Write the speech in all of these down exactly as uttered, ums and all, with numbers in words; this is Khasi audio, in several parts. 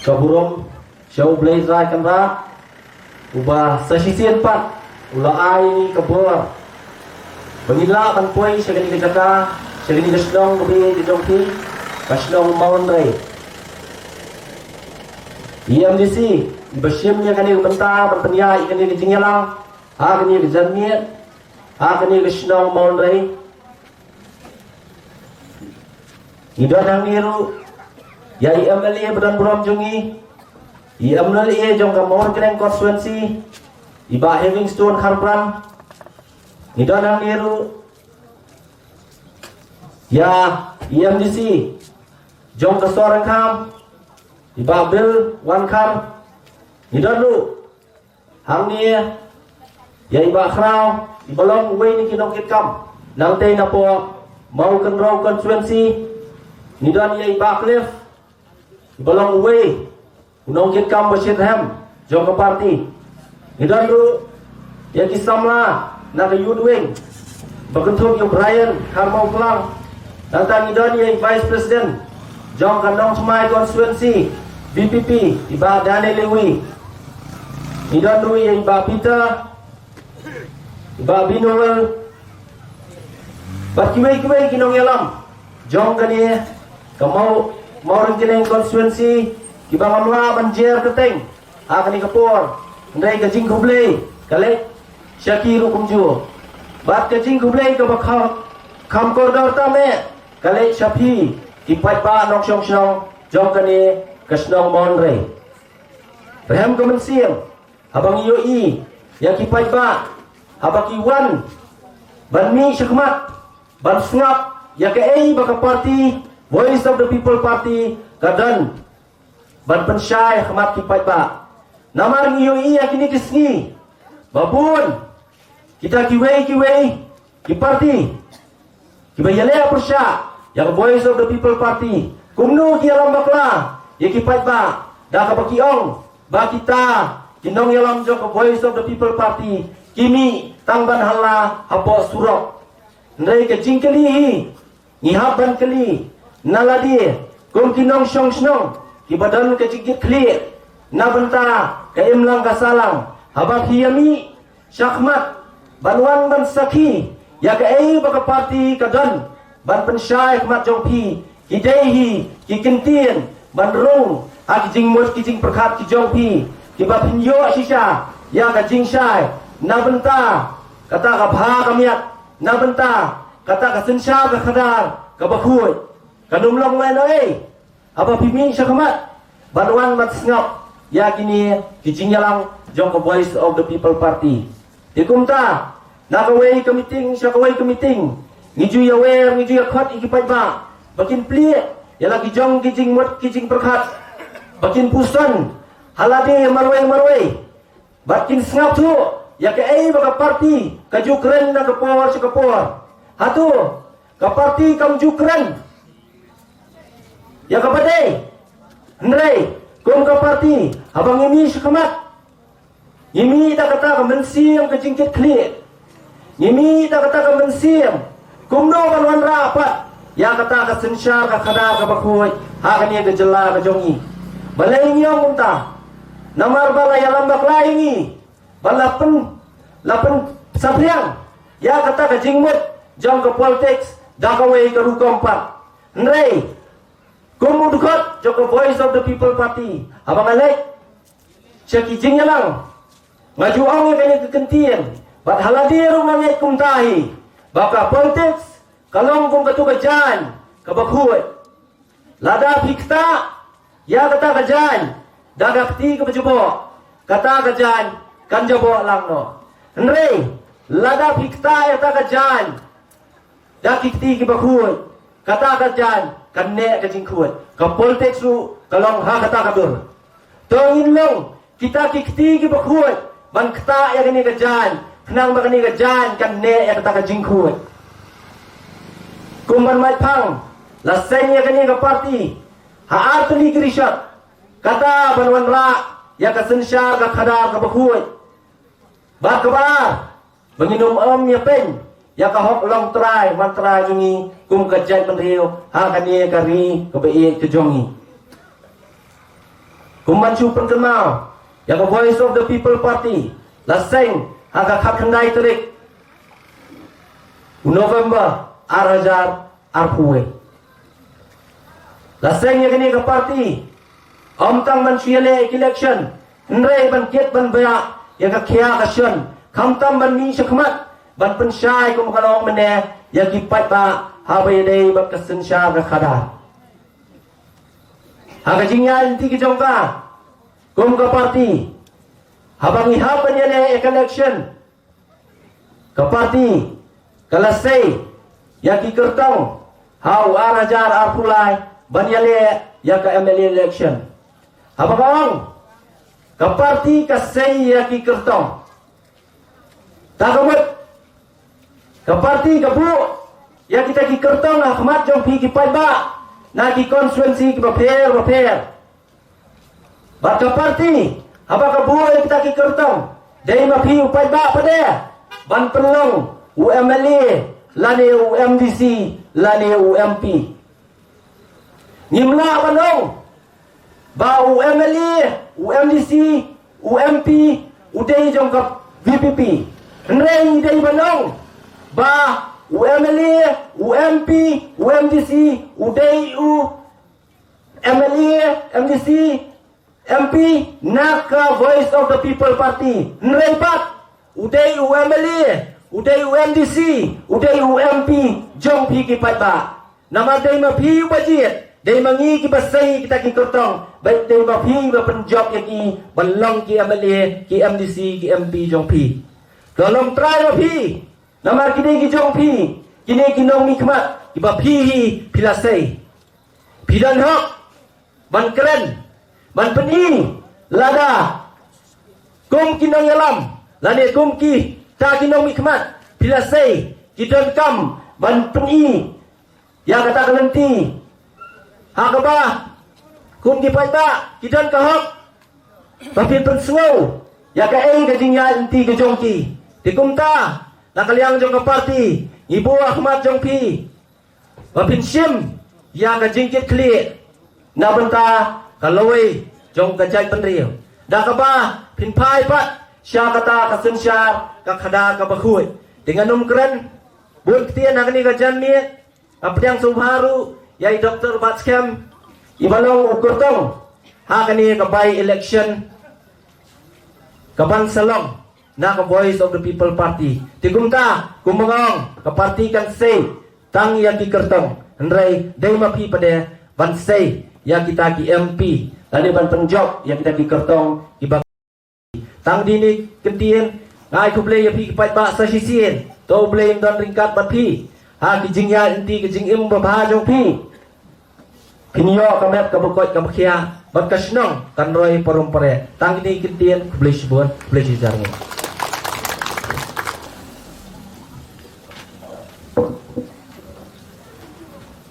Ka burom sha U Blei Trai Kynrad, uba sa shisien pat u la ai ïa ngi ka bor ba ngin lah ban poi sha kane ka jaka, sha kane ka shnong kaba ïeit ka jong phi, ka shnong Mawhynrei. I M D C iba shim ïa kane ka bynta ban pynïaid ïa kane ka jingïalang ha kane ka janmiet, ha kane ka shnong Mawhynrei. Ngi don hangne ruh ïa i M L A ba don burom jong ngi, i M L A jong ka Mawryngkneng constituency, i Bah Heavingstone Kharpran. Ngi don hangne ruh ïa i M D C jong ka Sohryngkham, i Bah Bill Wankhar. Ngi don ruh hangne ïa i Bah Khraw, iba long uwei na ki nongkitkam nangtei napoh Mawkynrew constituency. Ngi don ïa i Bah Cliff, iba long uwei u nongkitkam ba shitrhem jong ka party. Ngi don ruh ïa ki samla na ka Youth Wing, ba kynthup ïa u Brian Kharmawphlang. Nangta ngi don ïa i Vice President jong ka Nongthymmai constituency V P P, i Bah Daniel Lewi. Ngi don ruh ïa i Bah Peter, i Bah Binuel, bad kiwei kiwei ki nongïalam jong kane ka Maw, Mawryngkneng constituency, kiba ngam lah ban jer kyrteng ha kane ka por. Hynrei ka jingkhublei ka leit sha ki ruh kumjuh. Bad ka jingkhublei kaba kham, kham kordor tam eh ka leit sha phi ki paidbah nongshong shnong jong kane ka shnong Mawhynrei. Rhem ka mynsiem haba ngi ïohi ïa ki paidbah haba ki wan ban mih shakhmat ban sngap ïa kaei ba ka party Voice of the People Party ka don ban pynshai ha khmat ki paidbah. Namar ngi ïohi ïa kine ki sngi ba bun kita kiwei kiwei ki party kiba ïaleh pyrshah ïa ka Voice of the People Party, kumno ki ïalam bakla ïa ki paidbah da kaba ki ong ba kita ki nongïalam jong ka Voice of the People Party ki mih tang ban halla hapoh surok. Hynrei ka jingkylli hi ngi hap ban kylli na lade kum ki nongshong shnong kiba don ka jingkitkhlieh na bynta ka imlang ka sahlang, haba phi ïa mih shakhmat ban wan ban sakhi ïa kaei ba ka party ka don ban pynshai ha khmat jong phi, ki dei hi ki kyntien ban rung ha ki jingmut ki jingpyrkhat ki jong phi, kiba phin ïoh shisha ïa ka jingshai na bynta kata ka bha ka miat, na bynta kata ka synshar ka khadar kaba khuid. Kan ym long lehnohei haba phi mih shakhmat ban wan ban sngap ïa kine ki jingïalang jong ka Voice of the People Party. Te kumta na kawei ka meeting sha kawei ka meeting ngi ju ïawer, ngi ju ïakhot ïa ki paidbah ba kin plie ïa la ki jong ki jingmut ki jingpyrkhat, ba kin puson ha lade marwei marwei, bad kin sngap thuh ïa kaei ba ka party ka ju kren na ka por sha ka por. Hato ka party kam ju kren ïa kaba dei? Hynrei kum ka party haba ngi mih shakhmat, ngi mih da kata ka mynsiem ka jingkitkhlieh, ngi mih da kata ka mynsiem kumno ban wanrah pat ïa kata ka synshar ka khadar kaba khuid ha kane ka jylla ka jong ngi. Balei ngi ong kumta? Namar ba la ïalam bakla ïa ngi, ba la pyn, la pynsaphriang ïa kata ka jingmut jong ka politics da kawei ka rukom pat. Hynrei kum u dkhot jong ka Voice of the People Party, haba nga leit sha ki jingïalang, nga ju ong ïa kane ka kyntien, bad ha lade ruh nga ngeit kumta hi, ba ka politics ka long kum katu ka jaiñ kaba khuid. Lada phi ktah ïa kata ka jaiñ da ka kti kaba jaboh, kata ka jaiñ kan jaboh lang noh. Hynrei lada phi ktah ïa kata ka jaiñ da ki kti kiba khuid, kata ka jaiñ kan neh ka jingkhuid. Ka politics ruh ka long ha kata ka dur. To ngin long kita ki kti kiba khuid ban ktah ïa kane ka jaiñ, khnang ba kane ka jaiñ kan neh ïa kata ka jingkhuid. Kum ban mait phang, la seng ïa kane ka party ha artylli ki rishot, kata ban wanrah ïa ka synshar ka khadar kaba khuid. Bad kaba ar, ba ngin ym ïa pyn ïa ka hok long trai man trai jong ngi kum ka jaitbynriew ha kane ka ri kaba ïeit ka jong ngi. Kum ban shu pynkynmaw ïa ka Voice of the People Party la seng ha ka khatkhyndai tarik u November ar hajar arphew wei. La seng ïa kane ka party ym tang ban shu ïaleh election, hynrei ban kit ban bha ïa ka khia ka shon, khamtam ban mih shakhmat ban pynshai kum ka long mynne ïa ki paidbah haba ïadei bad ka synshar ka khadar. Ha ka jingïaid lynti ka jong ka kum ka party, haba ngi hap ban ïaleh ïa ka election, ka party ka la sei ïa ki kyrtong ha u ar hajar arphew lai ban ïaleh ïa ka M L A election. Haba ka ong ka party ka sei ïa ki kyrtong, ta ka mut ka party ka buh ïa kita ki kyrtong ha khmat jong phi ki paidbah na ki constituency kiba pher ba pher. Bad ka party haba ka buh ïa kita ki kyrtong, dei ma phi u paidbah pat de ban pynlong u M L A lane u M D C lane u M P. Ngim lah ban ong ba u M L A, u M D C, u M P u dei jong ka V P P. Hynrei ngi dei ban ong ba u M L A, u M P, u M D C u dei u M L A, M D C, M P na ka Voice of the People Party. Hynrei pat u dei u M L A, u dei u M D C, u dei u M P jong phi ki paidbah. Namar dei ma phi uba jied, dei ma ngi kiba sei kita ki kyrtong, bad dei ma phi ba pynjop ïa ki ban long ki M L A, ki M D C, ki M P jong phi. To long trai ma phi, namar ki dei ki jong phi, kine ki nongmihkhmat kiba phi hi phi la sei. Phi don hok ban kren, ban pyni, lada kum ki nongïalam lane kum kita ki nongmihkhmat phi la sei, ki donkam ban pyni ïa kata ka lynti ha kaba kum ki paidbah ki don ka hok ba phin pynsngew ïa kaei ka jingïaid lynti ka jong ki. Te kumta na ka liang jong ka party ngi buh ha khmat jong phi ba phin shim ïa ka jingkitkhlieh na bynta ka lawei jong ka jaitbynriew, da kaba phin phai pat sha kata ka synshar ka khadar kaba khuid. Te ngan ym kren bun ktien ha kane ka janmiet. Nga pdiang sngewbha ruh ïa i Doctor Batskhem, iba long u kyrtong ha kane ka by election kaban sa long na ka Voice of the People Party. Te kumta kumba nga ong, ka party kan sei tang ïa ki kyrtong, hynrei dei ma phi pat de ban sei ïa kita ki M P lane ban pynjop ïa kita ki kyrtong kiba Tang kine ki ktien, nga ai khublei ïa phi ki paidbah sa shisien. To U Blei un don ryngkat bad phi ha ki jingïaid lynti, ki jingim babha jong phi. Phin ïoh ka met kaba koit kaba khia bad ka shnong kan roi parom pare. Tang kine ki ktien, khublei shibun, khublei shihajar nguh.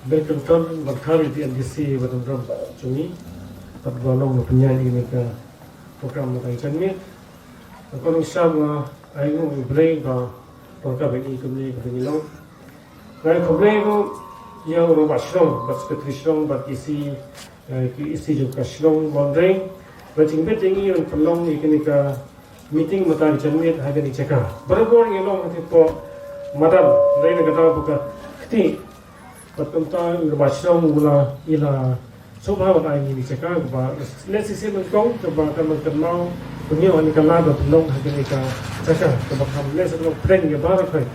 Bad khamtam ban khar ïa phi M D C bad khamtam jong ngi bad ba long ba pynïaid ïa kane ka program mynta ka janmiet. Nga kwah ban ong shwa ba ai nguh ïa U Blei ba pynrem ïa ngi kumne kumne ngi long. Nga ai khublei ruh ïa u rangbah shnong bad secretary shnong bad E C, eh, ki E C jong ka shnong Mawryngkneng ba jingbit ïa ngi ban pynlong ïa kane ka meeting mynta ka janmiet ha kane ka jaka. Barabor ngi long ha kane ka por madan, hynrei na ka daw ba ka kti Bad kumta u rangbah shnong u la, i la sngewbha ban ai ngi ïa kane ka jaka kaba leh shisien nyngkong kaba kan ban kynmaw pynïoh ha kane ka lad ba pynlong ha kane ka jaka kaba kham leh shisien nyngkong pdeng ïa baroh khoit.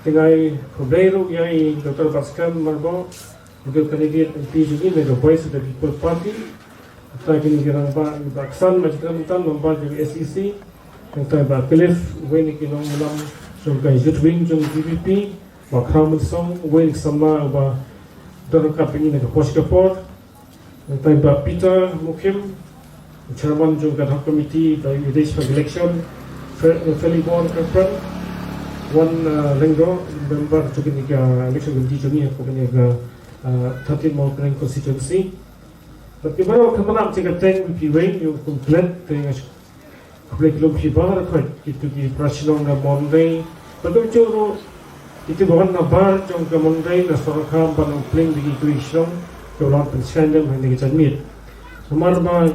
Te nga ai khublei ruh ïa i Doctor Batskhem Myrboh, u candidate M P jong ngi na ka Voice of the People Party. Nangta kine ki rangbah, i Bah Ksan Majitram Tan, member jong ka S E C. Nangta i Bah Cliff, uwei na ki nongïalam jong ka Youth Wing jong ka V P P. Bah Khraw Mynsong, uwei na ki samla uba don ryngkat bad ngi na ka por sha ka por. Nangta i Bah Peter Mukhim, chairman jong ka ad hoc committee, Bah Yudesh Election, Fe-, Felibor Kyrpang, Wan, uh, Lyngdoh, member jong kane ka election committee jong ngi ha kane ka, uh, thirteen Mawryngkneng constituency. Bad ki baroh ki khynnah jong ka Teng V P wei, ïa u kum klet, te nga shu Khublei kylum phi baroh khoit, kito ki para shnong na Mawlynrei. Bad kumjuh ruh kito ba wan na bar jong ka Mawlynrei, na Sohryngkham bad Nongpylleng, da ki kawei ki shnong kiba la pynshai lem ha kane ka janmiet. Namar ba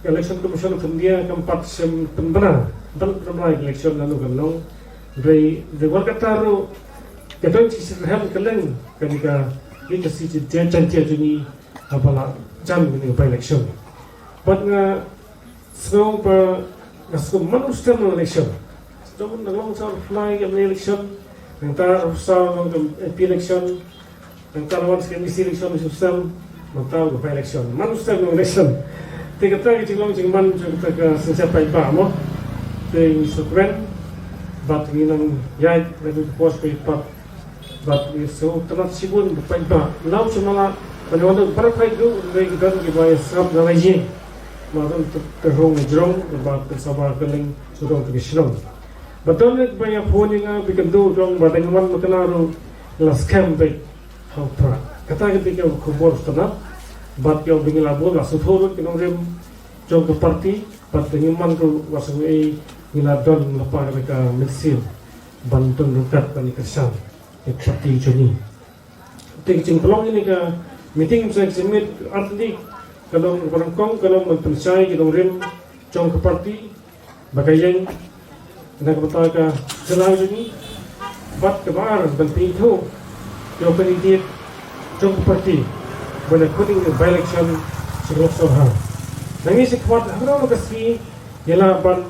ka Election Commission of India kam pat shym pynbna, kam pat pynbna ka election lano lano. Hynrei, hynrei wat kata ruh, ka don shi shitrhem kylleng kane ka, kane ka shi jaiñtia jong ngi haba la jan kane ka by-election. Bad nga sngew ba, nga sngew man u stem na election. Stem na long sa u fly ka election, nangta u sa long ka M P election, nangta la wan sa ka M D C election, u stem, nangta u ka by-election. Man u stem na election. Te kata ka jinglong jingman jong kata ka synshar paidbah mo. Te ngi sngewkmen bad ngi nang ïaid na ka course paidbah. Bad ngi sngewtynnat shibun ba paidbah, la u shu mala, ban wan da baroh khoit ruh, hynrei ki don kiba ïa sngap na la ïing. Namar don te, te rung jrong, ba te saba kylleng sawdong te ki shnong. Bad don kiba ïa phone ïa nga, ba kynduh dong, ba dang wan ma kane ruh, la skhem beit ha u Prah. Kata ka dei ka khubor sngewtynnat. Bad ïa u ba ngi la bun, la sngewthuh ruh ki nongrim jong ka party, bad dang ïa man ruh, wat sngew ei, ngi la don lypa kata ka mynsiem ban don ryngkat ban ïa kyrshan ïa ka party jong ngi. Te ka jingpynlong ïa kane ka meeting, ka jingmit artylli, ka long kaba nyngkong, ka long ban pynshai ki nongrim jong ka party ba ka ïeng na ka bynta ka jylla jong ngi. Bad kaba ar, ban pynithuh ïa u candidate jong ka party ban ïa khot ïa ka by-election sha ka Lok Sabha. Nangne shakhmat, ha kano kano ka sngi ngi lah ban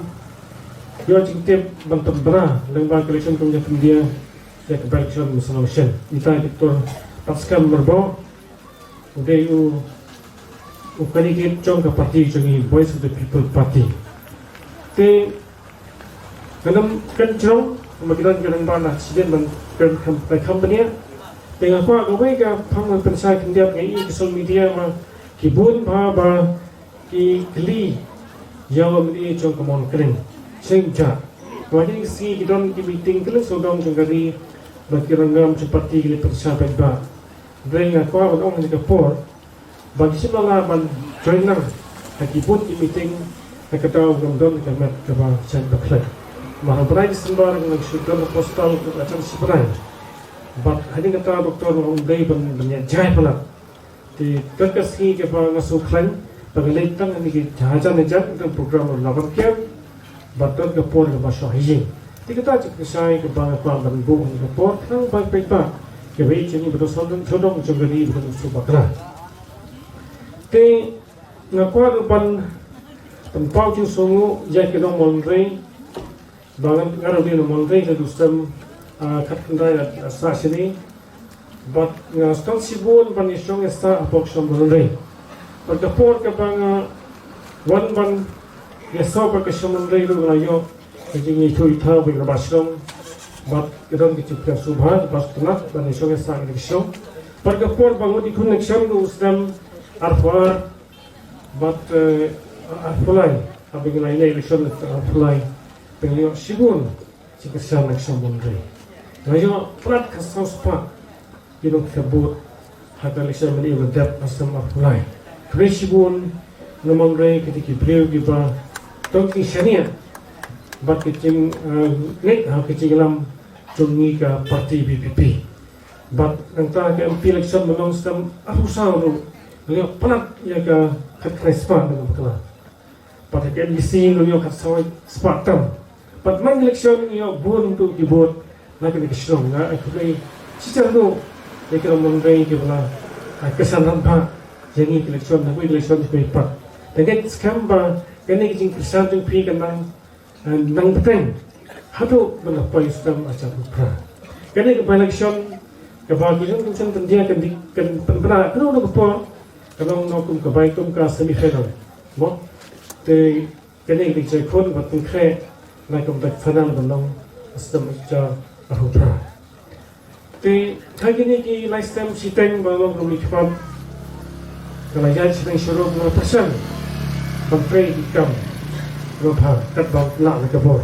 ïoh jingtip ban pynbna lyngba ka Election Commission of India ïa ka by-election ba sa long shen. Mynta i Doctor Batskhem Myrboh u dei u, u candidate jong ka party jong ngi, Voice of the People Party. Te ngam kren jrong, namar ki don ki rangbah na shisien ban kren kham, ban kham bniah. Te nga kwah kawei ka phang ban pynshai khyndiat, nga ïohi ha social media ma ki bun bha ba ki kylli ïa u M L A jong ka Mawryngkneng. Shen ja, ha kine ki sngi ki don ki meeting kylleng sawdong jong ka ri bad ki ranggam jong party, ki leit pynshai paidbah. Hynrei nga kwah ban ong ha kane ka por ba ngi shim la lah ban join lang ha ki bun ki meeting, ha ka daw ngam don ka met kaba shait ba khlaiñ. Namar ha u bnai December ngi shu don ha postal ka jan shipnai. Bad hadien kata, Doctor, nga ong dei ban, ban ïa jai palat. Te don ka sngi kaba nga sngewkhlaiñ ba ngan leit tang ha kine ki hajan hajan, ka program la ban kem, bad don ka por kaba shoh ha ïing. Te kata ka jingpynshai kaba nga kwah ban buh ha kane ka por, khnang ba paidbah kiba ïeit jong ngi, ba don sawdong sawdong jong ka ri, ba don suk bakla. Te nga kwah ruh ban pynpaw jingsngewnguh ïa ki nong Mawryngkneng, ba nga, nga ruh dei nong Mawryngkneng, ka dei u snem, ah, khatkhyndai, ah, sah shane. Bad nga sngewtynnat shibun ban ïashong ïasah hapoh ka shnong Mawryngkneng. Bad ka por kaba nga wan ban ïasoh bad ka shnong Mawryngkneng ruh, nga la ïoh ka jingïathuh ïathaw bad ki rangbah shnong. Bad ka don ka jingpynïasoh bha, bad sngewtynnat ban ïashong ïasah ïa ka shnong. Bad ka por ba ngut ïakhun election ruh, u snem arphew ar, bad, eh, arphew lai, haba ngi la ïaleh election arphew lai, ba ngi la ïoh shibun jingkyrshan na ka shnong Mawryngkneng. Ngi la ïoh palat khatsaw spah ki nongkynthei vote ha ka election mynta ba la dep ha snem arphew lai. Khublei shibun na Mawryngkneng, ki dei ki briew kiba don ka jingshaniah bad ka jing, eh, ngeit ha ka jingïalam jong ngi ka party V P P. Bad nangta ka M P election ba long snem arphew saw ruh, ngi la ïoh palat ïa ka khatkhyndai spah na ka bakla. Bad ha ka M D C ngi la ïoh khatsaw spah tam. Bad man election ngi ïoh bun tu ki vote na kane ka shnong. Nga ai khublei shihajar nguh ïa ki nong Mawryngkneng kiba la, ah, kyrshan rangbah ïa ngi ha ka election, na kawei ka election kaba pat. Te nga ngeit skhem ba kane ka jingkyrshan jong phi kan nang, eh, nang bteng haduh ban da poi u snem ar hajar arphew phra. Kane ka by-election kaba ka Election Commission of India kan dei, kan pynbna ha kano kano ka por, ka long kum ka bai, kum ka semi final. Mo? Te kane ka dei ka jingkhun ba pynkhreh na ka bynta ka final ban long ha snem ar hajar arphew phra. Te ha kine ki lai snem shiteng ba long kumne, ki pat nga la ïaid sha neng sha rum, nga la pyrshang ban trei ki kam kiba bha katba lah na ka bor.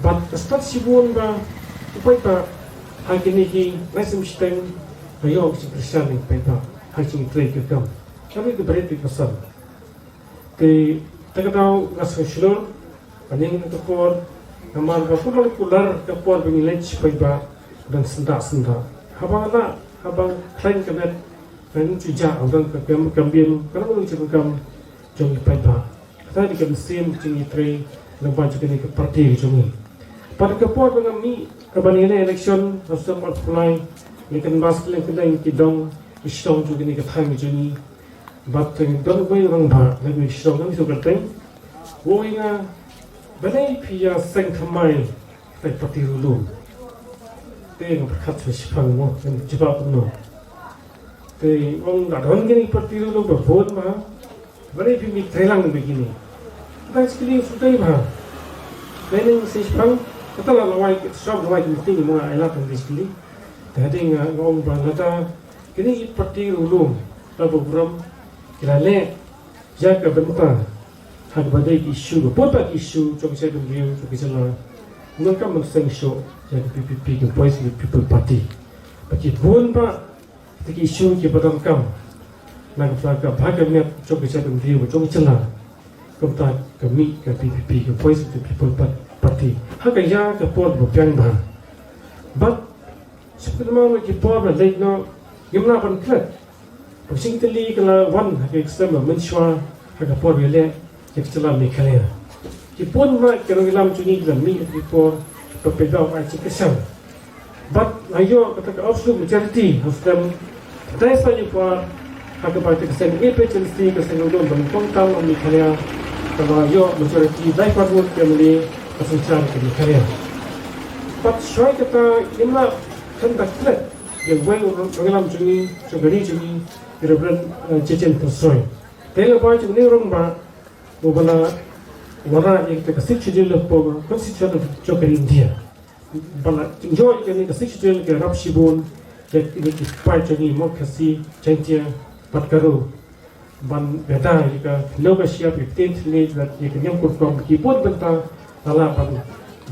Bad nga sngewtynnat shibun ba u paidbah ha kine ki lai snem shiteng, nga ïoh ka jingkyrshan na u paidbah ha ka jingtrei ki kam. Kawei ka bret ki pasan. Te, te ka daw nga sngewshlur Hynrei ka por, namar ba kumba la kular ka por ba ngi leit sha paidbah, dang syndah syndah. Haba la, haba khlaiñ ka met, ngan shu jah, u dang ka kam, kam bim, ka long ka kam jong ki paidbah. Kata dei ka mynsiem ka jong ngi trei, lyngba jong kane ka party ka jong ngi. Pat ka por ba ngam mih, haba ngi leh election, ha u snem arphew lai, ngi canvass kylleng kylleng ki dong, ki shnong jong kane ka thaiñ ka jong ngi. Bad te don uwei u rangbah, lane uwei u shnong, ngam sngewthuh kyrteng. U ong ïa nga, balei phi ïa seng thymmai, te party riewlum. Te nga pyrkhat shuwa shiphang mo, ngan jubab kumno. Te u ong, la don kine ki party riewlum ba bun bha. Balei phi mih treilang bad kine. Kata shi kylli shu dei bha. Te ngan shu shiphang, kata la lawei, shu lawei ki meeting mo, ai lad tang shi kylli. Te hadien nga, nga ong ba lada kine ki party riewlum, la burom, ki la leh ïa ka bynta ha kaba dei ki issue, ka bynta ki issue jong ka jaitbynriew, jong ka jylla. Ngan kam ban seng shuh ïa ka P P P, ka Voice of the People Party. Ba ki bun bha ki issue kiba donkam na ka bynta ka bha ka miat jong ka jaitbynriew, jong ka jylla. Kumta ka mih ka P P P, ka Voice of the People Pa-, Party, ha ka ïa ka por ba biang bha. Bad shu pynmong ki por ba leit noh, ngim lah ban klet. Ba ka jingtylli ka la wan ha ka snem ba mynshuwa, ha ka por ba leh ïa ka jylla Meghalaya. Ki bun bha ki nongïalam jong ngi ki la mih ha ki por ba pyndonkam ai jingkyrshan. Bad la ïoh kata ka absolute majority ha u snem khyndai spah hynñiew phew ar, ha kaba kata ka seng A P H L C, ka seng riewlum banyngkong tam ha Meghalaya, ka la ïoh majority lai phad vote ki M L A ha synshar ka Meghalaya. Bad shuwa kata, ngim lah khlem da klet ïa uwei u nongïalam jong ngi, jong ka ri jong ngi, i Reverend, eh, Jacinth Pynshoi. Te la ba jong ngi rangbah uba la wanrah ïa kata ka Sixth Schedule hapoh ka Constitution jong ka ri India. Ba la ïoh ïa kane ka Sixth Schedule ka rap shibun ïa kine ki paid jong ngi, mo, Khasi, Jaiñtia bad Garo. Ban ïada ïa ka, ïa ka shyiap, ïa ka ktien thylliej, ïa ka niam kurkum, ki bun bynta, la lah ban,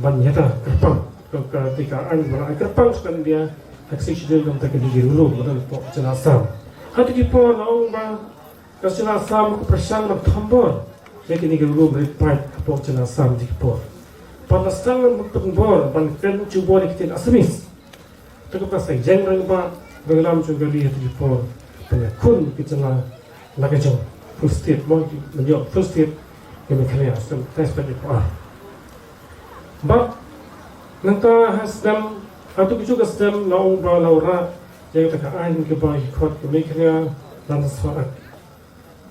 ban ïada kyrpang. Ka, ka, te ka aiñ ba la ai kyrpang sha ka India, ha ka Sixth Schedule, namar kata ka dei ka riewlum ba don hapoh ka jylla Assam. Ha kito ki por la ong ba ka jylla Assam ka pyrshang ban thombor ïa kine ki riewlum rit paid hapoh ka jylla Assam ha kito ki por. Bad la sdang ban pynbor, ban kren jubor ïa ka ktien Assamese. Te kumta sa ïeng rangbah, nongïalam jong ka ri ha kito ki por, ban ïakhun ka jylla la ka jong, full state, mo, ban ïoh full state ka Meghalaya, snem khyndai spah hynñiew phew ar. Bad nangta ha snem, ha kito ki juh ka snem, la ong ba la wanrah ïa kata ka aiñ kaba ki khot ka Meghalaya Land Transfer Act.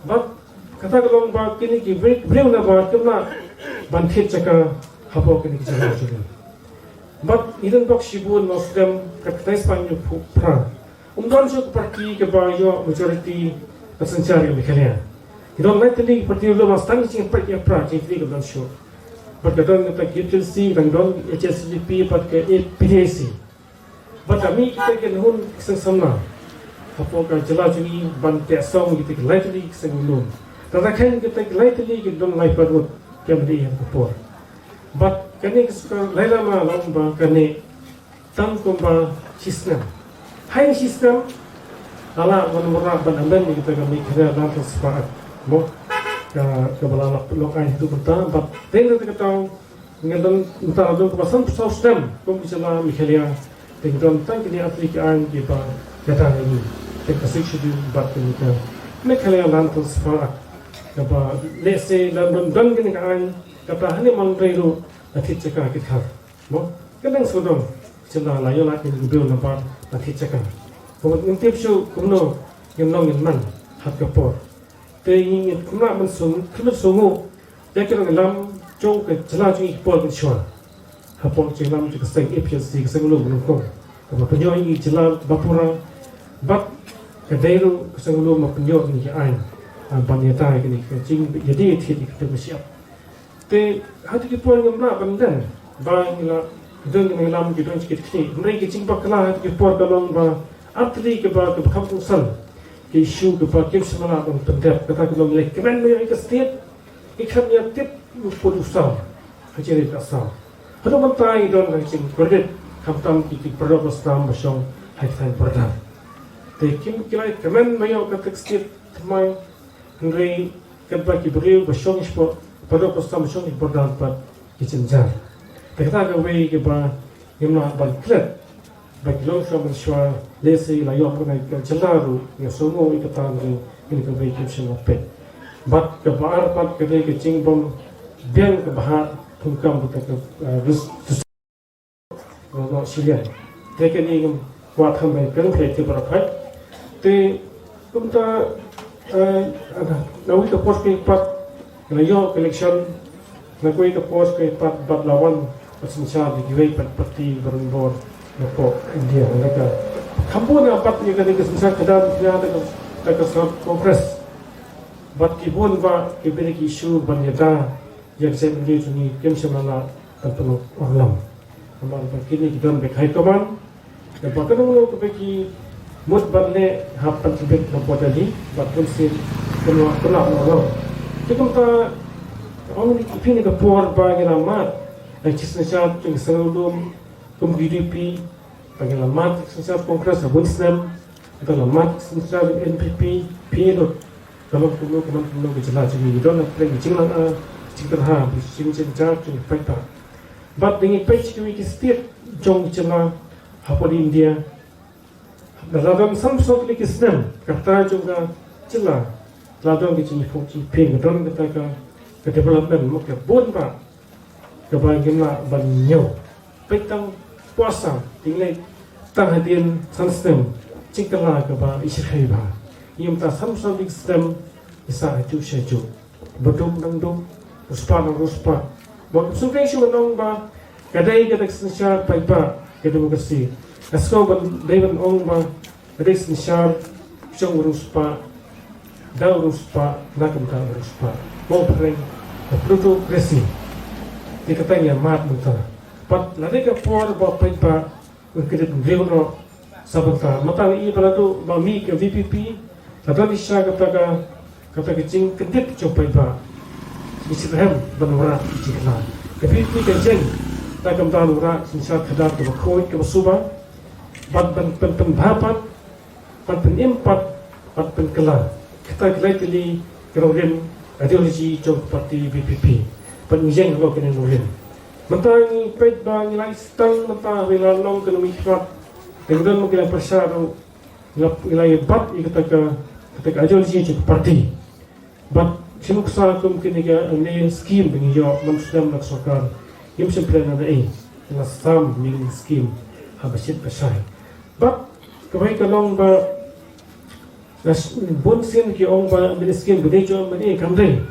Bad kata ka long ba kine ki briew, briew na bar kim lah ban thied jaka hapoh kine ki jaka jong ngi. Bad ngi don bok shibun, na u snem khatkhyndai spah hynñiew phew phra, ym don shuh ka party kaba ïoh majority ha synshar ka Meghalaya. Ki don lai tylli ki party riewlum, la sdang ka jingpait ïa phra, jingpait kam don shuh. Bad ka don kata ka U P L C, ka don H S P D P bad ka P D I C. Bad ka mih kita ki nahun ki seng samla hapoh ka jylla jong ngi ban teh song kita ki lai tylli ki seng riewlum. Tang tang khein kita ki lai tylli ki don lai phad vote ki M L A ha ka por. Bad kane ka sukar lai lama la ong ba kane tang kumba shi snem. Hai shi snem la lah ban wanrah ban amend ïa kita ka Meghalaya Land Transfer Act, mo, ka, kaba la, la long aiñ haduh mynta, bad dei na kata ka daw ngi don mynta la don kaba san phew saw snem kum ka jylla Meghalaya, te ngi don tang kine ar tylli ki aiñ kiba ïada ïa ngi, te ka Sixth Schedule bad kane ka Meghalaya Land Transfer Act. Kaba lehse lada ym don kane ka aiñ, kata hangne Mawlynrei ruh la thied jaka ki dkhar. Mo, ka dang sngewdon, ka jylla la ïoh lad ïa ki briew na bar la thied jaka. Kumno ngin tip shuh kumno ngin long ngin man ha ka por. Te ngi, ngi khlem lah ban sngewthuh, khlem lah ban sngewthuh ïa ki nongïalam jong ka jylla jong ngi ki por mynshuwa. Hapoh ka jingïalam jong ka seng A P H L C, ka seng riewlum banyngkong, kaba pynïoh ïa ngi jylla ba pura, bad ka dei ruh ka seng riewlum ba pynïoh ïa ngi ki aiñ, ah, ban ïada ïa kine ki jingïadie ïathied ïa ka ktien ka shyiap. Te ha kito ki por ngim lah ban len ba ngi la don ki nongïalam, ki don ki kit ki. Hynrei ka jingbakla ha kito ki por ka long ba ar tylli kaba, kaba kham kongsan, ki issue kaba kim shym la lah ban pyndep, kata ka long leh kmen ïa ka state. Ngi khlem ïa tip u pud u saw ha jingim ka Assam. Haduh mynta ngi don ka jingkordit, khamtam ki, ki para doh para snam ba shong ha ki thaiñ border. Te kim, ki la kmen ban ïoh kata ka state thymmai, hynrei katba ki briew ba shong shapoh para doh para snam ba shong ki border pat ki jynjar. Te kata kawei kaba ngim lah ban klet ba ki long shuwa mynshuwa, lehse la ïoh kane ka jylla ruh, nga sngew ïa kata ruh, kane kawei kaba sngewbha peit. Bad kaba ar pat ka dei ka jingbym biang kaba hap, kum kam ba ka, eh, rus-, rus-, no, no, shiliang. Te kane ngam kwah than ban kren peit te baroh peit. Te kumta, eh, na kawei ka por kawei pat, la ïoh ka election, na kawei ka por kawei pat, bad la wan ka synshar da kiwei pat parti baroh na bor na poh India. Lada ka kham bun na pat ïa kane ka synshar ka dang ïa da ka, da ka synshar Congress. Bad ki bun ba ki bun ki issue ban ïada ïa ka jaitbynriew jong ngi, kim shym la lah ban pynurlong. Namar ba kine ki don beit high command. Te ba kano kano kaba ki mut ban leh, hap ban tbit na bor Delhi, bad bun sien kano kano kano. Te kumta, ong ni, phi, na ka por ba ngi la mad ïa ki synshar jong ki seng lum kum U D P, ba ngi la mad ïa ki synshar Congress ha bun snem, ba la mad ïa ki synshar N P P, phi ruh, ka long kumno, ka long kumno ka jylla jong ngi, don na pdeng jinglong, ah, jingtyrha, jingjynjar jong ki paidbah. Bad da ngi peit sha kiwei ki state jong ka jylla hapoh India, la don san phew saw tylli ki snem, kata jong ka jylla la don ka jingïapoh jingïaphieng, ka don kata ka, ka development, mo, ka bun bah kaba ngim lah ban ñiew. Peit tang pisa, ïa ngi leh tang hadien san snem, jingkylla kaba i shyrkhei bha. Ngim, ta san phew saw tylli ki snem, i sah hajuh sha hajuh. Ba duk nang duk, riewspah nang riewspah. Ba sngewthuh shuh nang ba ka dei kata ka synshar paidbah, ka democracy. Nga sngew ban dei ban ong ba ka dei ka synshar jong u riewspah, da u riewspah, na ka bynta u riewspah. Ba u pyrshang ka plutocracy. Te kata ngi ïa mad mynta. Bad la dei ka por ba paidbah un kyndit briew noh sa bynta. Mynta ngi i ba la dei ba mih ka V P P, la don shisha kata ka, kata ka jingkyndit jong paidbah. Ngi shu rem ban wanrah jingkylla. Ka V P P ka jeng, ta ka bynta wanrah synshar khadar kaba khuid kaba suba. Bad ban pyn, pynbha pat, ban pynim pat, ban pynkylla. Kata ki lai tylli ki nongrim ideology jong ka party V P P. Bad ngi ïeng halor kine ki nongrim. Mynta ngi peit ba ngi la ïa sdang mynta ba la long ka nongmihkhmat. Te ngi don ma ki nongpyrshah ruh, ngi la, ngi la ïa bat ïa kata ka, kata ka ideology jong ka party. Bad shu nuksa kum kine ki, eh, scheme ba ngi ïoh man sdang na ka sorkar. Ngim shym pynlong ei, ngi la sam ïa kine ki scheme ha ba shit ba shai. Bad kawei ka long ba, na s-, bun sien ki ong ba kane ka scheme ka dei jong M L A, kam dei.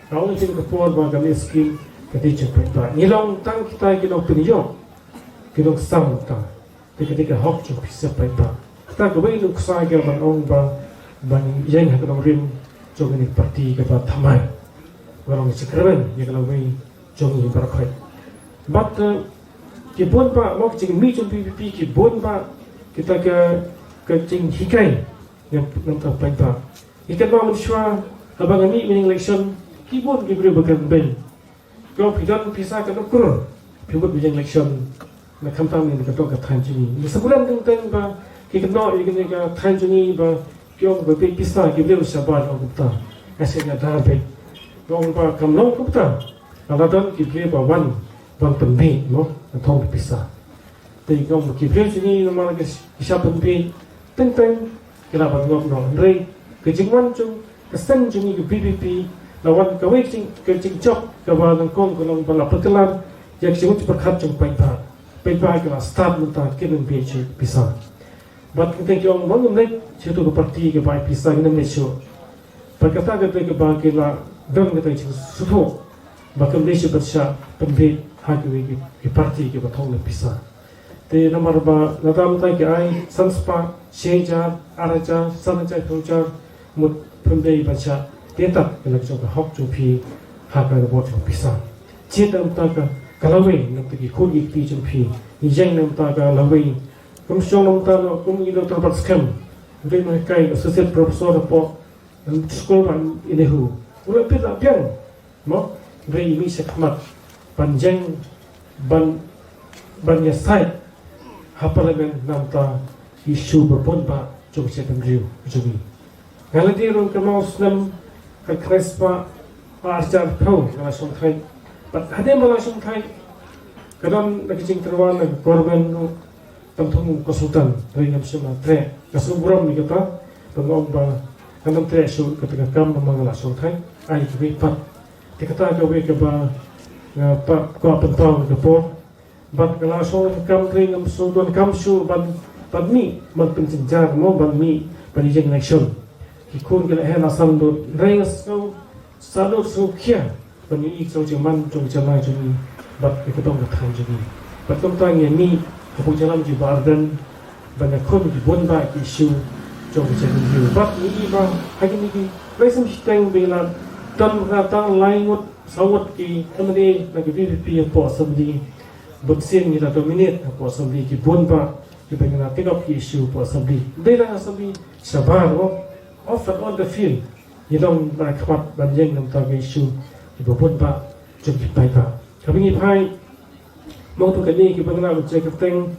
Ka long sien ka por ba kane ka scheme ka dei jong paidbah. Ngi long tang kita ki nongpynïoh, ki nongsam ta. Te ka dei ka hok jong phi sha paidbah. Kata kawei nuksa ka ban ong ba, ban ïeng ha ka nongrim jong kane ka party kaba thymmai. Ba long jingkyrmen ïa ka lawei jong ngi baroh khoit. Bad, eh, ki bun bah, mo, ka jingmih jong V P P, ki bun bah kita ka, ka jinghikai na ka bynta paidbah. Ngi kynmaw mynshuwa haba nga mih mynnin election, ki bun ki briew ba kren beiñ. Ko, phi don pisa katno klur, phi mut ban ïeng election na, khamtam na kata ka thaiñ jong ngi. Ngi sngewbha teng teng ba ki kynnoh ïa kane ka thaiñ jong ngi ba ki ong ba phi pisa, ki briew shabar, ong kumta. Ka sngewbha da beit. Ki ong ba kam long kumta. Ka la don ki briew ba wan, wan pynbeit, mo, na thong pisa. Te ki ong ba ki briew jong ngi namar ki shah pynbeit, teng teng ki lah ban ngop noh. Hynrei ka jingwan jong ka seng jong ngi ka V P P, la wan kawei ka jing, ka jingjop kaba nyngkong, ka long ba la pynkylla ïa ka jingmut jingpyrkhat jong paidbah. Paidbah ki la stad mynta kin ym beit shuh pisa. Bad kata ki ong ba ngim leit sha katu ka party kaba ai pisa, ngim leit shuh. Bad kata, kata kaba ki la don kata ka jingsngewthuh ba kim dei shuh ban shah pynbeit ha kiwei ki, ki party kiba thong na pisa. Te namar ba lada mynta ki ai san spah, shi hajar, ar hajar, san hajar, phew hajar, mut phim dei ban shah, te tat ka la jong ka hok jong phi ha ka rebot jong pisa. Jied namar ka, ka lawei namar ki khun ki kti jong phi. Ngi ïeng namar ka lawei. Kum shong namar, kum i Doctor Batskhem, hynrei nonghikai, associate professor hapoh skul ba i NEHU. U la peit la biang, mo, hynrei i mih shakhmat ban ïeng, ban, ban ïasaid ha Parliament namar ki issue ba bun bah jong ka jaitbynriew jong ngi. Nga la dei ruh, kynmaw snem khatkhyndai spah arhajar phew, nga la shongthait Bad hadien ba la shong thait, ka don na ka jingtyrwa na ka government ruh, tam thung ka sultan, ri ngam shim la treh, ka sngewburom ïa kata, ba nga ong ba, ngam treh shuh kata ka kam ba nga la shong thait, ai kawei pat. Te kata kawei kaba, nga pat kwah pynpaw ka por, bad ka la shong kam treh ngam shu don kam shuh ban, ban mih, ban pynjynjar mo, ban mih, ban ïeng election. Ki khun ki la heh la san lut, hynrei nga sngew salut sngewkhia ban ïohi ki jingman jong ka jylla jong ngi bad ka dong ka thaiñ jong ngi. Bad kumta ngi mih hapoh jingïalam jong Bah Ardent ban ïakhun ki bun bah ki issue jong ka jylla jong ngi. Bad ngi i ba ha kine ki lai sem shiteng ba la don ka tang lai ngut saw ngut ki M L A na ka V P P hapoh Assembly. Bun sien ngi la dominate hapoh Assembly, ki bun bah kiba ngi la take up ki issue hapoh Assembly. Dei lang Assembly shabar mo, off and on the field. Ngi long ba khmat ban ïeng na bynta ki issue kiba bun bah jong ki paidbah. Haba ngi phai, mo, to kane kiba ngi la lut jai kyrteng,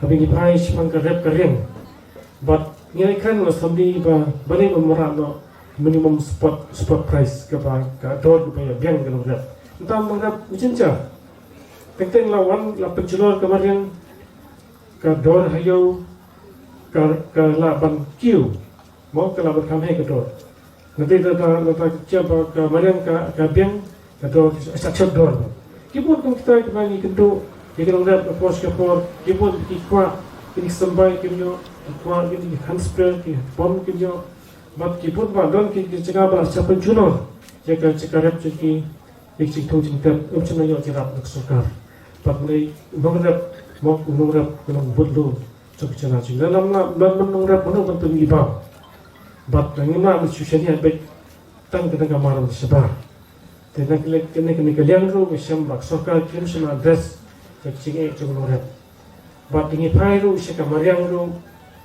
haba ngi phai shaphang ka rep ka riang. Bad ngi la kren na Assembly ba balei ba marah noh minimum support, support price, kaba ka dor kaba ïa biang ka nongrep. Mynta nongrep u jynjar. Teng teng la wan la pynjulor ka mariang, ka dor ha ïew ka, ka lah ban kiew. Mo, ka lah ban kham heh ka dor. Lada, lada, lada ka jia ba ka mariang ka, ka biang, ka dor, sa shah dor. Ki bun kum kita kiba ngi kynduh ïa ka nongrep ka por sha ka por, ki bun ki kwah kine ki symbai kim ïoh, ki kwah kine ki hand spray, ki pom kim ïoh. Bad ki bun bah don ki, ki jaka ba la shah pynjulor ïa ka jaka rep jong ki, ïa ka jingthung jingtep, ym shym la ïoh jingïarap na ka sorkar. Bad u nongrep, mo, u nongrep ka long bud lum jong ka jylla jong ngi. Lada ym lah, lada ym nongrep mano ban pynmih bam. Bad ngim lah ban shu shaniah beit tang ka dang ka mar ban shabar. Te na kane, kane, kane ka liang ruh ngi shem ba ka sorkar kim shym la address ïa ka jingeh jong u nongrep. Bad ngi phai ruh sha ka mariang ruh,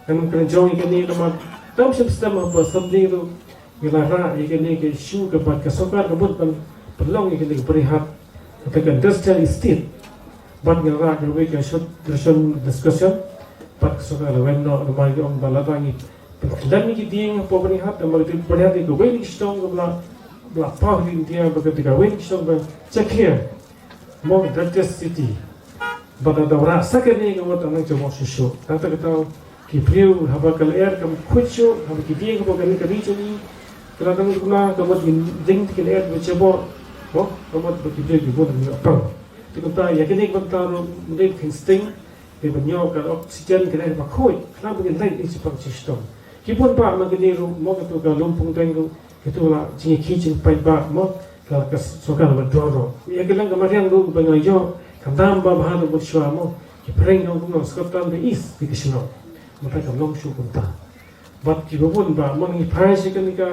ngan kren jong ïa kane namar tam shym stem hapoh Assembly ruh ngi la rah ïa kane ka issue kaba ka sorkar ka mut ban pynlong ïa kane ka Byrnihat kata ka industrial estate. Bad ngi la rah ïa kawei ka short duration discussion, bad ka sorkar la weng noh namar ngi ong ba lada ngi pynkhlem ïa ki dieng hapoh Byrnihat, namar ka Byrnihat ka dei kawei na ki shnong kaba la, ba la paw ha India, bad ka dei kawei na ki shnong ba jakhlia, mo, dusty city. Bad lada rah sa kane ka mut nang jam shuh shuh. Tang kata kata ki briew haba ka lyer kam khuid shuh, haba ki dieng hapoh kane ka ri jong ngi ka la dang duna, ka mut ki dieng ki lyer ba jaboh, mo, ka mut ba ki briew ki bun ïoh pang. Te kumta ïa kane ka bynta ruh, mynta ka sting, te ban ïoh ka oxygen ka dei ba khuid, khnang ba ngin leit ïa ka jingpang jingshitom. Ki bun bah na kane ruh, mo, kato ka Lum Pungdeng ruh, kato la jingïakhih jingpait bah, mo, ka, ka sorkar ba don ruh. Ïa ka liang ka mariang ruh ba nga ïoh, ka dam ba bha ruh bad shuwa, mo, ki pyrshang ruh kumno, Scotland the East, ki, ki shnong. Mynta kam long shuh kumta. Bad kiba bun bah, mo, ngi phai sha kane ka,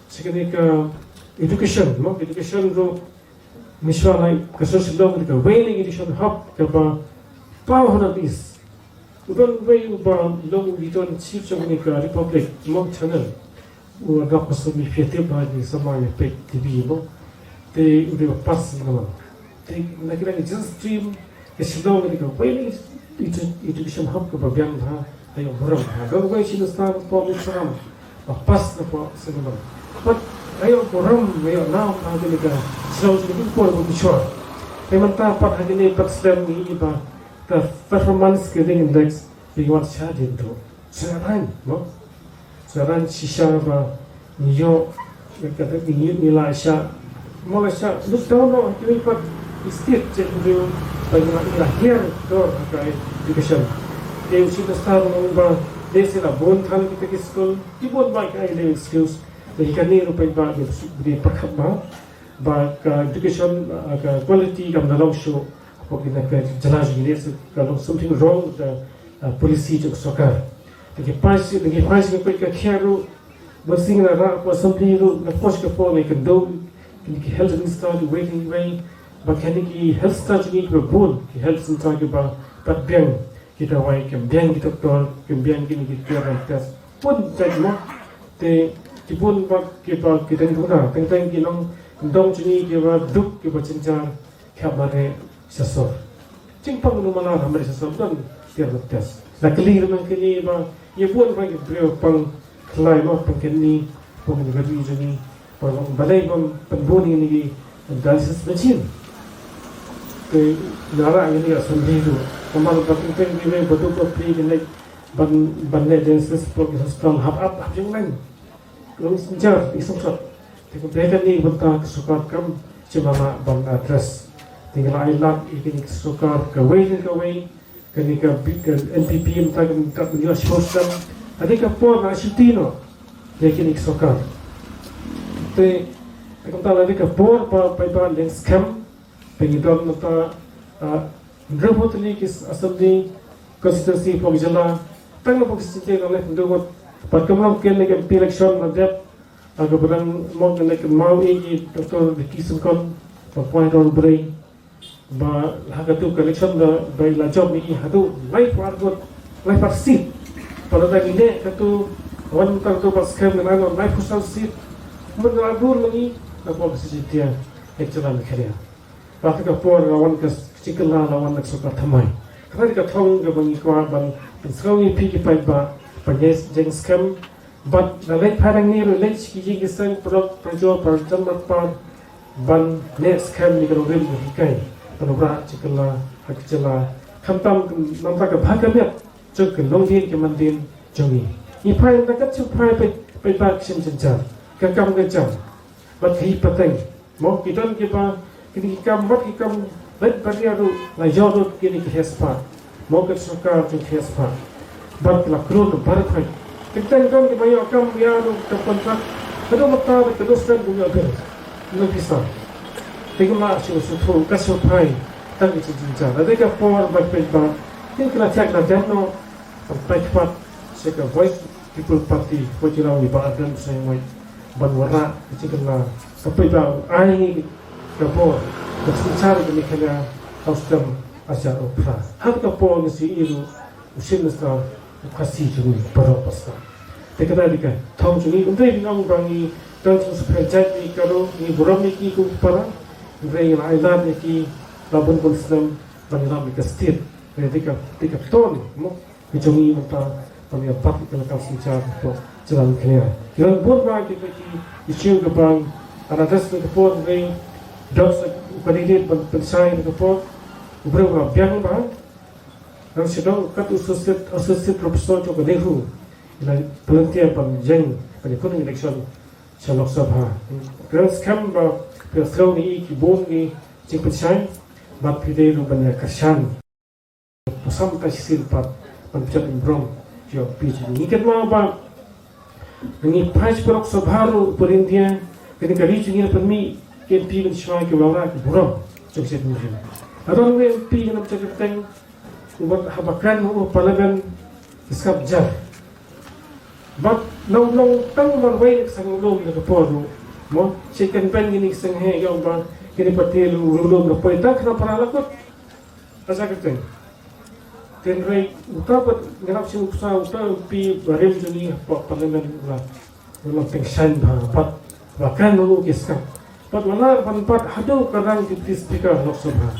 sha kane ka education, mo, education ruh, Mishra lai ka sor Shillong ka wei na ki education hub kaba paw ha North East. U don wei uba long u editor in chief jong kane ka Republic, Mong Channel. U dap ka sor mi phi tip ba ki sama ïa peit T V mo. Te u dei ba pass na lam. Te na kane ka Jin Stream ka Shillong ka dei kawei na edu-, education hub kaba biang bha, ha ïoh burom. Ha don wei shi na star hapoh Mizoram ba pass na poh Singapore. Bad ha ïoh burom, ha ïoh nam ha kane ka Shillong, kane ka por ba ki shor. Te mynta pat ha kane pat slem ngi i ba ka performance giving index ba ngi wan sha dien to. Sngewbha mo. Sngewbha shisha ba ngi ïoh, kata ngi, ngi la shah, mo, la shah look down noh ha kiwei pat ki state, state briew, ba ngi la, ngi la hiar dor ha ka education. Te u Chief Minister u ong ba dei shi la bun than kita ki school, ki bun ba ki ai leh excuse. Te kane ruh pat ba ngi, ngi pyrkhat ba, ba ka education, ah, ka quality kam da long shuh hapoh kane ka jylla jong ngi, ka long something wrong with the, ah, policy jong ka sorkar. Te ngi phai sha, te ngi phai sha ka koit ka khiah ruh, ba shisha ngi la rah hapoh Assembly ruh, na pos ka por ngi kynduh kine ki Health Minister kiwei kiwei, ba kine ki health centre jong ngi kiba bun, ki health centre kiba pat biang ki dawai, kim biang ki doktor, kim biang kine ki lab test. Bun jait mo. Te ki bun bah kiba ki dang duna, teng teng ki nongkyndong jong ngi kiba duk, kiba jynjar, ki hap mareh sha sor. Jingpang u malar hap mareh sha sor, don tiar ba test. La kylli ruh nang kylli ba ïa bun ba ki briew pang khlaiñ mo, pang kynni, pang kynni ka ri jong ngi. Ba long balei bym pynbun ïa kine ki dialysis machine. Nara ini ya sendiri tu. Kamar batin teng di me badu ko pri kene ban ban ne den ses pro ki hostel hap ap hap jeng lain. Long senjar i sungsot. Te ko beka ni benta ka sukar kam cemana ban address. Tinggal ai lap i kini ka sukar kawei dan kawei. Kani ka bi- ka N P P mynta ka mynta ka nyo shosam. Ade ka por na shuti no. Ïa kini ka sorkar. Te ka mynta la ade ka por ba ba ba leng skhem. Pyngi don mynta a hynriew phew tylli ki assembly constituency pok jylla. Tang na pok constituency na leh hynriew ngut. Pat ka mlam ken ne ka M P election na dep. A ka bynang mok ne ka mau i ki Doctor Vicky Sengkon. Ba kwai don brei. Ba ha katu ka election da ba i la jop ni haduh laiphew ar ngut, laiphew ar seat. Ba la dang ine katu wan tang tu ba skhem ngan ai laiphew saw seat. Mun la dur lagi na pok ka sijin tia ek jala ni kharia. Ba ha ka por la wan ka cikla la wan ka sorkar thymmai. Kata ka thong ka ba ngi kwah ban pynsngew ïa phi ki paidbah ba ngi jeng skhem. Bad la leit phareng ni ruh leit ki jing ki seng paralok parajor parjan marpa ban neh skhem ïa ka nongrim nonghikai ban wanrah jingkylla ha ka jylla. Khamtam namar ka bha ka miat jong ka longdien ka mandien jong ngi. Ngi phai na ka jingphai peit peit ba ka shin jynjar ka kam ka jam bad ka hi pateng. Mo ki don kiba kini ki kam wat ki kam lait baria ruh la ïoh ruh kini ki hespa. Mo ka sorkar jong ki hespa. Bad la krur ruh bar phai. Ki teng don kiba ïoh kam ïa ruh ka kontrak. Ka don mata ka don sdang ruh ïoh ber. Ïoh pisa. Te ki ma shu shu thu ka shu phai. Tang ki jingjynjar. Lada ka por ba peit ba. Kin kena check na dem no. Sampai khmat sha ka Voice People Party, ko jingïalang i Bah Ardent Basaiawmoit ban wanrah ka jingkylla ka paidbah, ai ngi ka bor ka synshar ka Meghalaya ha u snem ar hajar arphew phra. Ha ka por ngi shu ïohi ruh u Chief Minister u Khasi jong ngi baroh ba sdang. Te kata dei ka thong jong ngi, ym dei ngi ong ba ngi dang sngewsih pyrjait ïa ki, ka ruh ngi burom ïa ki kum ki para, hynrei ngi la ai lad ïa ki la bun bun snem ban ïalam ïa ka state. Dei ka, dei ka ton mo. Ka jong ngi mynta ban ïa bat ïa ka synshar hapoh jylla Meghalaya. Ki don bun ba ki, ki issue kiba ngi address na ka por, hynrei dok sa u candidate ban pynshai na ka por. U briew ba biang ba ngan shu dong kat u associate, associate professor jong ka NEHU. Ngi la volunteer ban ïeng ban ïakut election sha Lok Sabha. Ngan skhem ba phi la sngew ïa ki bun ki jingpynshai bad phi dei ruh ban ïa kyrshan. Ba sam ka shisien pat ban pynjot burom ïa u P G. Ngi kynmaw ba ngi phai sha Lok Sabha ruh, India, kane ka ri jong ngi la pynmih ki M P mynshuwa kiba wanrah ki burom jong ka state. Ka don uwei u M P ngan ym pynjot kyrteng, uba haba kren ha Parliament ki sngap jar. Bad nang long tang marwei ka seng lum ïa ka por ruh. Mo, shi campaign kine ki seng heh ïa u ba kine party lum lum ka poi tang khnang para la kut. Ka sa kyrteng. Hynrei uta pat ngi lap sngewsih uta u P barim jong ngi hapoh Parliament u la, u la pynshai bha pat ba kan u ki sngap. Pat u la ban pat haduh ka rang Deputy Speaker Lok Sabha.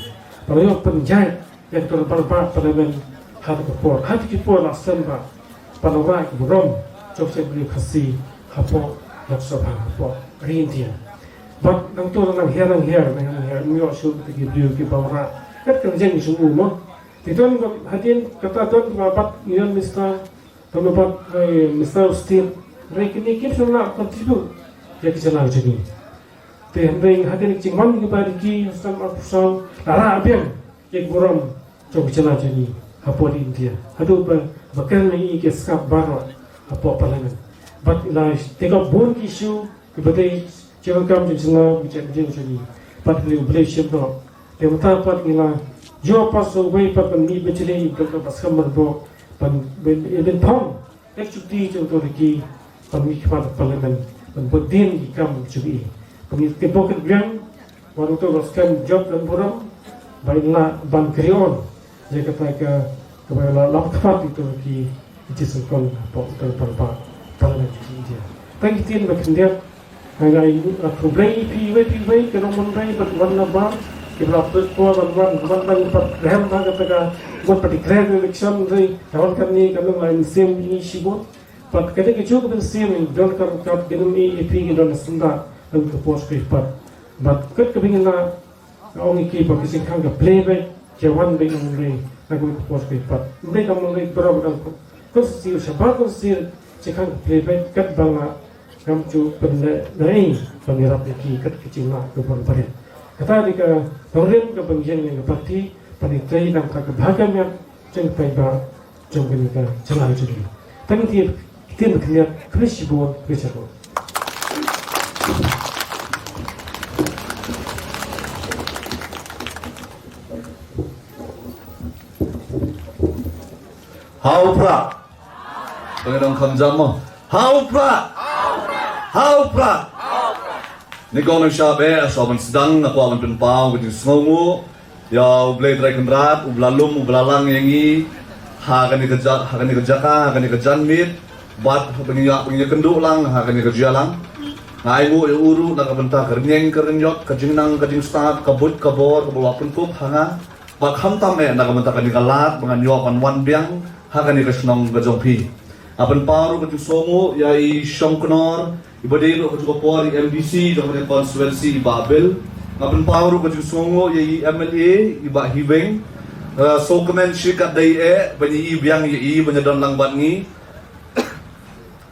Ba la ïoh pynjait ïa ka dorbar ba Parliament ha ka por, ha ki por la sdang ba. Ban wanrah ki burom jong ka seng Khasi hapoh Lok Sabha hapoh ri India. Bad nangto nang hiar nang hiar nang hiar ngi ïoh shuh ki briew kiba wanrah. Kat ka jing shu u mo. Te don ba hadien kata don ba bad Union Minister, don ba bad, eh, Minister of State. Hynrei kine kim shym la contribute ïa ka jylla jong ngi. Te hynrei hadien ka jingwan kiba riki ha u snem arphew saw la rah biang ïa ka burom jong ka jylla jong ngi hapoh ri India. Haduh ba, ba kren ïa ki sngap baroh hapoh Parliament. Bad i la take up bun ki issue kiba dei jingdonkam jong ka jylla, ki jingdonkam jong ngi. Bad U Blei u shim noh. Te mynta pat ngi la ïoh pass uwei pat ban mih bejlei, ban, ban, ban skhem ban bok ban, ban, ban thong. Ek jukti jong uto u riki ban mih khmat Parliament ban bud dien ki kam jong i. Ban mih ki bok ki biang, wan uto ba skhem jop ban burom ba in lah ban carry on ïa kata ka, kaba la lap khmat ito ki, ki jingsyngkon hapoh uto u Parliament jong India. Tang ki ktien ba khyndiat. Ngi ai, ah, khublei ïa phi iwei pa iwei, ki nongmynrei bad wan na bar, kiba la pynpoi ban wan, wan ban pat rem ba kata ka, wan pat declare election, hynrei ka wan katne ka long lai mynsiem ïa ngi shibun. Bad kane kajuh ka mynsiem ngi donkam kat, ki nongmynrei ïa phi ngi don na syndah, ngi ka pos phi pat. Bad kat kaba ngi la Ka ong ïa ki ba ka jingkhang ka plie beit, ki wan beit na Mawlai na kawei ka por kawei pat. Mawlai ka Mawlai baroh ka dang ko, konstituensi, shabar konstituensi, jingkhang ka plie beit, kat ba nga ngam ju pynleh naei ban ïarap ïa ki kat ka jinglah ka ban barit. Kata dei ka nongrim ka ban ïeng ïa ka parti, ban ïatrei na ka bha ka miat jong ka paidbah jong kane ka jylla jong ngi. Tang ïa ki ktien khyndiat, khublei shibun, khublei shibun. Ha u Prah. Pynlong kham jam mo. Ha u Prah. Ha u Prah. Nyngkong nyngshap eh, shuwa ban sdang, nga kwah ban pynpaw ka jingsngewnguh ïa U Blei Trai Kynrad, uba la lum, uba la lang ïa ngi ha kane ka ja-, ha kane ka jaka, ha kane ka janmiet, bad ba ngin ïa, ba ngin ïakynduh lang ha kane ka jingïalang. Nga ainguh ïa u ruh na ka bynta ka rynïeng ka rynïot, ka jingnang ka jingstad, ka buit ka bor kaba la pynkup ha nga. Bad khamtam eh na ka bynta kane ka lad ba ngan ïoh ban wan biang ha kane ka shnong ka jong phi. Nga pynpaw ruh ka jingsngewnguh ïa i shongknor, iba dei ruh ka juh ka por i M D C jong kane ka constituency, i Bah Bill. Nga pynpaw ruh ka jingsngewnguh ïa i M L A, i Bah Hibing. Eh, sngewkmen shikatdei eh ban ïohi biang ïa i ban ïadon lang bad ngi.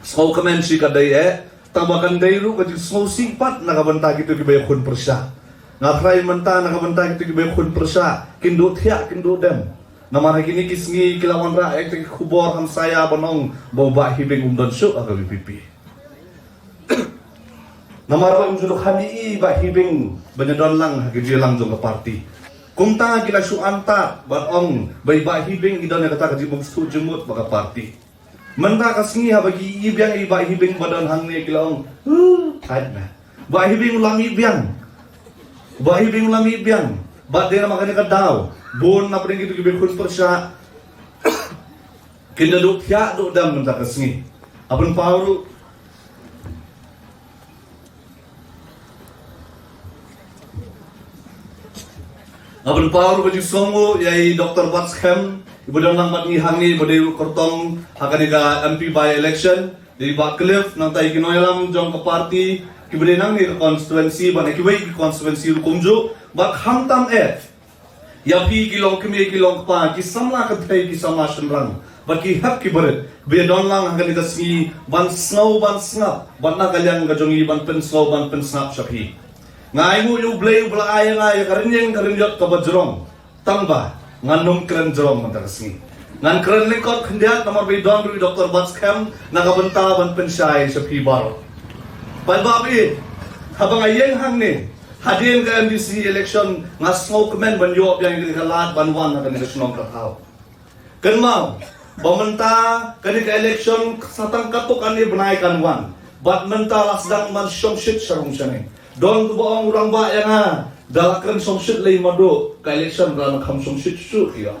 Sngewkmen shikatdei eh. Tang ba kan dei ruh ka jingsngewsih pat na ka bynta kito kiba ïakhun pyrshah. Nga tharai mynta na ka bynta kito kiba ïakhun pyrshah, kin duh thiah, kin duh dem. Namar ha kine ki sngi ki la wanrah ïa kita ki khubor hamsaïa ban ong ba u Bah Hibing um don shuh ha ka V P P. Namar ba um ju duk kham ïohi i Bah Hibing ban ïadon lang ha ka jingïalang jong ka parti. Kumta ki la shu antad ban ong ba i Bah Hibing i don ïa kata ka jingbymsngewthuh jingmut bad ka parti. Mynta ka sngi haba ki ïohi biang ïa i Bah Hibing ba don hangne ki la ong, "Huh, thait me. Bah Hibing u la mih biang. Bah Hibing u la mih biang." Bad dei namar kane ka daw, bun na pdeng kito kiba ïakhun pyrshah kin da duh thiah duh dem mynta ka sngi. Nga pynpaw ruh Nga pynpaw ruh ka jingsngewnguh ïa i Doktor Batskhem, iba don lang bad ngi hangne, iba dei ruh kyrtong ha kane ka M P by-election, dei i Bah Cliff, nangta ïa ki nongïalam jong ka party, kiba dei nangne ka constituency, bad na kiwei ki constituency ruh kumjuh, bad khamtam eh ïa phi ki longkmie ki longkpa, ki samla kynthei ki samla shynrang, bad ki hep ki barit, ba ïadon lang ha kane ka sngi ban sngew ban sngap, bad na ka liang ka jong ngi ban pynsngew ban pynsngap sha phi. Nga ainguh ïa U Blei uba la ai ïa nga ïa ka rynïeng ka rynïot kaba jrong, tang ba ngan ym kren jrong mynta ka sngi. Ngan kren lyngkot khyndiat namar ba i don ruh i Doktor Batskhem na ka bynta ban pynshai sha phi baroh. Paidbah ba ïeit, haba nga ïeng hangne, hadien ka M D C election nga sngewkmen ban ïoh biang ïa ka lad ban wan ha kane ka shnong ka thaw. Kynmaw ba mynta kane ka election sa tang katto katne bnai kan wan. Bad mynta la sdang ban shongshit sha rung shaneng. Don uba ong u rangbah ïa nga, da la kren shongshit lei Mado, ka election ka la nang kham shongshit shuh ïa.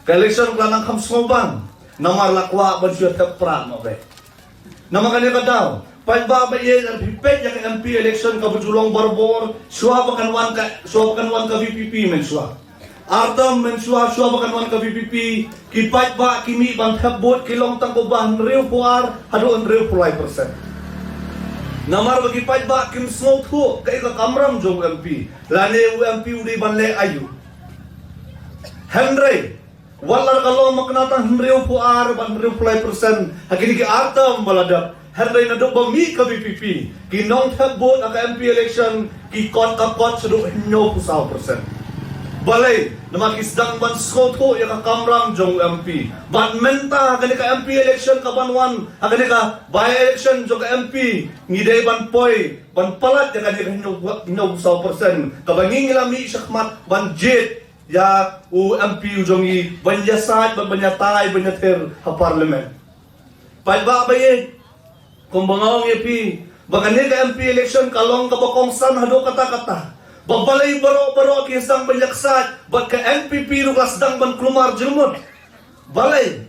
Ka election ka la nang kham sngewbang. Namar la kwah ban shu thep prah noh beit. Namar kane ka daw, paidbah ba ïeit, lada phi peit ïa ka M P election kaba ju long barabor, shuwa ba kan wan ka, shuwa ba kan wan ka V P P mynshuwa. Ar term mynshuwa, shuwa ba kan wan ka V P P, ki paidbah ki mih ban thep vote ki long tang kumba hynriewphew ar haduh hynriewphew lai percent. Namar ba ki paidbah kim sngewthuh kaei ka kamram jong u M P, lane u M P u dei ban leh aïu. Hynrei wat la ka long ba kane tang hynriewphew ar bad hynriewphew lai percent ha kine ki ar term ba la dep, hynrei naduh ba mih ka V P P, ki nongthep vote ha ka M P election ki kot ka kot shaduh hynñiewphew saw percent. Balei? Namar ki sdang ban sngewthuh ïa ka kamram jong u M P. Bad mynta ha kane ka M P election ka ban wan, ha kane ka by-election jong ka M P, ngi dei ban poi ban palat ïa kane ka hynñiew, hynñiewphew saw percent kaba ngi, ngi la mih shakhmat ban jied ïa u M P u jong ngi ban ïasaid bad ban ïatai ban ïathir ha Parliament. Paidbah ba ïeit, kumba nga ong ïa phi ba kane ka M P election ka long kaba kongsan haduh katta katta. Ba balei baroh baroh ki sdang ban ïaksaid bad ka N P P ruh ka sdang ban kulmar jingmut. Balei?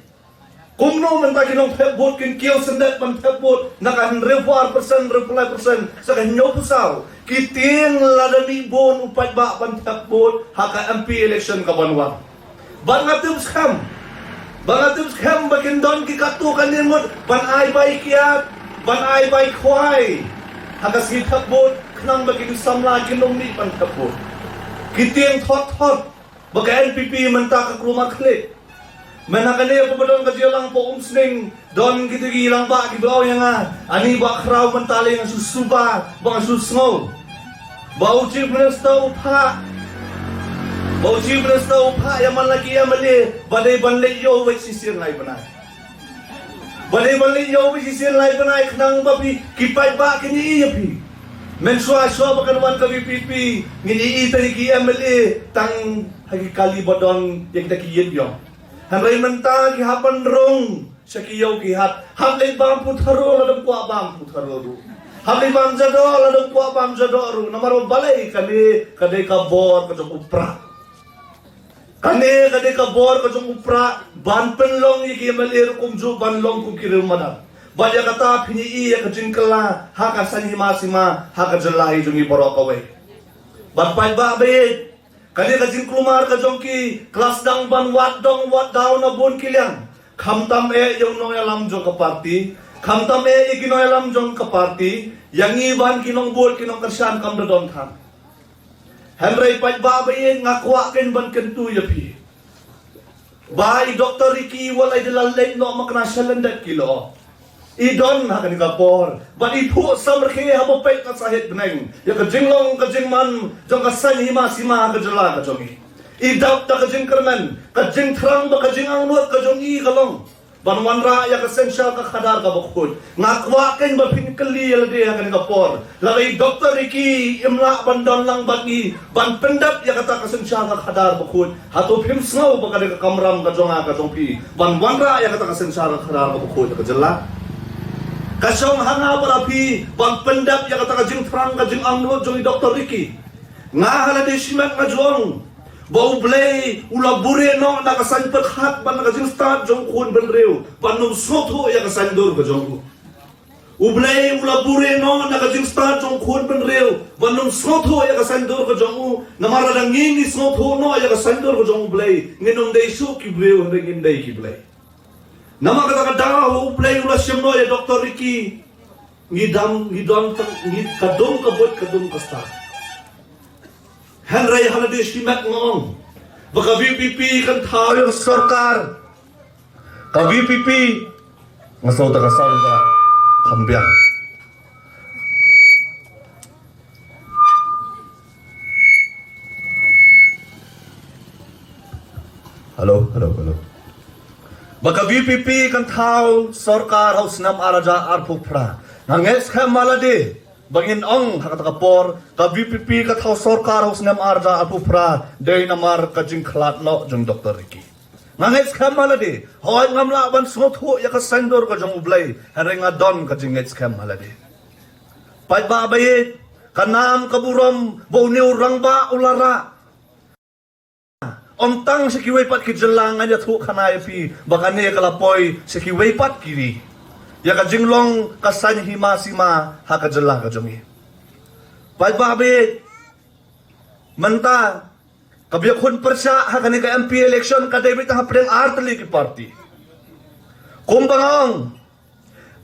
Kumno mynta ki nongthep vote kin kiew syndet ban thep vote na ka hynriewphew ar percent, hynriewphew lai percent, sa ka hynñiewphew saw? Ki tieng lada mih bun u paidbah ban thep vote ha ka M P election ka ban wan. Bad nga tip skhem, bad nga tip skhem ba kin don ki katto katne ngut ban ai bai kiad, ban ai bai khwai ha ka sngi thep vote, khnang ba kine ki samla kin ym mih ban thep vote. Ki tieng thot thot ba ka N P P mynta ka kulmar khlieh. Mynta kane ka ba don ka jingïalang ba um sning, don kita ki rangbah ki ba ong ïa nga, ani Bah Khraw mynta lei nga shu suba ba nga shu sngew ba u Chief Minister u phah, ba u Chief Minister u phah ïa man la ki M L A ba dei ban leit ïoh wei shisien lai bnai. Ba dei ban leit ïoh wei shisien lai bnai khnang ba phi, ki paidbah kin ïohi ïa phi. Mynshuwa shuwa ba kan wan ka V P P, ngin ïohi tang ïa ki M L A tang ha ki kali ba don ïa kita ki ïit ïong. Hynrei mynta ki hap ban rung sha ki ïew ki hat. Hap leit bam putharu lada ym kwah bam putharu ruh. Hap leit bam jadoh lada ym kwah bam jadoh ruh. Namar ba balei? Kane ka dei ka bor ka jong u Prah. Kane ka dei ka bor ka jong u Prah ban pynlong ïa ki M L A ruh kumjuh ban long kum ki riew madan. Bad ïa kata phin ïohi ïa ka jingkylla ha ka saiñ hima sima ha ka jylla hi jong ngi baroh kawei. Bad paidbah ba ïeit, kane ka jingkulmar ka jong ki ka la sdang ban wad dong wad daw na bun ki liang. Khamtam eh ïa u nongïalam jong ka party, khamtam eh ïa ki nongïalam jong ka party, ïa ngi ban ki nongbud ki nongkyrshan kam da don than. Hynrei paidbah ba ïeit, nga kwah kein ban kyntu ïa phi ba i Doctor Ricky wat la i da la leit noh makna sha lyndet ki lyoh, i don ha kane ka por bad i phuh samrkhie haba peit ka sahit bneng ïa ka jinglong ka jingman jong ka saiñ hima sima ha ka jylla ka jong i. I dap da ka jingkyrmen, ka jingthrang bad ka jingangnud ka jong i ka long ban wanrah ïa ka synshar ka khadar kaba khuid. Nga kwah kein ba phin kylli ïa lade ha kane ka por, lada i Doctor Ricky im lah ban don lang bad ngi ban pyndep ïa kata ka synshar ka khadar ba khuid, hato phim sngew ba ka dei ka kamram ka jong nga ka jong phi ban wanrah ïa kata ka synshar ka khadar kaba khuid ka jylla? Ka shong ha nga bad ha phi ban pyndep ïa kata ka jingthrang ka jingangnud jong i Doctor Ricky. Nga ha lade shimet nga ju ong ba U Blei u la buhrieh noh na ka saiñ pyrkhat bad na ka jingstad jong u khun bynriew ban ym sngewthuh ïa ka saiñdur ka jong u. U Blei u la buhrieh noh na ka jingstad jong u khun bynriew ban ym sngewthuh ïa ka saiñdur ka jong u. Namar lada ngi ngi sngewthuh noh ïa ka saiñdur ka jong U Blei, ngin ym dei shuh ki briew, hynrei ngin dei ki blei. Namar kata ka daw U Blei u la shim noh ïa Doctor Ricky. Ngi dang, ngi don tang, ngi ka dum ka buit ka dum ka stad. Hynrei ha lade shimet nga ong ba ka V P P kan thaw ïa ka sorkar. Ka V P P, nga sngew ta ka sound ka kham biang. Hello, hello, hello. Ba ka V P P kan thaw sorkar ha u snem ar hajar arphew phra. Nga ngeit skhem ma lade ba ngin ong ha kata ka por ka V P P ka thaw sorkar ha u snem ar hajar arphew phra dei namar ka jingkhlad noh jong Doctor Ricky. Nga ngeit skhem ma lade, hooid ngam lah ban sngewthuh ïa ka saiñdur ka jong U Blei, hynrei nga don ka jingngeit skhem ma lade. Paidbah ba ïeit, ka nam ka burom ba une u rangbah u la rah. Ym tang sha kiwei pat ki jylla, ngan ïathuh khana ïa phi ba kane ka la poi sha kiwei pat ki ri. Ïa ka jinglong ka saiñ hima sima ha ka jylla ka jong ngi. Paidbah ba ïeit, mynta ka ba ïakhun pyrshah ha kane ka M P election ka dei beit tang hapdeng ar tylli ki party. Kumba nga ong,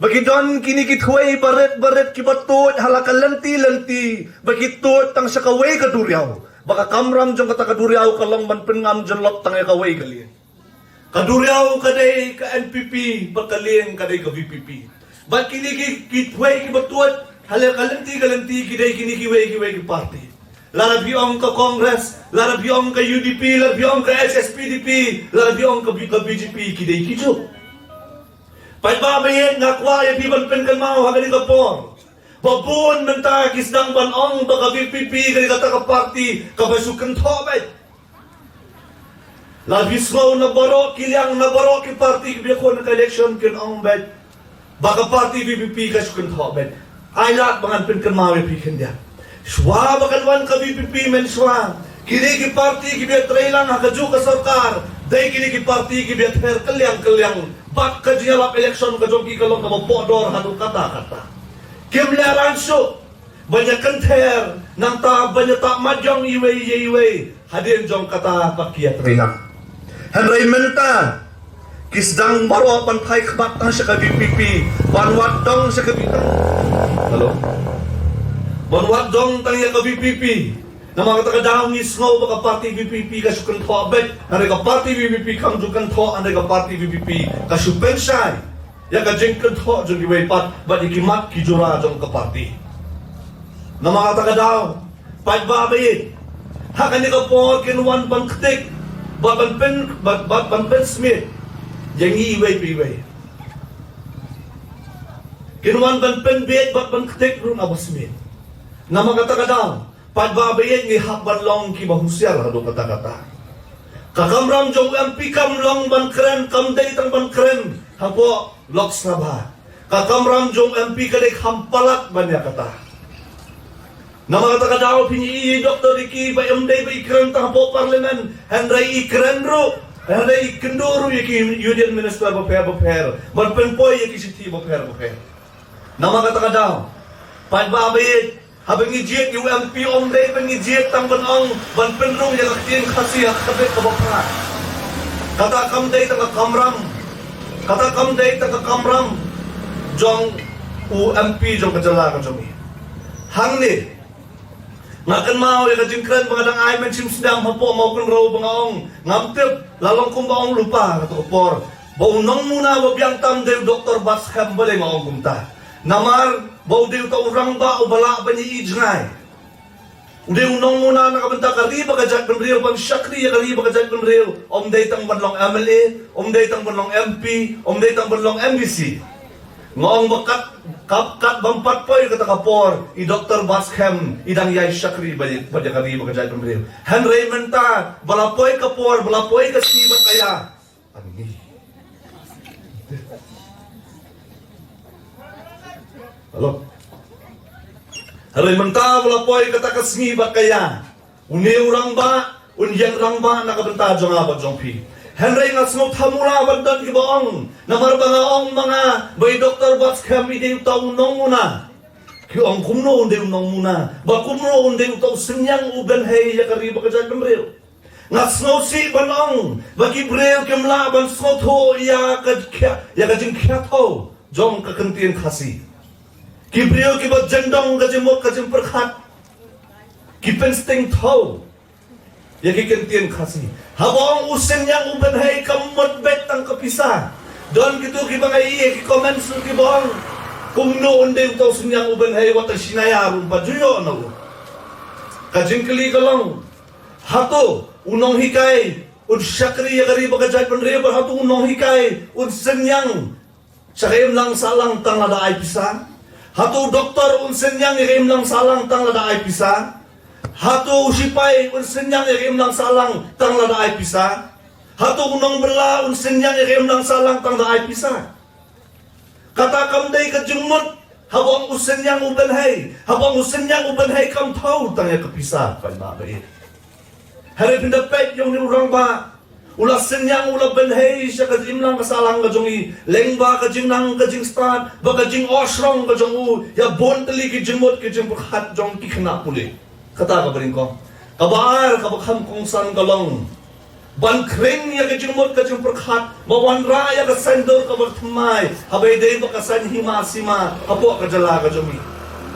ba ki don kine ki thwei barit barit ki ba tuid ha la ka lynti lynti, ba ki tuid tang sha kawei ka duriaw, ba ka kamram jong kata ka duriaw ka long ban pynngam jyllop tang ïa kawei ka lieng. Ka duriaw ka dei ka N P P bad ka lieng ka dei ka V P P. Bad kine ki, ki thwei ki ba tuid ha la ka lynti ka lynti ki dei kine kiwei kiwei ki party. Lada phi ong ka Congress, lada phi ong ka U D P, lada phi ong ka H S P D P, lada phi ong ka B-, ka B J P, ki dei kijuh. Paidbah ba ïeit, nga kwah ïa phi ban pynkynmaw ha kane ka por ba bun mynta ki sdang ban ong ba ka V P P ka dei kata ka party ka ba shu kynthoh beit. La phi sngew na baroh ki liang, na baroh ki party ki ba ïakhun ha ka election kin ong beit ba ka party V P P ka shu kynthoh beit. Ai lad ba ngan pynkynmaw ïa phi khyndiat. Shuwa ba kan wan ka V P P mynshuwa, kine ki party ki ba ïatreilang ha kajuh ka sorkar dei kine ki party ki ba ïather kylliang kylliang bad ka jingïalap election ka jong ki ka long kaba pohdor haduh katta katta. Kim lehrain shuh ban ïakynther, nangta ban ïatap mat jong iwei ïa iwei hadien jong kata pat ki ïatreilang. Hynrei mynta ki sdang baroh ban phai khmat tang sha ka V P P, ban wad dong sha ka V P P. Hello. Ban wad dong tang ïa ka V P P. Namar kata ka daw ngi sngew ba ka party VPP ka shu kynthoh beit, hynrei ka party VPP kam ju kynthoh, hynrei ka party VPP ka shu pynshai ïa ka jingkynthoh jong kiwei pat bad ïa ki mat ki jura jong ka party. Namar kata ka daw, paidbah ba ïeit, ha kane ka por kin wan ban ktik bad ban pyn, bad, bad ban pynsmit ïa ngi iwei pa iwei. Kin wan ban pynbieit bad ban ktik ruh na ba smit. Namar kata ka daw, paidbah ba ïeit, ngi hap ban long kiba husiar haduh katta katta. Ka kamram jong u MP kam long ban kren, kam dei tang ban kren hapoh Lok Sabha. Ka kamram jong u MP ka dei kham palat ban ïa kata. Namar kata ka daw phin ïohi ïa i Doktor Ricky ba ym dei ba i kren tang hapoh Parliament, hynrei i kren ruh, hynrei i kynduh ruh ïa ki Union Minister bapher bapher ban pynpoi ïa ki shithi bapher bapher. Namar kata ka daw, paidbah ba ïeit, haba ngi jied ïa u MP ym dei ba ngi jied tang ban ong ban pynrung ïa ka ktien Khasi ha ka bit kaba phra. Kata kam dei tang ka kamram, kata kam dei tang ka kamram jong u MP jong ka jylla ka jong ngi. Hangne nga kynmaw ïa ka jingkren ba nga dang ai mynshem snem hapoh Mawkynrew ba nga ong, ngam tip la long kumba ong lypa kato ka por, ba u nongmuna ba biang tam dei u Doktor Batskhem, balei nga ong kumta? Namar ba u dei uta u rangbah uba lah ban ïohi jngai. U dei u nongmuna na ka bynta ka ri bad ka jaitbynriew, ban shakri ïa ka ri bad ka jaitbynriew. Ym dei tang ban long MLA, ym dei tang ban long MP, ym dei tang ban long MDC. Nga ong ba kat, kat, kat bym pat poi kata ka por, i Doktor Batskhem i dang ïai shakri bad ïa, bad ïa ka ri bad ka jaitbynriew. Hynrei mynta ba la poi ka por, ba la poi ka sngi bad ka ïa, ani. Hello. Hynrei mynta ba la poi kata ka sngi bad ka ïa, une u rangbah un ïeng rangbah na ka bynta jong nga bad jong phi. Hynrei nga sngewthuh mula ban don kiba ong, namar ba nga ong ma nga ba i Doktor Batskhem i dei uta u nongmuna. Ki ong kumno un dei u nongmuna, ba kumno un dei uta u synñiang u bynhei ïa ka ri bad ka jaitbynriew. Nga sngewsih ban ong ba ki briew kim lah ban sngewthuh ïa ka khia-, ïa ka jingkhia thew jong ka ktien Khasi. Ki briew kiba jyndong ka jingmut ka jingpyrkhat, ki pynsting thew ïa ki ktien Khasi. Haba ong u synñiang u bynhei kam mut beit tang ka pisa. Don kito kiba ngai ïa ki comments ruh kiba ong, kumno un dei uta u synñiang u bynhei, wat tang shi naya ruh ym pat ju ïoh na u. Ka jingkylli ka long, hato u nonghikai un shakri ïa ka ri bad ka jaitbynriew, bad hato u nonghikai un synñiang sha ka imlang sahlang tang lada ai pisa? Hato u doktor un synñiang ïa ka imlang sahlang tang lada ai pisa? Hato u shipai un synñiang ïa ka imlang sahlang tang lada ai pisa? Hato u nongbylla un synñiang ïa ka imlang sahlang tang da ai pisa? Kata kam dei ka jingmut. Haba ong u synñiang u bynhei, haba ong u synñiang u bynhei kam thew tang ïa ka pisa, paidbah ba ïeit. Hynrei phin da peit ïa une u rangbah, u la synñiang, u la bynhei sha ka imlang ka sahlang ka jong i, lyngba ka jingnang ka jingstad bad ka jingohshrong ka jong u ïa bun tylli ki jingmut ki jingpyrkhat jong ki khynnah pule. Kata kaba nyngkong. Kaba ar, kaba kham kongsan ka long ban khring ïa ka jingmut ka jingpyrkhat, ba wanrah ïa ka saiñdur kaba thymmai, haba ïadei bad ka saiñ hima sima hapoh ka jylla ka jong ngi.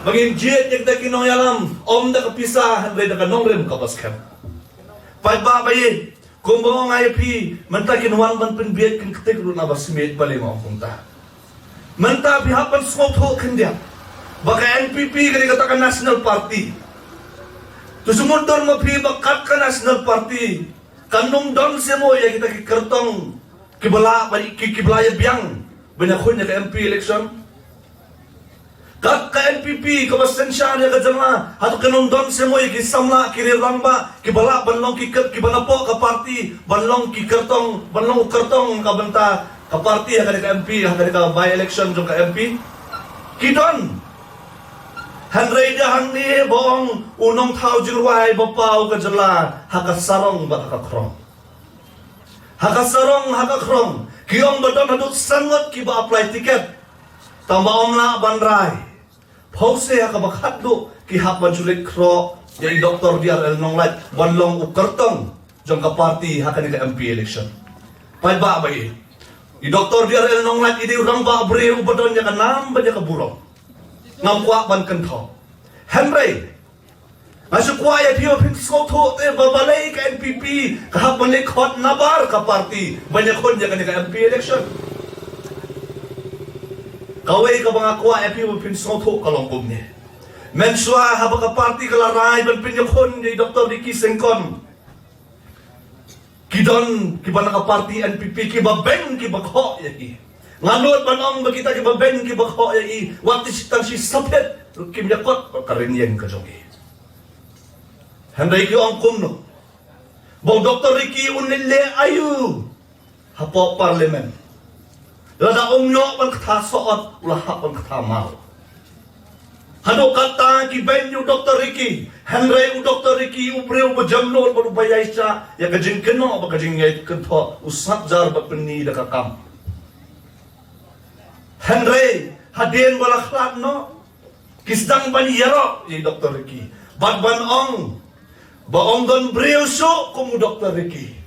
Ba ngin jied ïa kita ki nongïalam ym da ka pisa hynrei da ka nongrim kaba skhem. Paidbah ba ïeit, kumba nga ong ïa phi, mynta kin wan ban pynbieit, kin ktik ruh na ba smiej, balei nga ong kumta? Mynta phi hap ban sngewthuh khyndiat ba ka NPP ka dei kata ka National Party. To sngewthuh ma phi ba kat ka National Party kan ym don shuh mo ïa kita ki kyrtong kiba la, ki, kiba la ïa biang ban ïakhun ïa ka MP election. Kat ka NPP kaba synshar ïa ka jylla, hato kan ym don shuh mo ïa ki samla, ki rangbah kiba lah ban long ki kyr-, kiba napoh ka party ban long ki kyrtong, ban long u kyrtong ka bynta ka party ha kane ka MP, ha kane ka by election jong ka MP? Ki don. Hynrei da hangne ba ong u nongthaw jingrwai ba paw ka jylla ha ka sarong bad ha ka khrong. Ha ka sarong, ha ka khrong, ki ong ba don haduh san ngut kiba apply ticket. Tangba ym lah ban rai. Phewse ha kaba khatduh ki hap ban shu leit khroh ïa i Doktor D R L Nonglait ban long u kyrtong jong ka party ha kane ka MP election. Paidbah ba ïeit, i Doktor D R L Nonglait i dei u rangbah briew uba don ïa ka nam bad ïa ka burom. Ngam kwah ban kynthoh. Hynrei Nga shu kwah ïa phi ba phin sngewthuh te ba balei ka N P P ka hap ban leit khot nabar ka party ban ïakhun ïa kane ka M P election. Kawei kaba nga kwah ïa phi ba phin sngewthuh ka long kumne. Mynshuwa haba ka party ka la rai ban pynïakhun ïa i Doctor Ricky Syngkon, ki don kiba na ka party N P P kiba beiñ kiba khoh ïa i. Nga nud ban ong ba kita kiba beiñ kiba khoh ïa i, wat tang shi saphet ruh kim ïakot bad ka rynïeng ka jong i. Hynrei ki ong kumno ba u Doctor Ricky un leit leh aïu hapoh Parliament? Lada um ïoh ban kata sohot, u la hap ban kata maw. Haduh katta ki beiñ ïa u Doctor Ricky, hynrei u Doctor Ricky u briew ba jemnud bad uba ïaishah ïa ka jingkynnoh bad ka jingïakynthoh, u sngap jar bad pynni da ka kam. Hynrei hadien ba la khlad noh, ki sdang ban ïaroh ïa i Doctor Ricky bad ban ong ba ym don briew shuh kum u Doctor Ricky.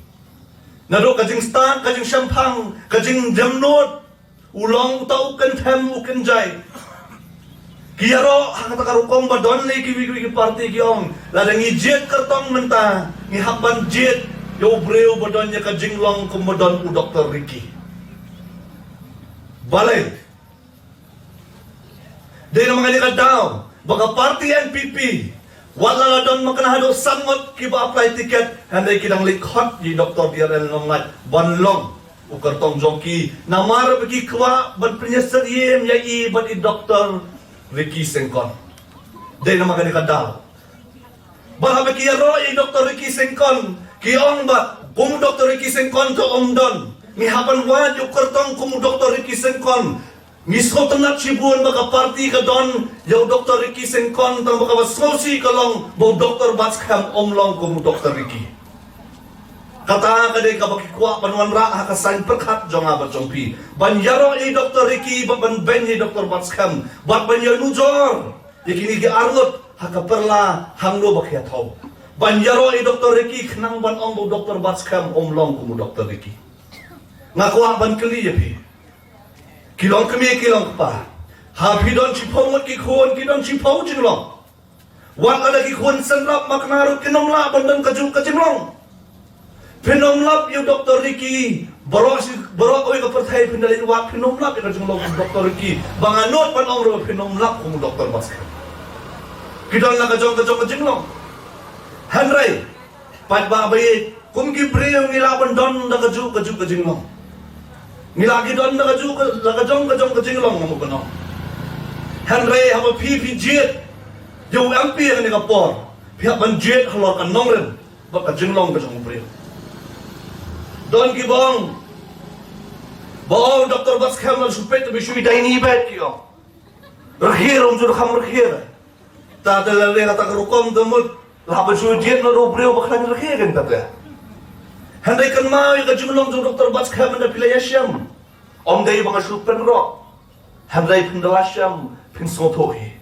Naduh ka jingstad, ka jingshemphang, ka jingjemnud, u long uta u kynthem u kynjai. Ki ïaroh ha kata ka rukom ba don lei kiwei kiwei ki party ki ong, lada ngi jied kyrtong mynta, ngi hap ban jied ïa u briew ba don ïa ka jinglong kum ba don u Doctor Ricky. Balei? Dei namar kane ka daw ba ka party N P P, wat la la don makna haduh san ngut kiba apply ticket, hynrei ki dang leit khot ïa i Doctor D R L Nonglait ban long u kyrtong jong ki, namar ba ki kwah ban pynïasyriem ïa i bad i Doctor Ricky Syngkon. Dei namar kane ka daw. Bad haba ki ïaroh ïa i Doctor Ricky Syngkon, ki ong ba kum u Doctor Ricky Syngkon te um don, ngi hap ban wad ïa u kyrtong kum u Doctor Ricky Syngkon. Ngi sngewtynnat shibun ba ka party ka don ïa u Doctor Ricky Syngkon, tang ba kaba sngewsih ka long ba u Doctor Batskhem um long kum u Doctor Ricky. Kata ka dei kaba ki kwah ban wanrah ha ka saiñ pyrkhat jong nga bad jong phi, ban ïaroh ïa i Doctor Ricky bad ban beiñ ïa i Doctor Batskhem bad ban ïanujor ïa kine ki arngut ha ka pyrla hangno ba ki ïathaw. Ban ïaroh ïa i Doctor Ricky khnang ban ong ba u Doctor Batskhem um long kum u Doctor Ricky. Nga kwah ban kylli ïa phi, ki long kmie ki long kpa, ha phi don shiphew ngut ki khun, ki don shiphew jinglong. Wat lada ki khun synrap makna ruh kin ym lah ban don kajuh ka jinglong. Phin ym lap ïa u Doctor Ricky baroh shi, baroh kawei ka pyrthei phin da leit wad, phin ym lap ïa ka jinglong u Doctor Ricky. Ba nga nud ban ong ruh phin ym lap kum u Doctor Batskhem. Ki don la ka jong ka jong ka jinglong. Hynrei paidbah ba ïeit, kum ki briew ngi lah ban don da kajuh kajuh ka jinglong. Ngi lah ki don da kajuh ka, la ka jong ka jong ka jinglong, nga mut ban ong. Hynrei haba phi phi jied ïa u M P ha kane ka por, phi hap ban jied halor ka nongrim bad ka jinglong ka jong u briew. Don kiba ong ba, oh, Doctor Batskhem la shu peit te ba shu ïa dai ni bad ki ong. Rkhie ruh um ju kham rkhie. Ta te la leh kata ka rukom te mut la hap ban shu jied noh da u briew ba khlaiñ rkhie kan ta te. Hynrei kynmaw ïa ka jinglong jong u Doctor Batskhem, mynta phi la ïashem. Ym dei ba nga shu pynroh. Hynrei phin da la shem phin sngewthuh hi.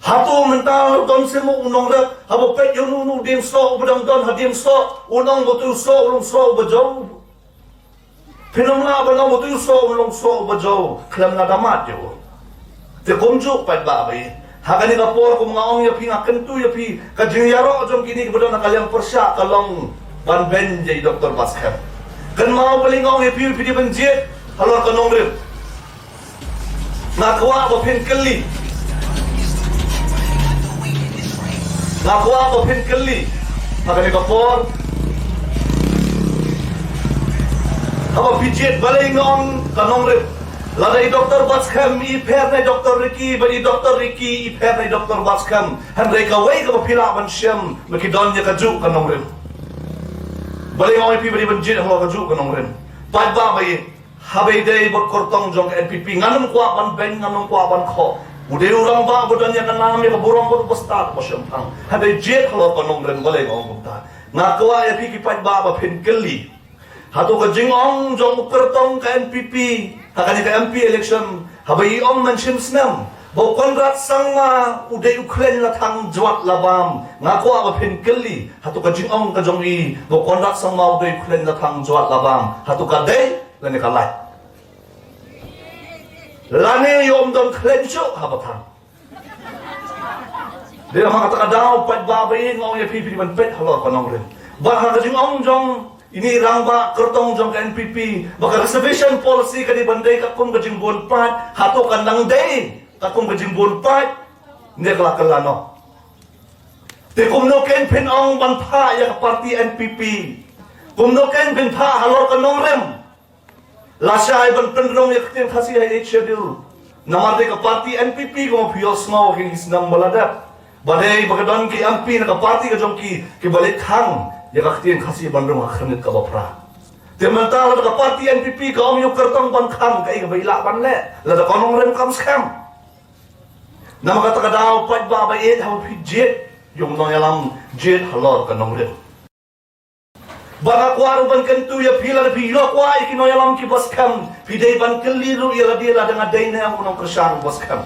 Hato mynta don seh mo u nongrep haba peit ïa uno uno u dieng soh uba dang don ha dieng soh, un ong ba uto u soh u long soh uba jew? Phin ym lah ban ong ba uto u soh u long soh uba jew khlem lada mad ïa u. Te kumjuh paidbah ba ïeit, ha kane ka por kum nga ong ïa phi, nga kyntu ïa phi, ka jingïaroh jong kine kiba don ha ka liang pyrshah ka long ban beiñ ïa i Doctor Batskhem. Kynmaw balei nga ong ïa phi, phi dei ban jied halor ka nongrim. Nga kwah ba phin kylli. Nga kwah ba phin kylli ha kane ka por. Haba phi jied, balei nga ong ka nongrim? Lada i Doctor Batskhem i pher na i Doctor Ricky, bad i Doctor Ricky i pher na i Doctor Batskhem, hynrei kawei kaba phi lah ban shem ba ki don ïa kajuh ka nongrim. Balei nga ong ïa phi ba dei ban jied halor kajuh ka nongrim? Paidbah ba ïeit, haba ïadei bad kyrtong jong ka N P P, ngan ym kwah ban beiñ, ngan ym kwah ban khoh. U dei u rangbah ba don ïa ka nam, ïa ka burom, bad uba stad, uba shemphang. Hynrei jied halor ka nongrim, balei nga ong kumta? Nga kwah ïa phi ki paidbah ba phin kylli. Hato ka jingong jong u kyrtong ka N P P ha kane ka M P election, haba i ong mynshem snem ba u Conrad Sangma u dei u khleiñ la thang jwat la bam, nga kwah ba phin kylli, hato ka jingong ka jong i ba u Conrad Sangma u dei u khleiñ la thang jwat la bam, hato ka dei lane ka lait? Lane ïoh ym don khleiñ shuh haba thang? Dei namar kata ka daw paidbah ba ïeit nga ong ïa phi, phi dei ban peit halor ka nongrim. Bad ha ka jingong jong ine i rangbah kyrtong jong ka N P P ba ka reservation policy ka dei ban dei katkum ka jingbun paid, hato kan nang dei katkum ka jingbun paid ne ka la kylla noh? Te kumno kein phin ong ban phah ïa ka party N P P? Kumno kein phin phah halor ka nongrim? Lashai ban pynrung ïa ka ktien Khasi ha Eighth Schedule. Namar dei ka party N P P kumba phi ïohsngew ha ki snem ba la dep, ba dei ba ka don ki M P na ka party ka jong ki kiba leit khang ïa ka ktien Khasi ban rung ha Khyrnit kaba phra. Te mynta lada ka party N P P ka ong ïa u kyrtong ban khang, kaei kaba i lah ban leh lada ka nongrim kam skhem? Namar kata ka daw paidbah ba ïeit, haba phi jied ïa u nongïalam, jied halor ka nongrim. Ba nga kwah ruh ban kyntu ïa phi, lada phi ïoh kwah ïa ki nongïalam kiba skhem, phi dei ban kylli ruh ïa lade lada nga dei ne em u nongkyrshan uba skhem.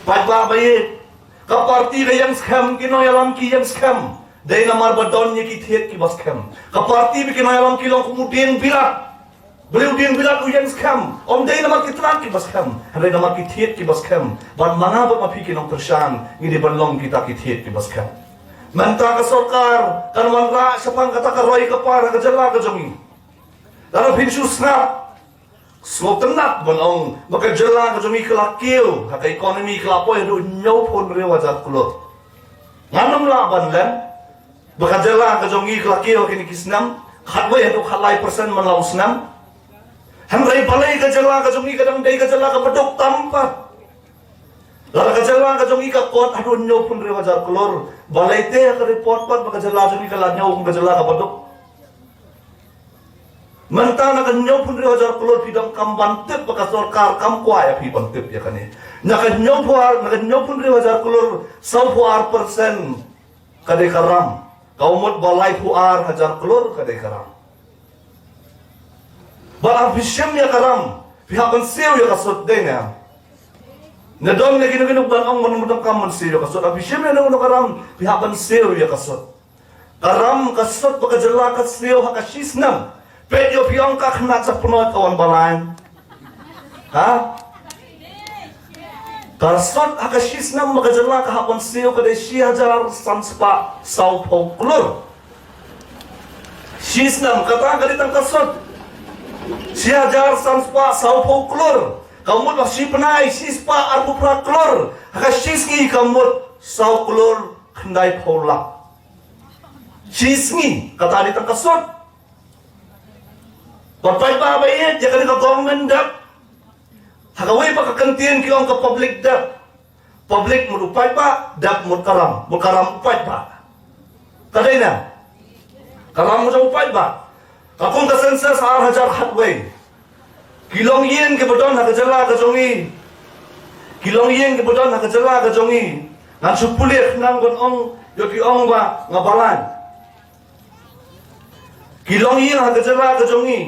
Paidbah ba ïeit, ka party ka ïeng skhem, ki nongïalam ki ïeng skhem. Dei namar ba don ïa ki thied kiba skhem. Ka party bad ki nongïalam ki long kum u dieng bilat. Balei u dieng bilat u ïeng skhem? Ym dei namar ki tnat kiba skhem, hynrei namar ki thied kiba skhem. Bad ma nga bad ma phi ki nongkyrshan ngi dei ban long kita ki thied kiba skhem. Mynta ka sorkar kan wanrah shaphang kata ka roi ka par ha ka jylla ka jong ngi. Lada phin shu sngap, sngewtynnat ban ong ba ka jylla ka jong ngi ka la kiew, ha ka economy ka la poi haduh hynñiewphew hynriew hajar klur. Ngan ym lah ban lem ba ka jylla ka jong ngi ka la kiew ha kine ki snem khatwei haduh khatlai percent man la u snem. Hynrei balei ka jylla ka jong ngi ka dang dei ka jylla kaba duk tam pat? Lada ka jylla ka jong ngi ka kot haduh hynñiewphew hynriew hajar klur, balei te ha ka report pat ba ka jylla jong ngi ka la ñiew kum ka jylla kaba duk? Mynta na ka hynñiewphew hynriew hajar klur phi donkam ban tip ba ka sorkar kam kwah ïa phi ban tip ïa kane. Na ka hynñiewphew, na ka hynñiewphew hynriew hajar klur, sawphew ar percent ka dei ka ram. Ka mut ba laiphew ar hajar klur ka dei ka ram. Bad lada phi shim ïa ka ram, phi hap ban siew ïa ka sut, dei ne em? Nga don ne kino kino ban ong ban, ban donkam ban siew ïa ka sut. Lada phi shim ïa kano kano ka ram, phi hap ban siew ïa ka sut. Ka ram ka sut ba ka jylla ka siew ha ka shi snem, peit ïoh phi ong ka khynnah ka pynnoh ka wan ba lai? Ha? Ka sut ha ka shi snem ba ka jylla ka hap ban siew ka dei shi hajar san spah sawphew klur. Shi snem, kata ka dei tang ka sut. Shi hajar san spah sawphew klur. Ka mut ba shi bnai, shi spah arphew phra klur. Ha ka shi sngi ka mut saw klur khyndaiphew lak. Shi sngi, kata dei tang ka sut. Ba paidbah ba ïeit, ïa kane ka government debt, ha kawei pat ka kyntien ki ong ka public debt. Public mut u paidbah, debt mut ka ram, mut ka ram u paidbah. Ka dei ne em? Ka ram mut u paidbah. Katkum ka census ar hajar khatwei, ki longïing kiba don ha ka jylla ka jong ngi, ki longïing kiba don ha ka jylla ka jong ngi, ngan shu pule khnang ban ong, ïoh ki ong ba nga balang. Ki longïing ha ka jylla ka jong ngi,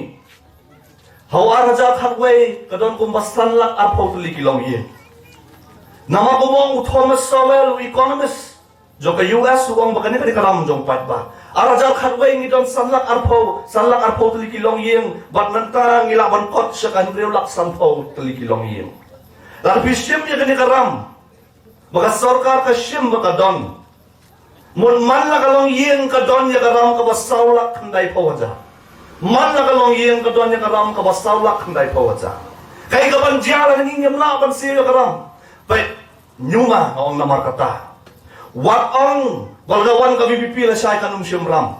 ha u ar hajar khatwei ka don kumba san lak arphew tylli ki longïing. Namar kumba ong u Thomas Sowell, u economist jong ka U S, u ong ba kane ka dei ka ram jong paidbah. Ar hajar khatwei ngi don san lak arphew, san lak arphew tylli ki longïing, bad mynta ngi lah ban kot sha ka hynriew lak sanphew tylli ki longïing. Lada phi shim ïa kane ka ram ba ka sorkar ka shim ba ka don, mut man la ka longïing ka don ïa ka ram kaba saw lak khyndaiphew hajar. Man la ka longïing ka don ïa ka ram kaba saw lak khyndaiphew hajar. Kaei kaban jia lada ngi ngim lah ban siew ïa ka ram? Peit, ñiuma nga ong namar kata. Wat ong ba la ka wan ka V P P lashai kan ym shim ram.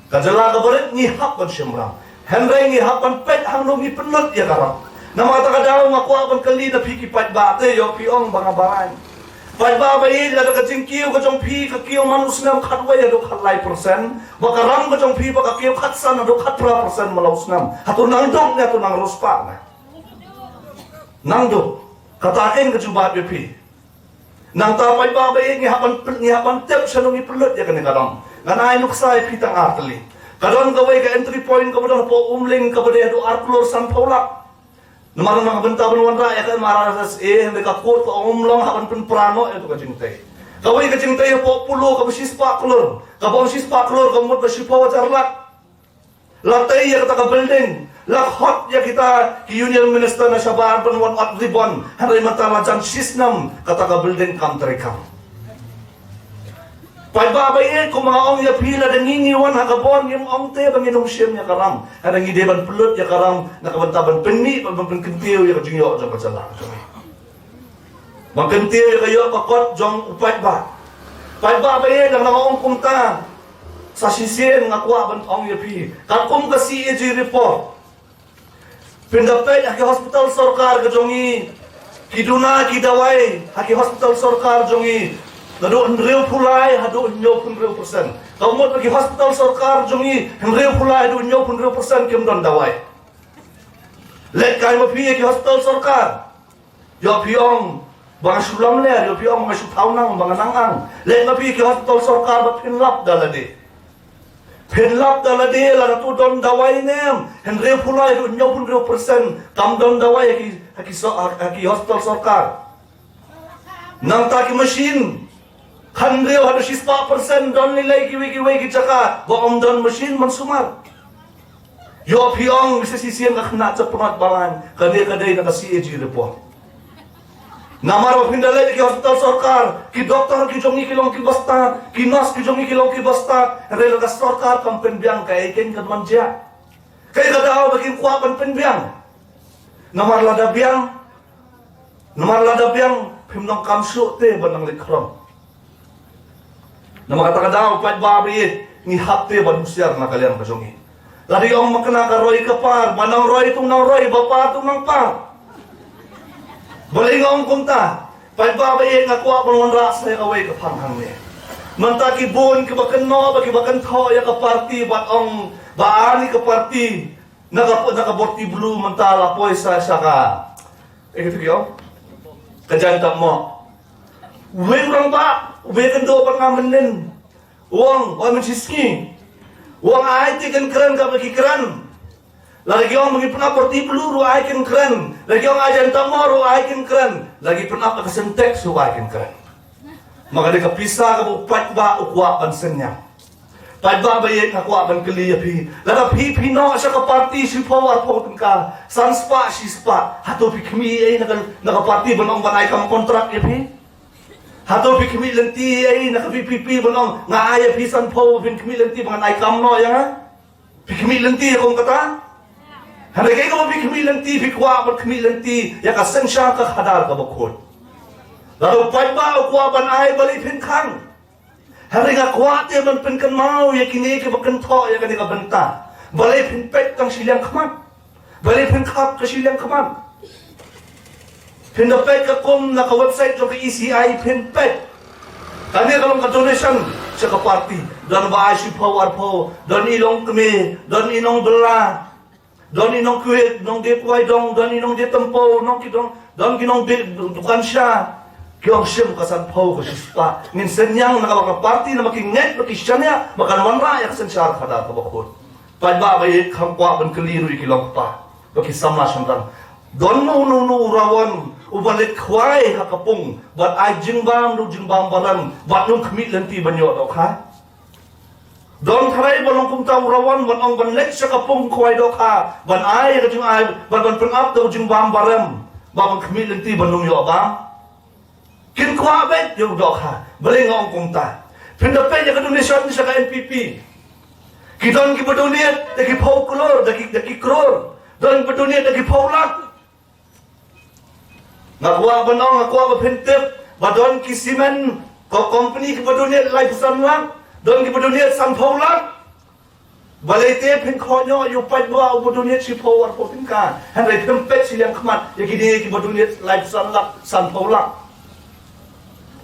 Ka jylla kaba rit ngi hap ban shim ram. Hynrei ngi hap ban peit hangno ngi pynlut ïa ka ram. Namar kata ka daw nga kwah ban kylli na phi ki paidbah, te ïoh phi ong ba nga balang. Paidbah ba ïeit, lada ka jingkiew ka jong phi ka kiew man u snem khatwei haduh khatlai percent, ba ka ram ka jong phi ba ka kiew khatsan haduh khatphra percent man la u snem, hato nang duk ne hato nang riewspah ne? Nang duk. Kata kein ka jubab ïa phi. Nangta paidbah ba ïeit, ngi hap ban pyn-, ngi hap ban tip shano ngi pynlut ïa kane ka ram. Ngan ai nuksa ïa phi tang ar tylli. Ka don kawei ka entry point kaba don hapoh Umling kaba dei haduh ar klur sanphew lak. Namar na ka bynta ban wanrah ïa ka M R S S A, hynrei ka court ka ong ym long, hap ban pynpra noh ïa ka jingtei. Kawei ka jingtei hapoh Polo kaba shispah klur, kaba ong shispah klur ka mut ba shiphew hajar lak. La tei ïa kata ka building, La khot ïa kita ki union minister na shabar ban wan ot ribbon. Hynrei mynta la jan shisnem kata ka building kam treikam. Paidbah ba ïeit, kumba nga ong ïa phi, lada ngi ngi wan ha ka bor ngim ong te ba ngin ym shim ïa ka ram. Hynrei ngi dei ban pynlut ïa ka ram na ka bynta ban pynmih, ban pynkyntiew ïa ka jingïoh jong ka jylla. Ban kyntiew ïa ka ïoh ka kot jong u paidbah. Paidbah ba ïeit, lada nga ong kumta, sa shisien nga kwah ban ong ïa phi, katkum ka C A G report, phin da peit ha ki hospital sorkar ka jong ngi, ki duna ki dawai ha ki hospital sorkar jong ngi, naduh hynriewphew lai haduh hynñiewphew hynriew percent. Ka mut ha ki hospital sorkar jong ngi, hynriewphew lai haduh hynñiewphew hynriew percent kim don dawai. Leit kai ma phi ha ki hospital sorkar. Ïoh phi ong ba nga shu lamler, ïoh phi ong ba nga shu thaw nang, ba nga nang ang. Leit ma phi ki hospital sorkar ba phin lap da lade. Phin lap da lade, lada tu don dawai ne em. Hynriewphew lai haduh hynñiewphew hynriew percent kam don dawai ha ki, ha ki so-, ha ki hospital sorkar. Nangta ki machine, hynriew haduh shispah percent don lei lei kiwei kiwei ki jaka ba ym don machine ban sumar. Ïoh phi ong sa shisien ka khynnah ka pynot balang, ka dei, ka dei na ka C A G report. Namar ba phin da leit ki hospital sorkar, ki doktor ki jong ngi ki long kiba stad, ki nurse ki jong ngi ki long kiba stad, hynrei la ka sorkar kam pynbiang, kaei keiñ kan wan jia. Kaei ka daw ba kim kwah ban pynbiang. Namar lada biang, namar lada biang, phim donkam shuh te ban nang leit khrong. Namar kata ka daw, paidbah ba ïeit, ngi hap te ban husiar na ka liang ka jong ngi. Lada ong ma kane ka roi ka par, ba nang roi tu nang roi, ba par tu nang par. Balei nga ong kumta? Paidbah ba ïeit, nga kwah ban wanrah sa ïa kawei ka phang hangne. Mynta ki bun kiba kynnoh bad kiba kynthoh ïa ka party bad ong ba ani ka party na ka, na ka Borti Blue mynta la poi sa sha ka, eh, kito ki ong, ka Jaiñtia Mawk. Uwei u rangbah uba ïakynduh bad nga mynnin u ong, wan mynshisngi, u ong ai te kan kren kaba ki kren. Lada ki ong ba ngi pynap Borti Blue ruh ai kan kren. Lada ki ong ai Jaiñtia Mawk ruh ai kan kren. Lada ki pynap ka Sintex ruh ai kan kren. Ma ka dei ka pisa kaba u paidbah u kwah ban synñiang. Paidbah ba ïeit, nga kwah ban kylli ïa phi. Lada phi phi noh sha ka party shiphew arphew tyngka, san spah shi spah, hato phi khmih ei na ka, na ka party ban ong ban ai kam kontrak ïa phi? Hato phi khmih lynti ei na ka V P P ban ong nga ai ïa phi sanphew, phin khmih lynti ban ai kam noh ïa nga? Phi khmih lynti ïa kum kata? Hynrei kaei kaba phi khmih lynti, phi kwah ban khmih lynti ïa ka synshar ka khadar kaba khuid. Lada u paidbah u kwah ban ai, balei phin khang? Hynrei nga kwah te ban pynkynmaw ïa kine kiba kynthoh ïa kane ka bynta. Balei phin peit tang shiliang khmat? Balei phin khap ka shiliang khmat? Phin da peit ka kum na ka website jong ka E C I, phin peit. Kane ka long ka donation sha ka party. Don ba ai shiphew arphew, don i longkmie, don i nongbylla. Don i nongkhuid, nongdie kwai dong, don i nongdie tympew, nong ki dong, don ki nongdie dukan sha. Ki ong shim ka sanphew, ka shispah. Ngin synñiang na kaba ka party, namar ki ngeit ba ki shaniah ba kan wanrah ïa ka synshar khadar kaba khuid. Paidbah ba ïeit, kham kwah ban kylli ruh ïa ki longkpa bad ki samla shynrang. Don uno uno u rawon uba leit khwai ha ka pung bad ai jingbam, ruh jingbam barem, bad nang khmih lynti ban ïoh dohkha? Don tharai ba long kumta u rawon ban ong ban leit sha ka pung khwai dohkha ban ai ka jingai, ban, ban pynap da u jingbam barem, ba ban khmih lynti ban ym ïoh bam? Kin kwah beit ïa u dohkha. Balei nga ong kumta? Phin da peit ïa ka donation sha ka N P P. Ki don kiba donate da ki phew klur, da ki, da ki klur. Don kiba donate da ki phew lak. Nga kwah ban ong, nga kwah ba phin tip ba don ki cement ko-, company kiba donate laiphew san lak, don kiba donate sanphew lak. Balei te phin khot noh ïa u paidbah uba donate shiphew arphew tyngka, hynrei phim peit shiliang khmat ïa kine kiba donate laiphew san lak, sanphew lak?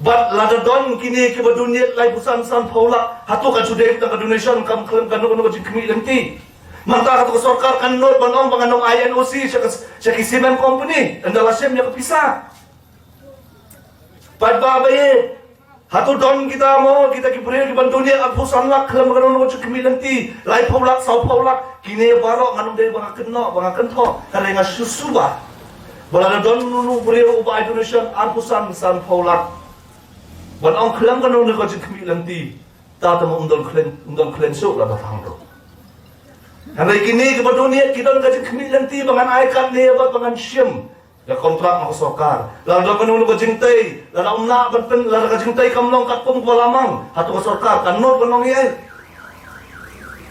Bad lada don kine kiba donate laiphew san, sanphew lak, hato kan shu dei tang ka donation, kam khlem kano kano ka jingkhmih lynti? Mynta hato ka sorkar kan nud ban ong ba ngan ym ai N O C sha ka, sha ki cement company ynda la shim ïa ka pisa? Paidbah ba ïeit, hato don kita mo, kita ki briew kiban donate arphew san lak khlem kano kano ka jingkhmih lynti, laiphew lak, sawphew lak? Kine baroh ngan ym dei ba nga kynnoh, ba nga kynthoh, hynrei nga shu suba. Ba lada don uno uno u briew uba ai donation arphew san, sanphew lak, ban ong khlem kano kano ka jingkhmih lynti, ta te mo ym don khlem, ym don khlem suk la da thang ruh. Hynrei kine kiba donate ki don ka jingkhmih lynti ba ngan ai katne bad ba ngan shim ïa ka kontrak na ka sorkar. Lada don kano kano ka jingtei, lada ym lah ban pyn, lada ka jingtei kam long katkum kaba la mang, hato ka sorkar kan nud ban ong ïa ei?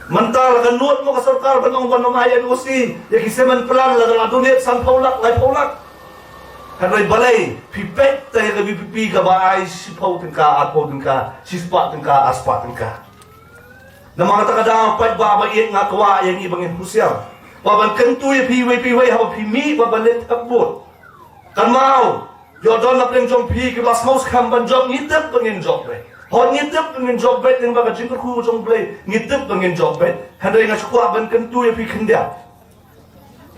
Mynta la ka nud mo ka sorkar ban ong ban ym ai N O C ïa ki cement plant lada la donate sanphew lak, laiphew lak? Hynrei balei phi peit te ïa ka V P P kaba ai shiphew tyngka, arphew tyngka, shispah tyngka, arspah tyngka? Namar kata ka daw paidbah ba ïeit, nga kwah ïa ngi ba ngin husiar, ba ban kyntu ïa phi iwei pa iwei haba phi mih ba ban leit thep vote. Kynmaw, ïoh don na pdeng jong phi kiba sngew skhem ban jop, ngi tip ba ngin jop beit. Hooid, ngi tip ba ngin jop beit, lyngba ka jingkyrkhu jong U Blei ngi tip ba ngin jop beit. Hynrei nga shu kwah ban kyntu ïa phi khyndiat.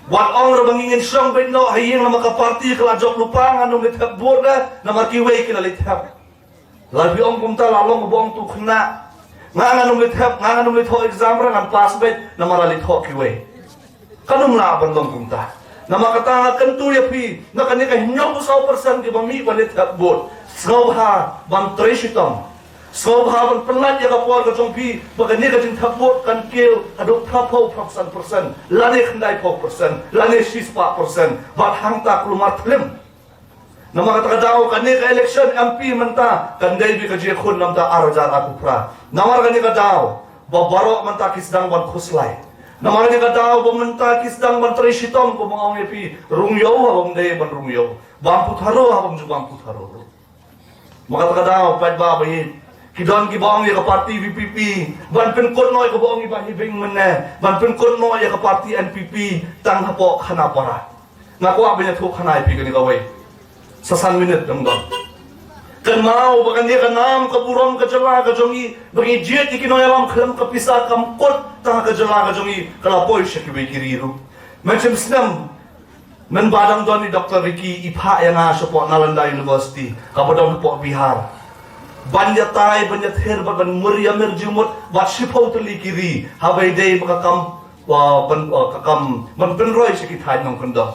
Wat ong ruh ba ngin shong beit noh ha ïing namar ka party ka la jop lypa, ngan ym leit thep vote re namar kiwei ki la leit thep. Lada phi ong kumta la long ba ong tu khynnah. Nga ngan ym leit thep, nga ngan ym leit thoh exam re, ngan pass beit namar la leit thoh kiwei. Kan ym lah ban long kumta. Namar kata nga kyntu ïa phi, na kane ka hynñiewphew saw percent kiba mih ban leit thep vote, sngewbha ban trei shitom. Sngewbha ban pynlait ïa ka por ka jong phi ba kane ka jingthep vote kan kiew haduh phraphew, phraphew san percent, lane khyndaiphew percent, lane shispah percent, bad hangta kulmar thlem. Namar kata ka daw kane ka election M P mynta kan dei beit ka jingkhun namar ar hajar arphew phra. Namar kane ka daw ba baroh mynta ki sdang ban khuslai. Namar kane ka daw ba mynta ki sdang ban trei shitom, kumba nga ong ïa phi, rung ïew haba ym dei ban rung ïew, bam putharo haba ym ju bam putharo. Namar kata ka daw paidbah ba ïeit, ki don kiba ong ïa ka party V P P, ban pynkut noh ïa kaba ong i Bah Hibing mynne, ban pynkut noh ïa ka party N P P tang hapoh Khanapara. Nga kwah ban ïathuh khana ïa phi kane kawei. Sa san minit dang don. Kynmaw ba kane ka nam ka burom ka jylla ka jong i, ba ngi jied ïa ki nongïalam khlem ka pisa, kam kut tang ha ka jylla ka jong i, ka la poi sha kiwei ki ri ruh. Mynshem snem mynba dang don i Doctor Ricky, i phah ïa nga shapoh Nalanda University kaba don hapoh Bihar, ban ïatai, ban ïathir bad ban mur ïamir jingmut bad shiphew tylli ki ri, haba ïadei bad ka kam, uh, ban, uh, ka kam ban pynroi sha ki thaiñ nongkyndong.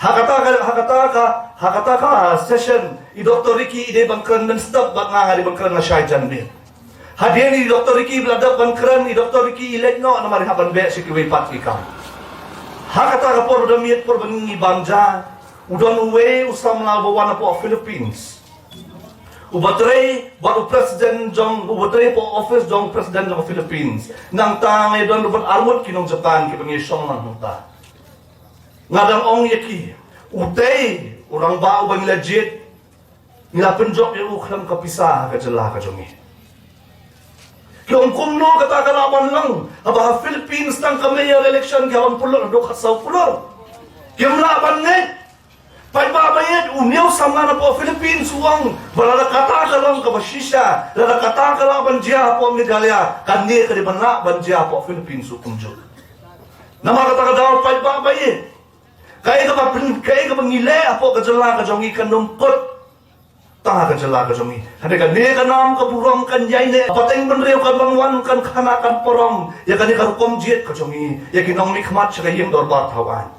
Ha kata ka, ha kata ka, ha kata ka session, i Doctor Ricky i dei ban kren mynstep bad nga, nga dei ban kren lashai janmiet. Hadien i Doctor Ricky ba la dep ban kren, i Doctor Ricky i leit noh namar i hap ban beh sha kiwei pat ki kam. Ha kata ka por ba da miet por ba ngi bam ja, u don uwei u samla uba wan napoh Philippines, uba trei bad u president jong, uba trei hapoh office jong president jong Philippines. Nangta ngi don ruh bad arngut ki nong Japan kiba ngi shong lang hangta. Nga dang ong ïa ki, utei u rangbah uba ngi la jied, ngi la pynjop ïa u khlem ka pisa ha ka jylla ka jong ngi. Ki ong kumno kata ka lah ban long, haba ha Philippines tang ka mayor election ki hap ban pynlut haduh khatsaw klur. Kim lah ban ngeit. Paidbah ba ïeit, une u samla napoh Philippines u ong ba lada kata ka long kaba shisha, lada kata ka lah ban jia hapoh Meghalaya, kane ka dei ban lah ban jia hapoh Philippines ruh kumjuh. Namar kata ka daw paidbah ba ïeit, kaei kaba pyn, kaei kaba ngi leh hapoh ka jylla ka jong ngi kan ym kut tang ha ka jylla ka jong ngi. Hynrei kane ka nam ka burom kan ïaineh, pateng bynriew kan ban wan, kan khana, kan parom ïa kane ka rukom jied ka jong ngi ïa ki nongmihkhmat sha ka ïing dorbar thawaiñ.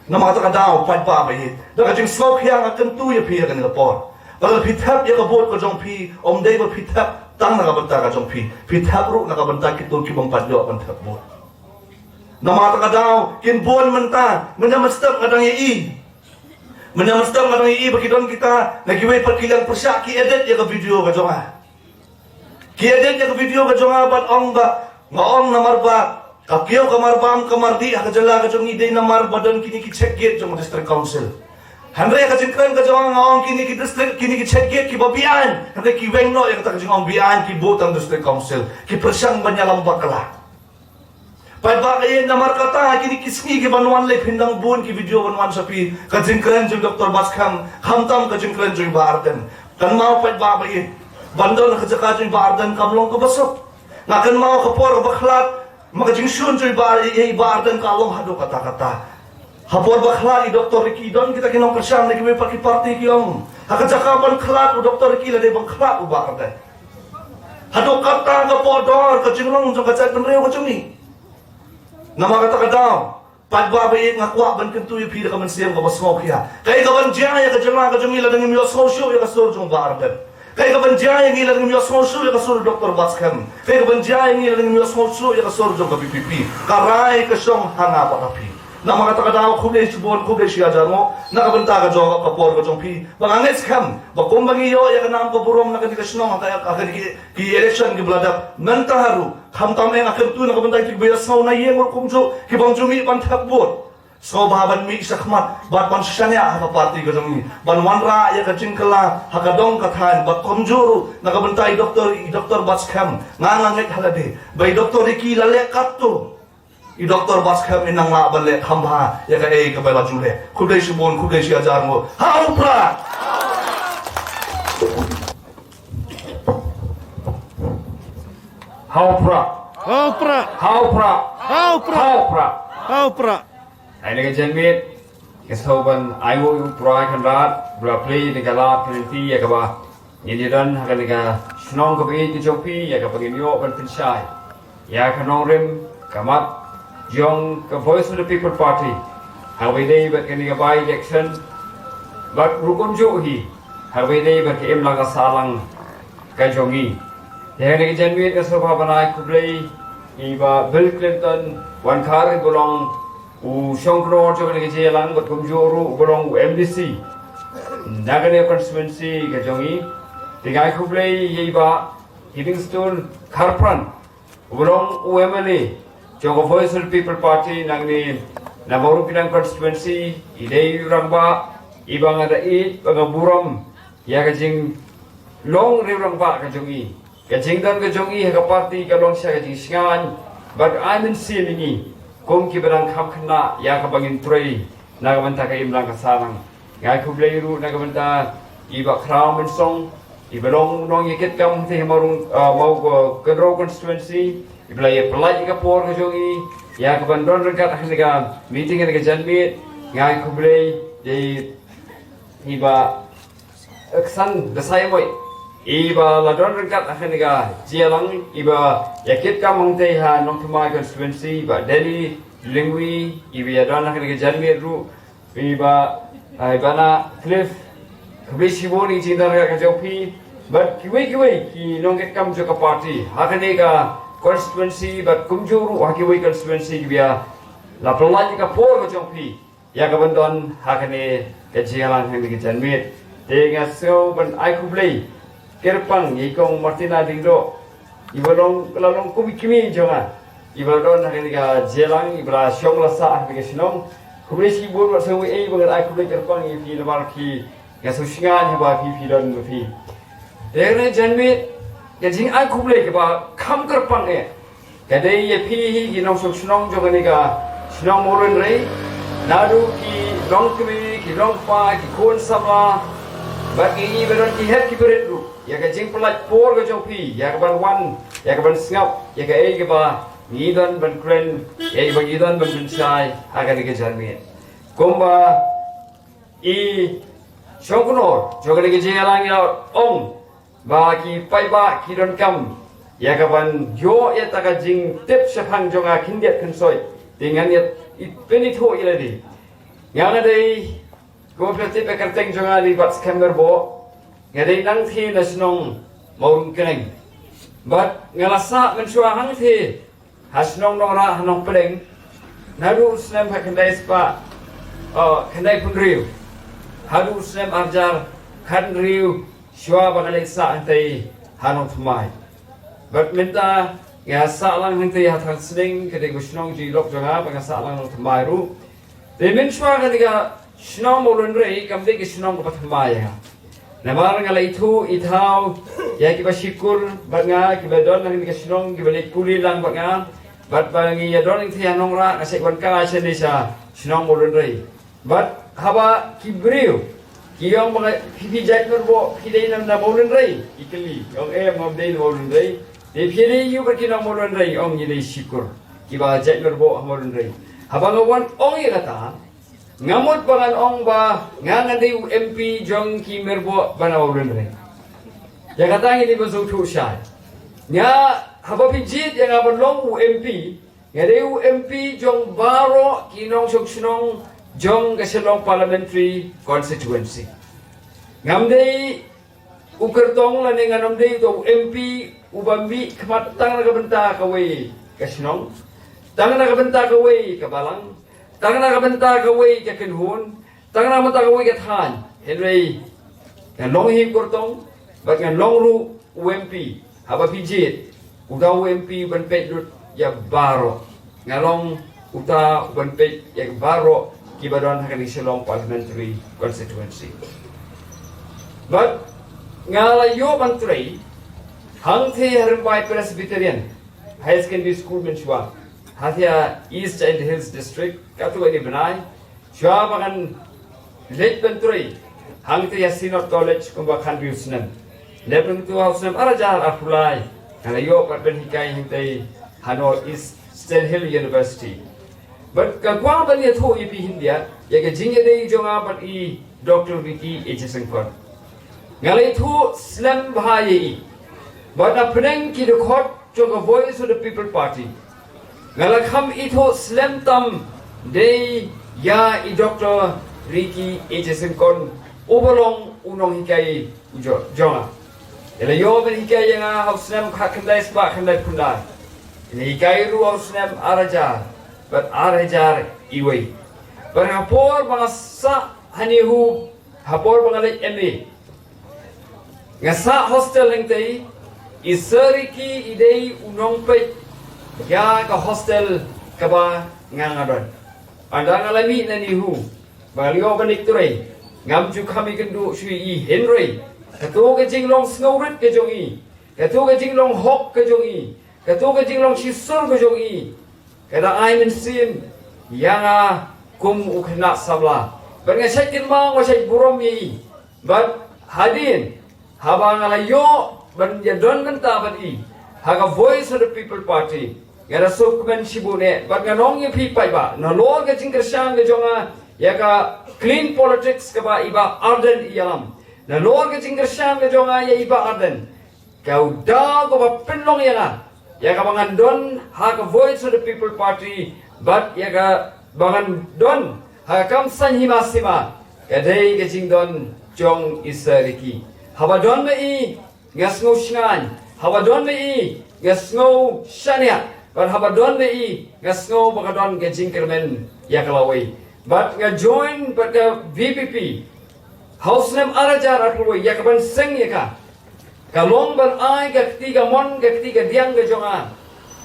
Namar kata ka daw paidbah ba ïeit, da ka jingsngewkhia nga kyntu ïa phi ha kane ka por, ba lada phi thep ïa ka vote ka jong phi, ym dei ba phi thep tang na ka bynta ka jong phi, phi thep ruh na ka bynta kito ki bym pat ïoh ban thep vote. Namar kata ka daw kin bun mynta, mynta mynstep nga dang ïohi, mynta mynstep nga dang ïohi ba ki don kita na kiwei pat ki liang pyrshah ki edit ïa ka video ka jong nga. Ki edit ïa ka video ka jong nga bad ong ba nga ong namar ba ka kiew ka marbam ka mardih ha ka jylla ka jong ngi dei namar ba don kine ki check gate jong district council. Hynrei ka jingkren ka jong nga, nga ong kine ki district, kine ki check gate kiba beaiñ, hynrei ki weng noh ïa kata ka jingong beaiñ, ki bud tang district council, ki pyrshang ban ïalam bakla. Paidbah ba ïeit, namar kata ha kine ki sngi kiban wan lei phin dang bun ki video ban wan sha phi, ka jingkren jong Doctor Batskhem, khamtam ka jingkren jong i Bah Ardent. Kynmaw paidbah ba ïeit, ban don ha ka jaka jong i Bah Ardent kam long kaba suk. Nga kynmaw ka por kaba khlad, ma ka jingshun jong i Bah, i, i Bah Ardent ka long haduh katta katta. Ha por ba khlad i Doctor Ricky, don kita ki nongkyrshan na kiwei pat ki party ki ong, ha ka jaka ban khlad u Doctor Ricky la dei ban khlad u Bah Ardent. Haduh katta ka poh dor ka jinglong jong ka jaitbynriew ka jong ngi. Namar kata ka daw paidbah ba ïeit, nga kwah ban kyntu ïa phi da ka mynsiem kaba sngewkhia. Kaei kaban jia ïa ka jylla ka jong ngi lada ngim ïohsngew shuh ïa ka sur jong Bah Ardent? Kaei kaban jia ïa ngi lada ngim ïohsngew shuh ïa ka sur u Doctor Batskhem? Kaei kaban jia ïa ngi lada ngim ïohsngew shuh ïa ka sur jong ka VPP? Ka rai ka shong ha nga bad ha phi. Namar kata ka daw khublei shibun, khublei shihajar nguh na ka bynta ka jong ka por ka jong phi. Ba nga ngeit skhem ba kumba ngi ïoh ïa ka nam ka burom na kane ka shnong ha ka, ha kane ki, ki election kiba la dep mynta haduh, khamtam eh nga kyntu na ka bynta ki ba ïa sngew na ïing ruh kumjuh, ki bym ju mih ban thep vote. Sngewbha ban mih shakhmat bad ban shaniah ha ka party ka jong ngi, ban wanrah ïa ka jingkylla ha ka dong ka thaiñ, bad kumjuh ruh na ka bynta i Doctor, i Doctor Batskhem. Nga, nga ngeit ha lade ba i Doctor Ricky la leh katto, i Doctor Batskhem in nang lah ban leh khambha ïa kaei kaba la ju leh. Khublei shibun, khublei shihajar nguh. Ha u Prah! Ha u Prah! Ha u Prah! Ha u Prah! Ha u Prah! Ha u Prah! Ha u Prah! Ai na ka janmiet, ka sngewbha ban ai nguh ïa u Trai Kynrad ba la plie ïa ka lad ka lynti ïa kaba ngin ïa don ha kane ka shnong kaba ïeit ka jong phi, ïa kaba ngin ïoh ban pynshai ïa ka nongrim ka mat jong ka Voice of the People Party ha kaba ïadei bad kane ka by-election, bad ruh kumjuh hi ha kaba ïadei bad ka imlang ka sahlang ka jong ngi. Te ha kane ka janmiet ka sngewbha ban ai khublei ïa i Bah Bill Clinton Wankhar, i ba long u shongknor jong kane ka jingïalang bad kumjuh ruh u ba long u MDC na kane ka constituency ka jong ngi. Te nga ai khublei ïa i Bah Heavingstone Kharpran, u ba long u MLA jong ka Voice of the People Party nangne na Mawryngkneng constituency. I dei u rangbah i ba nga da ïeit bad nga burom ïa ka jinglong rangbah ka jong i. Ka jingdon ka jong i ha ka party ka long sha ka jingshngaiñ bad ai mynsiem ïa ngi kum kiba dang kham khynnah ïa kaba ngin trei na ka bynta ka imlang ka sahlang. Nga ai khublei ruh na ka bynta i Bah Khraw Mynsong, i ba long u nongïakit kam hangtei ha Mawrung, ah, Maw, ah, Kynrow constituency, i ba la ïa pynlait ïa ka por ka jong i ïa kaban don ryngkat ha kane ka meeting ha kane ka janmiet. Nga ai khublei ïa i Bah Ksan Dasaiawmoit, i ba la don ryngkat ha kane ka jingïalang, i ba ïakit kam hangtei ha Nongthymmai constituency, i Bah Denny Lyngwi, i ba ïa don ha kane ka janmiet ruh, i Bah, ah, i Bah Nahcliff. Khublei shibun ïa ka jingdon ryngkat ka jong phi bad kiwei kiwei ki nongïakit kam jong ka party ha kane ka constituency bad kumjuh ruh ha kiwei constituency kiba ïa la pynlait ïa ka por ka jong phi ïa kaban don ha kane ka jingïalang ha kane ka janmiet. Te nga sngew ban ai khublei kyrpang ïa i Kong Martina Diengdoh, i ba long, la long kum i kmie jong nga, i ba la don ha kane ka jingïalang, i ba la shong la sah ha kane ka shnong. Khublei shibun, wat sngew ei ba ngan ai khublei kyrpang ïa phi namar phi, nga sngewsngaiñ haba phi, phi don ma phi. Te ha kane ka janmiet ka jingai khublei kaba kham kyrpang eh ka dei ïa phi hi ki nongshong shnong jong kane ka shnong Mawlynrei, naduh ki longkmie, ki longkpa, ki khun samla bad ngi, ngi ba don ki hep ki barit ruh, ïa ka jingpynlait por ka jong phi ïa kaban wan, ïa kaban sngap ïa kaei kaba ngi don ban kren, ïa kaba ngi don ban pynshai ha kane ka janmiet. Kumba i shongknor jong kane ka jingïalang i la ong ba ki paidbah ki donkam ïa kaban ïoh ïa kata ka jingtip shaphang jong ka khyndiat khynsoit. Te ngan ïa pynithuh ïa lade. Nga, nga dei, kumba phi la tip, ka kyrteng jong nga dei Batskhem Myrboh. Nga dei nangthie na shnong Mawryngkneng bad nga la sah mynshuwa hangthie ha shnong Nongrah ha Nongpdeng naduh u snem khatkhyndai spah, oh, khyndaiphew hynriew haduh u snem arhajar khathynriew, shuwa ba nga leit sah hangtei ha Nongthymmai. Bad mynta nga sah lang hangtei ha Thangsning, ka dei ka shnong jong i lok jong nga, ba nga sah lang Nongthymmai ruh. Te mynshuwa kane ka shnong Mawlynrei kam dei ka shnong kaba thymmai ïa nga. Namar nga la ithuh ithaw ïa kiba shukor bad nga, kiba don ha kane ka shnong, kiba leit pule lang bad nga. Bad ba ngi ïa don hangtei ha Nongrah, nga shait wan kai shane sha shnong Mawlynrei. Bad haba ki briew ki ong ba nga, phi, phi jait Myrboh, phi dei na, na Mawlynrei, ki kylli. Ong em, nga dei na Mawlynrei. Te phi dei aiu bad ki nong Mawlynrei? Ong ngi dei shukor kiba jait Myrboh ha Mawlynrei. Haba nga wan ong ïa kata, nga mut ba ngan ong ba nga, ngan dei u MP jong ki Myrboh ba na Mawlynrei. Ïa kata ngi dei ban sngewthuh shai. Nga, haba phi jied ïa nga ban long u MP, nga dei u MP jong baroh ki nongshong shnong jong ka Shillong Parliamentary Constituency. Ngam dei U kyrtong lane ngan ym dei uta u M P uba mih khmat tang na ka bynta kawei ka shnong, tang na ka bynta kawei ka balang, tang na ka bynta kawei ka kynhun, tang na ka bynta kawei ka thaiñ. Hynrei ngan long hi u kyrtong bad ngan long ruh u M P. Haba phi jied, uta u M P uban peit lut ïa baroh. Nga long uta uban peit ïa baroh kiba don ha kane ka Shillong Parliamentary Constituency. Bad nga la ïoh ban trei hangtei ha Rymbai Presbyterian Higher Secondary School mynshuwa, hatia East Jaintia Hills District, katto katne bnai, shuwa ba ngan leit ban trei hangtei ha Synod College kumba khathynriew snem. Dep nangtu ha u snem ar hajar arphew lai nga la ïoh pat ban hikai hangtei ha North Eastern Hill University. Bad nga kwah ban ïathuh ïa phi hynrei ïa ka jingïadei jong nga bad i Doctor Ricky A J Syngkon. Nga la ïathuh slem bha ïa i bad na pdeng ki dkhot jong ka Voice of the People Party. Nga la kham ithuh slem tam dei ïa i Doctor Ricky A J Syngkon uba long u nonghikai u jong nga. I la ïoh ban hikai ïa nga ha u snem khatkhyndai spah khyndaiphew khyndai. I la hikai ruh ha u snem ar hajar bad ar hajar iwei. Bad ha por ba nga sah ha NEHU, ha por ba nga leit M A, nga sah hostel hangtei. I Sir Ricky i dei u nongpeit ïa ka hostel kaba nga nga don. Haba nga la mih na NEHU ba nga la ïoh ban leit trei, ngam ju kham ïakynduh shuh ïa i hynrei kato ka jinglong sngewrit ka jong i, kato ka jinglong hok ka jong i, kato ka jinglong shisur ka jong i, ka da ai mynsiem ïa nga kum u khynnah samla. Bad nga shait kynmaw, nga shait burom ïa i. Bad hadien haba nga la ïoh ban ïadon bynta bad i ha ka Voice of the People Party, nga da sngewkmen shibun eh. Bad ngan ong ïa phi paidbah, nalor ka jingkyrshan ka jong nga ïa ka clean politics kaba i Bah Ardent i ïalam, nalor ka jingkyrshan ka jong nga ïa i Bah Ardent, ka u daw kaba pynlong ïa nga ïa kaba ngan don ha ka Voice of the People Party bad ïa kaba ngan don ha ka kam saiñ hima sima, ka dei ka jingdon jong i Sir Ricky. Haba don ma i nga sngew shngaiñ, haba don ma i nga sngew shaniah, bad haba don ma i nga sngew ba ka don ka jingkyrmen ïa ka lawei. Bad nga join bad ka V P P ha u snem ar hajar arphew wei ïa kaban seng ïa ka, ka long ban ai ka kti kamon, ka kti kadiang ka jong nga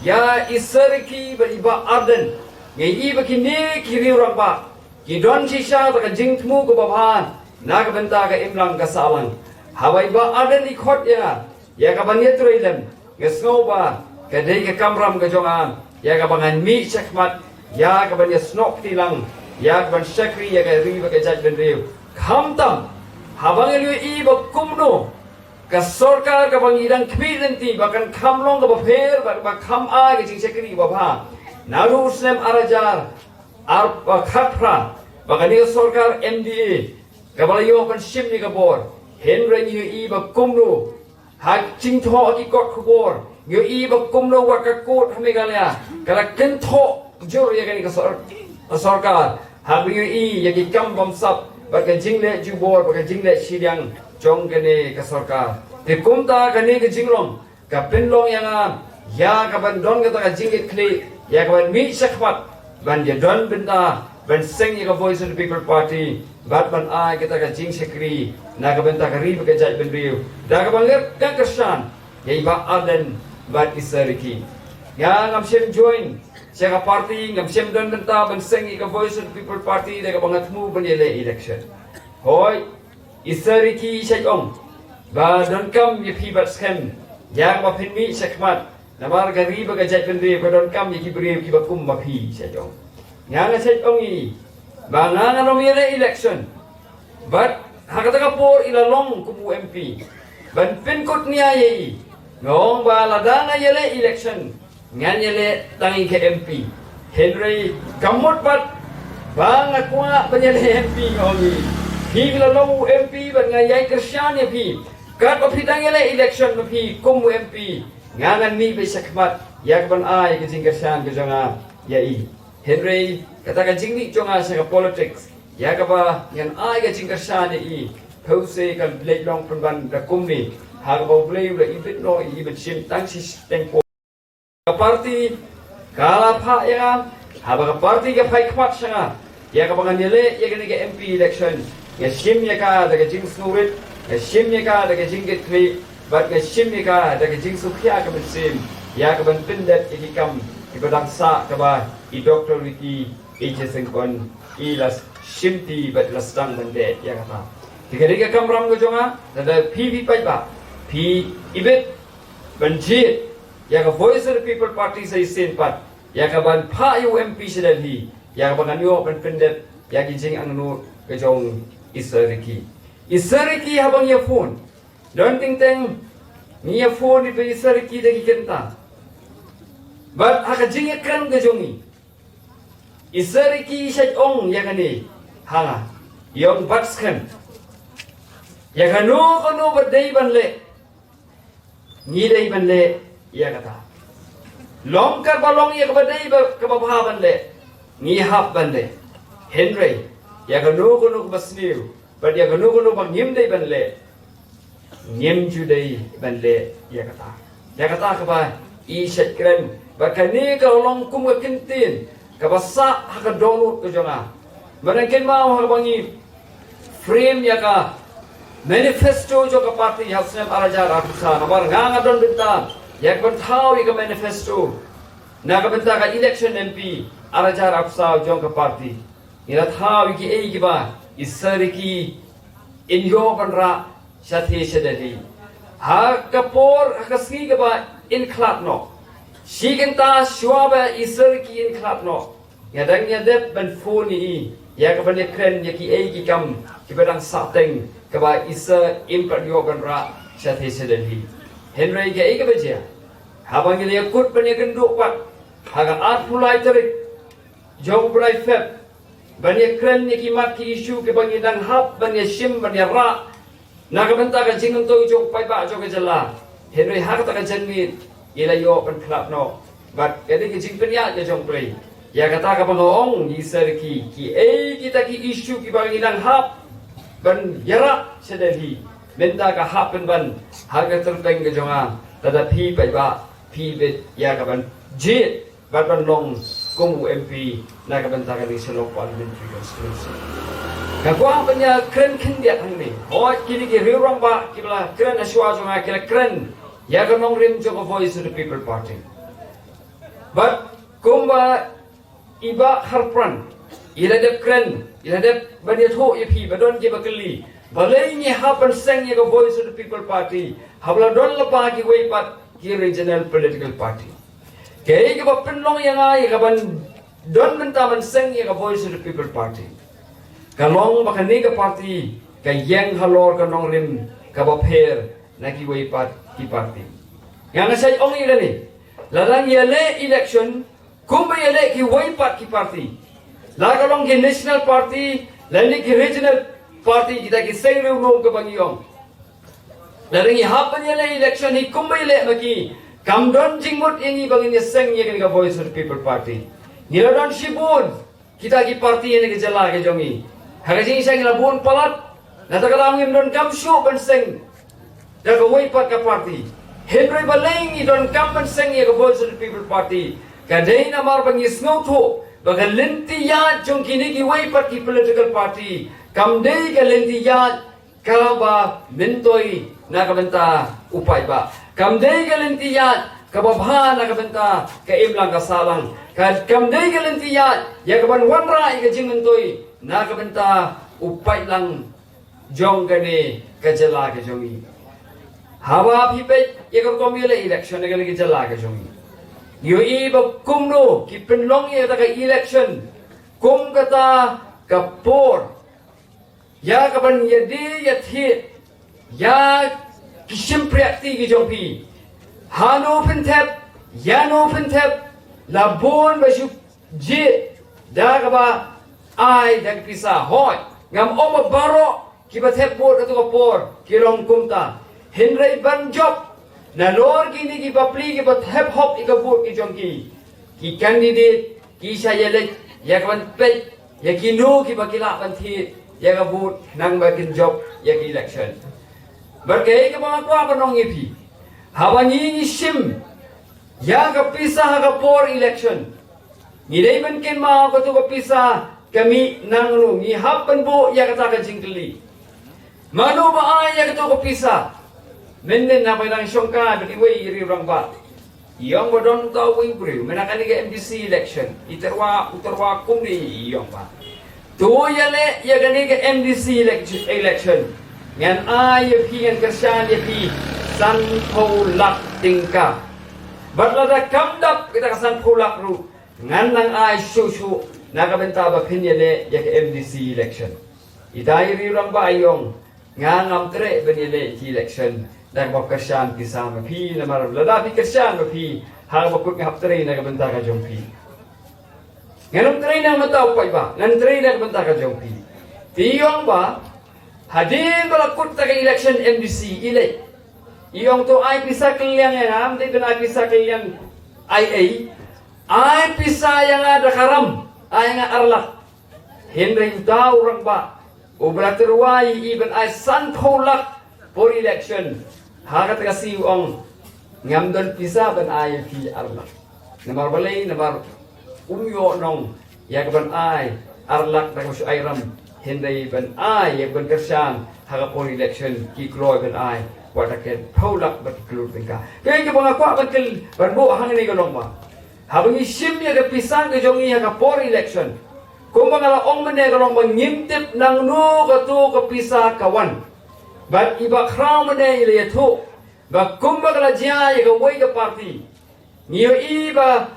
ïa i Sir Ricky bad i Bah Ardent. Nga i ba kine ki riew rangbah ki don shisha da ka jingthmu kaba bha na ka bynta ka imlang ka sahlang. Haba i Bah Ardent i khot ïa nga ïa kaban ïatrei lem, nga sngew ba ka dei ka kamram ka jong nga ïa kaban ngan mih shakhmat ïa kaban ïasnoh kti lang ïa kaban shakri ïa ka ri bad ka jaitbynriew. Khamtam haba nga la ïohi ba kumno ka sorkar kaba ngi dang khmih lynti ba kan kham long kaba pher bad ba kham ai ka jingshakri kaba bha. Naduh u snem ar hajar ar, ba khatphra, ba kane ka sorkar M D A kaba la ïoh ban shim ïa ka bor, hynrei ngi ïohi ba kumno ha jingthoh ki kot khubor, ngi ïohi ba kumno wat ka kot ha Meghalaya ka la kynthoh jur ïa kane ka sor-, ka sorkar. Haba ngi ïohi ïa ki kam bamsap bad ka jingleh jubor bad ka jingleh shiliang jong kane ka sorkar. Te kumta kane ka jinglong ka pynlong ïa nga ïa kaban don kata ka jingkitkhlieh ïa kaban mih shakhmat ban ïadon bynta ban seng ïa ka Voice of the People Party bad ban ai kata ka jingshakri na ka bynta ka ri bad ka jaitbynriew da kaba ngat ka kyrshan ïa i Bah Ardent bad i Sir Ricky. Nga ngam shym join sha ka party, ngam shym don bynta ban seng ïa ka Voice of the People Party da kaba nga thmu ban ïaleh election. Hooid, i Sir Ricky i shait ong ba donkam ïa phi bad skhem ïa kaba phin mih shakhmat, namar ka ri bad ka jaitbynriew ka donkam ïa ki briew kiba kum ma phi, i shait ong. Nga nga shait ong ïa i ba nga ngan ym ïaleh election. Bad ha kata ka por i la long kum u M P ban pynkut nia ïa i. Nga ong ba lada nga ïaleh election ngan ïaleh tang ïa ka M P. Hynrei ka mut pat ba nga kwah ban ïaleh M P, nga ong ïa i. Phi la long u M P bad nga ïai kyrshan ïa phi. Katba phi dang ïaleh election ma phi kum u M P, nga ngan mih beit shakhmat ïa kaban ai ka jingkyrshan ka jong nga ïa i. Hynrei kata ka jingmih jong nga sha ka politics ïa kaba ngan ai ka jingkyrshan ïa i, Hynrei ka leit long pynban da kumne, ha kaba U Blei u la ibit noh ïa i ban shim tang shi shiteng por. Ka party ka la phah ïa nga, haba ka party ka phai khmat sha nga ïa kaba ngan ïaleh ïa kane ka M P election, nga shim ïa ka da ka jingsngewrit, nga shim ïa ka da ka jingkitkhlieh, bad nga shim ïa ka da ka jingsngewkhia ka mynsiem ïa kaban pyndep ïa ki kam kiba dang sah, kaba i Doctor Ricky A J Syngkon i la shimti bad la sdang ban leh ïa kata. Te ka dei ka kamram ka jong nga, lada phi, phi paidbah phi ibit ban jied ïa ka Voice of the People Party sa shisien pat, ïa kaban phah ïa u M P sha Delhi, ïa kaban ngan ïoh ban pyndep ïa ki jingangnud ka jong i Sir Ricky. I Sir Ricky, haba ngi ïa phone, don teng teng ngi ïa phone ïa i Sir Ricky da ki kynta. Bad ha ka jingïakren ka jong ngi, i Sir Ricky i shait ong ïa kane ha nga, i ong, Batskhem, ïa kano kano ba dei ban leh, ngi dei ban leh ïa kata. Long kaba long ïa kaba dei ba, kaba bha ban leh, ngi hap ban leh. Hynrei ïa kano kano kaba sniew bad ïa kano kano ba ngim dei ban leh, ngim ju dei ban leh ïa kata. Ïa kata kaba i shait kren, bad kane ka long kum ka kyntien kaba sah ha ka dohnud ka jong nga. Mynta kynmaw, haba ngi frame ïa ka manifesto jong ka party ha u snem ar hajar arphew saw, namar nga nga don bynta ïa ka ban thaw ïa ka manifesto na ka bynta ka election M P ar hajar arphew saw jong ka party. Ngi la thaw ïa kiei kiba i Sir Ricky in ïoh ban rah shatei sha Delhi. Ha ka por, ha ka sngi kaba in khlad noh, shi kynta shuwa ba i Sir Ricky in khlad noh, nga dang ïa dep ban phone ïa i ïa kaban ïakren ïa kiei ki kam kiba dang sahteng, kaba i Sir in pat ïoh ban rah shatei sha Delhi. Hynrei kaei kaba jia, haba ngi la ïakut ban ïakynduh pat ha ka arphew lai tarik jong u bnai Feb, ban ïakren ïa ki mat ki issue kiba ngi dang hap ban ïashim ban ïarah na ka bynta ka jingmyntoi jong u paidbah jong ka jylla, hynrei ha kata ka janmiet i la ïoh ban khlad noh. Bad ka dei ka jingpynïaid ka jong u Blei. Ïa kata kaba nga ong, i Sir Ricky, kiei kita ki issue kiba ngi dang hap ban ïarah sha Delhi, mynta ka hap pynban ha ka kyrteng ka jong nga. Lada phi paidbah phi bit ïa kaban jied bad ban long kum u M P na ka bynta kane ka Shillong Parliamentary Constituency. Nga kwah ban ïakren khyndiat hangne. Hooid, kine ki rangbah kiba la kren ha shuwa jong nga ki la kren ïa ka nongrim jong ka Voice of the People Party. Bad kumba i Bah Kharpran i la dep kren, i la dep ban ïathuh ïa phi, ba don kiba kylli balei ngi hap ban seng ïa ka Voice of the People Party haba la don lypa kiwei pat ki regional political party. Kaei kaba pynlong ïa nga ïa kaban don bynta ban seng ïa ka Voice of the People Party ka long ba kane ka party ka ïeng halor ka nongrim kaba pher na kiwei pat ki party. Nga nga shait ong ïa kane, lada ngi ïaleh election kumba ïaleh kiwei pat ki party, la ka long ki national party lane ki regional party, kita ki seng riewlum kaba ngi ong, lada ngi hap ban ïaleh election hi kumba ïaleh ma ki, kam don jingmut ïa ngi ba ngin ïaseng ïa kane ka Voice of the People Party. Ngi la don shibun kita ki party ha kane ka jylla ka jong ngi. Ha ka jingshisha ngi la bun palat, na kata ka daw ngim donkam shuh ban seng da kawei pat ka party. Hynrei balei ngi donkam ban seng ïa ka Voice of the People Party? Ka dei namar ba ngi sngewthuh ba ka lynti ïaid jong kine kiwei pat ki political party kam dei ka lynti ïaid kaba myntoi na ka bynta u paidbah. Kam dei ka lynti ïaid kaba bha na ka bynta ka imlang ka sahlang. Ka, kam dei ka lynti ïaid ïa kaban wanrah ïa ka jingmyntoi na ka bynta u paidlang jong kane ka jylla ka jong ngi. Haba phi peit ïa ka rukom ïaleh election ha kane ka jylla ka jong ngi, ngi ïohi ba kumno ki pynlong ïa kata ka election kum kata ka por ïa kaban ïadie ïathied ïa ki shympriahti ki jong phi. Hano phin thep, ïano phin thep, la bun ba shu jied da kaba ai da ka pisa. Hooid, ngam ong ba baroh kiba thep vote ha kato ka por ki long kumta. Hynrei ban jop nalor kine ki bapli kiba thep hok ïa ka vote ki jong ki, ki candidate ki shah ïaleit ïa kaban peit ïa kino kiba ki lah ban thied ïa ka vote, nang ba kin jop ïa ka election. Bad kaei kaba nga kwah ban ong ïa phi, haba ngi ngi shim ïa ka pisa ha ka por election, ngi dei ban kynmaw katu ka pisa ka mih nangno. Ngi hap ban buh ïa kata ka jingkylli, mano ba ai ïa katu ka pisa? Mynnin haba nang shongkai bad iwei i riew rangbah, i ong ba don uta uwei u briew mynta kane ka M D C election, i tyrwa u tyrwa kumne, i ong ba, to ïaleh ïa kane ka M D C elec- election, ngan ai ïa phi, ngan kyrshan ïa phi sanphew lak tyngka. Bad lada kam dap kita ka sanphew lak ruh, ngan nang ai shuh shuh na ka bynta ba phin ïaleh ïa ka M D C election. Ita i riew rangbah i ong, nga ngam treh ban ïaleh ki election da kaba kyrshan pisa ma phi, namar lada phi kyrshan ma phi, ha kaba kut nga hap trei na ka bynta ka jong phi. Ngan ym trei na ka bynta u paidbah, ngan trei na ka bynta ka jong phi. Te i ong ba hadien ba la kut ta ka election M D C i leit, i ong to ai pisa kylliang ïa nga, ym dei ban ai pisa kylliang ai ei, ai pisa ïa nga da ka ram, ai ïa nga ar lak. Hynrei uta u rangbah uba la tyrwa ïa i ban ai sanphew lak por election, ha kata ka sngi u ong, ngam don pisa ban ai ïa phi ar lak. Namar balei? Namar um ïoh nong ïa ka ban ai ar lak da kaba shu ai ram, hynrei ban ai ïa ka ban kyrshan ha ka por election ki kloi ban ai wat da ka phew lak bad ki klur tyngka. Kaei kaba nga kwah ban kyl- ban buh hangne ka long ba haba ngi shim ïa ka pisa ka jong ngi ha ka por election, kumba nga la ong mynne ka long ba ngim tip nangno katu ka pisa ka wan. Bad i Bah Khraw mynne i la ïathuh ba kumba ka la jia ïa kawei ka party, ngi ïohi ba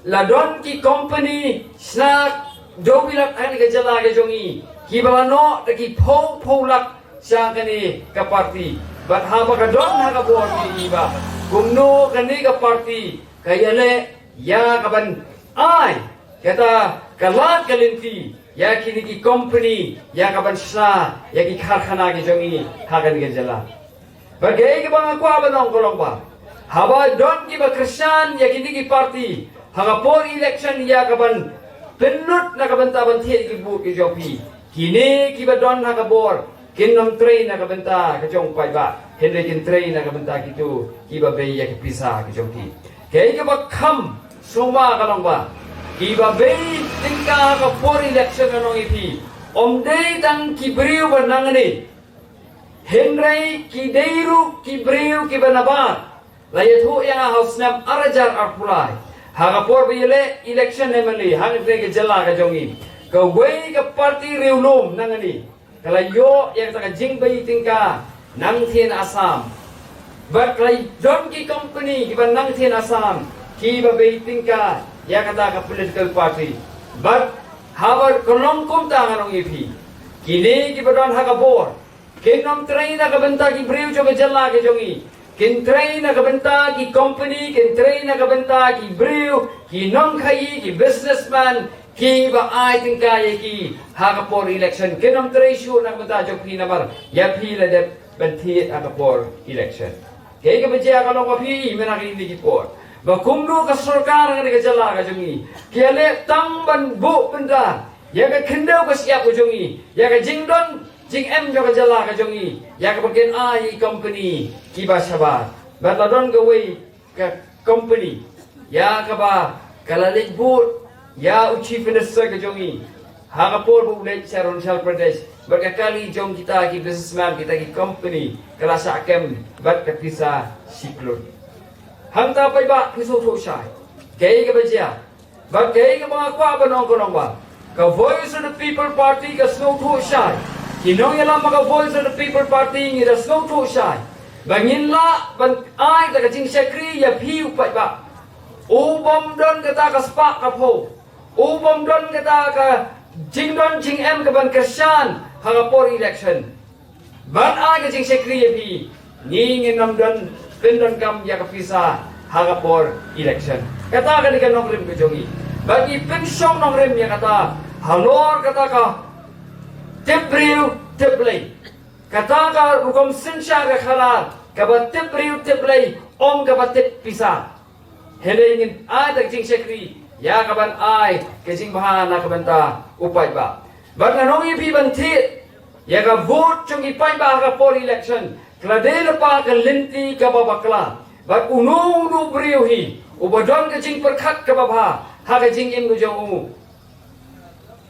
la don ki company shna dewbilat ha kane ka jylla ka jong ngi kiba la noh da ki phew phew lak sha kane ka party. Bad haba ka don ha ka bor ngi ïohi ba kumno kane ka party ka ïaleh ïa ka ban ai kata ka lad ka lynti ïa kine ki company ïa ka ban shna ïa ki karkhana ki jong ngi ha kane ka jylla. Bad kaei kaba nga kwah ban ong ka long ba haba don kiba kyrshan ïa kine ki party ha ka por election ïa ka ban pynlut na ka bynta ban thied ki vote ki jong phi, kine kiba don ha ka bor kin ym trei na ka bynta ka jong u paidbah, hynrei kin trei na ka bynta kito kiba bei ïa ki pisa ki jong ki. Kaei kaba kham sngewbha ka long ba kiba bei tyngka ha ka por election, ngan ong ïa phi, ym dei tang ki briew ba nangne, hynrei ki dei ruh ki briew kiba nabar. La ïathuh ïa nga ha u snem ar hajar arphew lai, ha ka por ba ïaleh election M L A ha kane ka jylla ka jong ngi, kawei ka party riewlum nangne ka la ïoh ïa kata ka jingbei tyngka nangtei na Assam. Bad ka la don ki company kiba nangtei na Assam kiba bei tyngka ïa kata ka political party. Bad haba ka long kumta, ngan ong ïa phi, kine kiba don ha ka bor kin ym trei na ka bynta ki briew jong ka jylla ka jong ngi. Kin trei na ka bynta ki company, kin trei na ka bynta ki briew, ki nongkhaïi, ki businessman kiba ai tyngka ïa ki ha ka por election. Kin ym trei shuh na ka bynta jong phi namar ïa phi la dep ban thied ha ka por election. Kaei kaba jia ka long ba phi mynta kine ki por ba kumno ka sorkar ha kane ka jylla ka jong ngi ka ïaleh tang ban buh bynta ïa ka khyndew ka shyiap ka jong ngi, ïa ka jingdon jingem jong ka jylla ka jong ngi, ïa kaba kin ai ïa ki company kiba shabar. Bad la don kawei ka company ïa kaba ka la leit bud ïa u Chief Minister ka jong ngi ha ka por ba u leit sha Arunachal Pradesh, bad ka kali jong kita ki businessman, kita ki company ka la shah kem bad ka pisa shi klur. Hangta paidbah phi sngewthuh shai kaei kaba jia. Bad kaei kaba nga kwah ban ong ka long ba ka Voice of the People Party ka sngewthuh shai, ki nongïalam ka Voice of the People Party ngi da sngewthuh shai ba ngin lah ban ai da ka jingshakri ïa phi u paidbah. U bym don kata ka spah ka phew, u bym don kata ka jingdon jingem ka ban kyrshan ha ka por election. Ban ai ka jingshakri ïa phi, ngi ngin ym don pyndonkam ïa ka pisa ha ka por election. Kata ka dei ka nongrim ka jong ngi. Bad ngi pynshong nongrim ïa kata halor kata ka tip briew tip Blei. Kata ka rukom synshar ka khadar kaba tip briew tip Blei, ym kaba tip pisa. Hynrei ngin ai da ka jingshakri ïa ka ban ai ka jingbha na ka bynta u paidbah. Bad ngan ong ïa phi ban thied ïa ka vote jong ki paidbah ha ka por election, ka la dei lypa ka lynti kaba bakla. Bad uno uno u briew hi uba don ka jingpyrkhat kaba bha ha ka jingim ka jong u,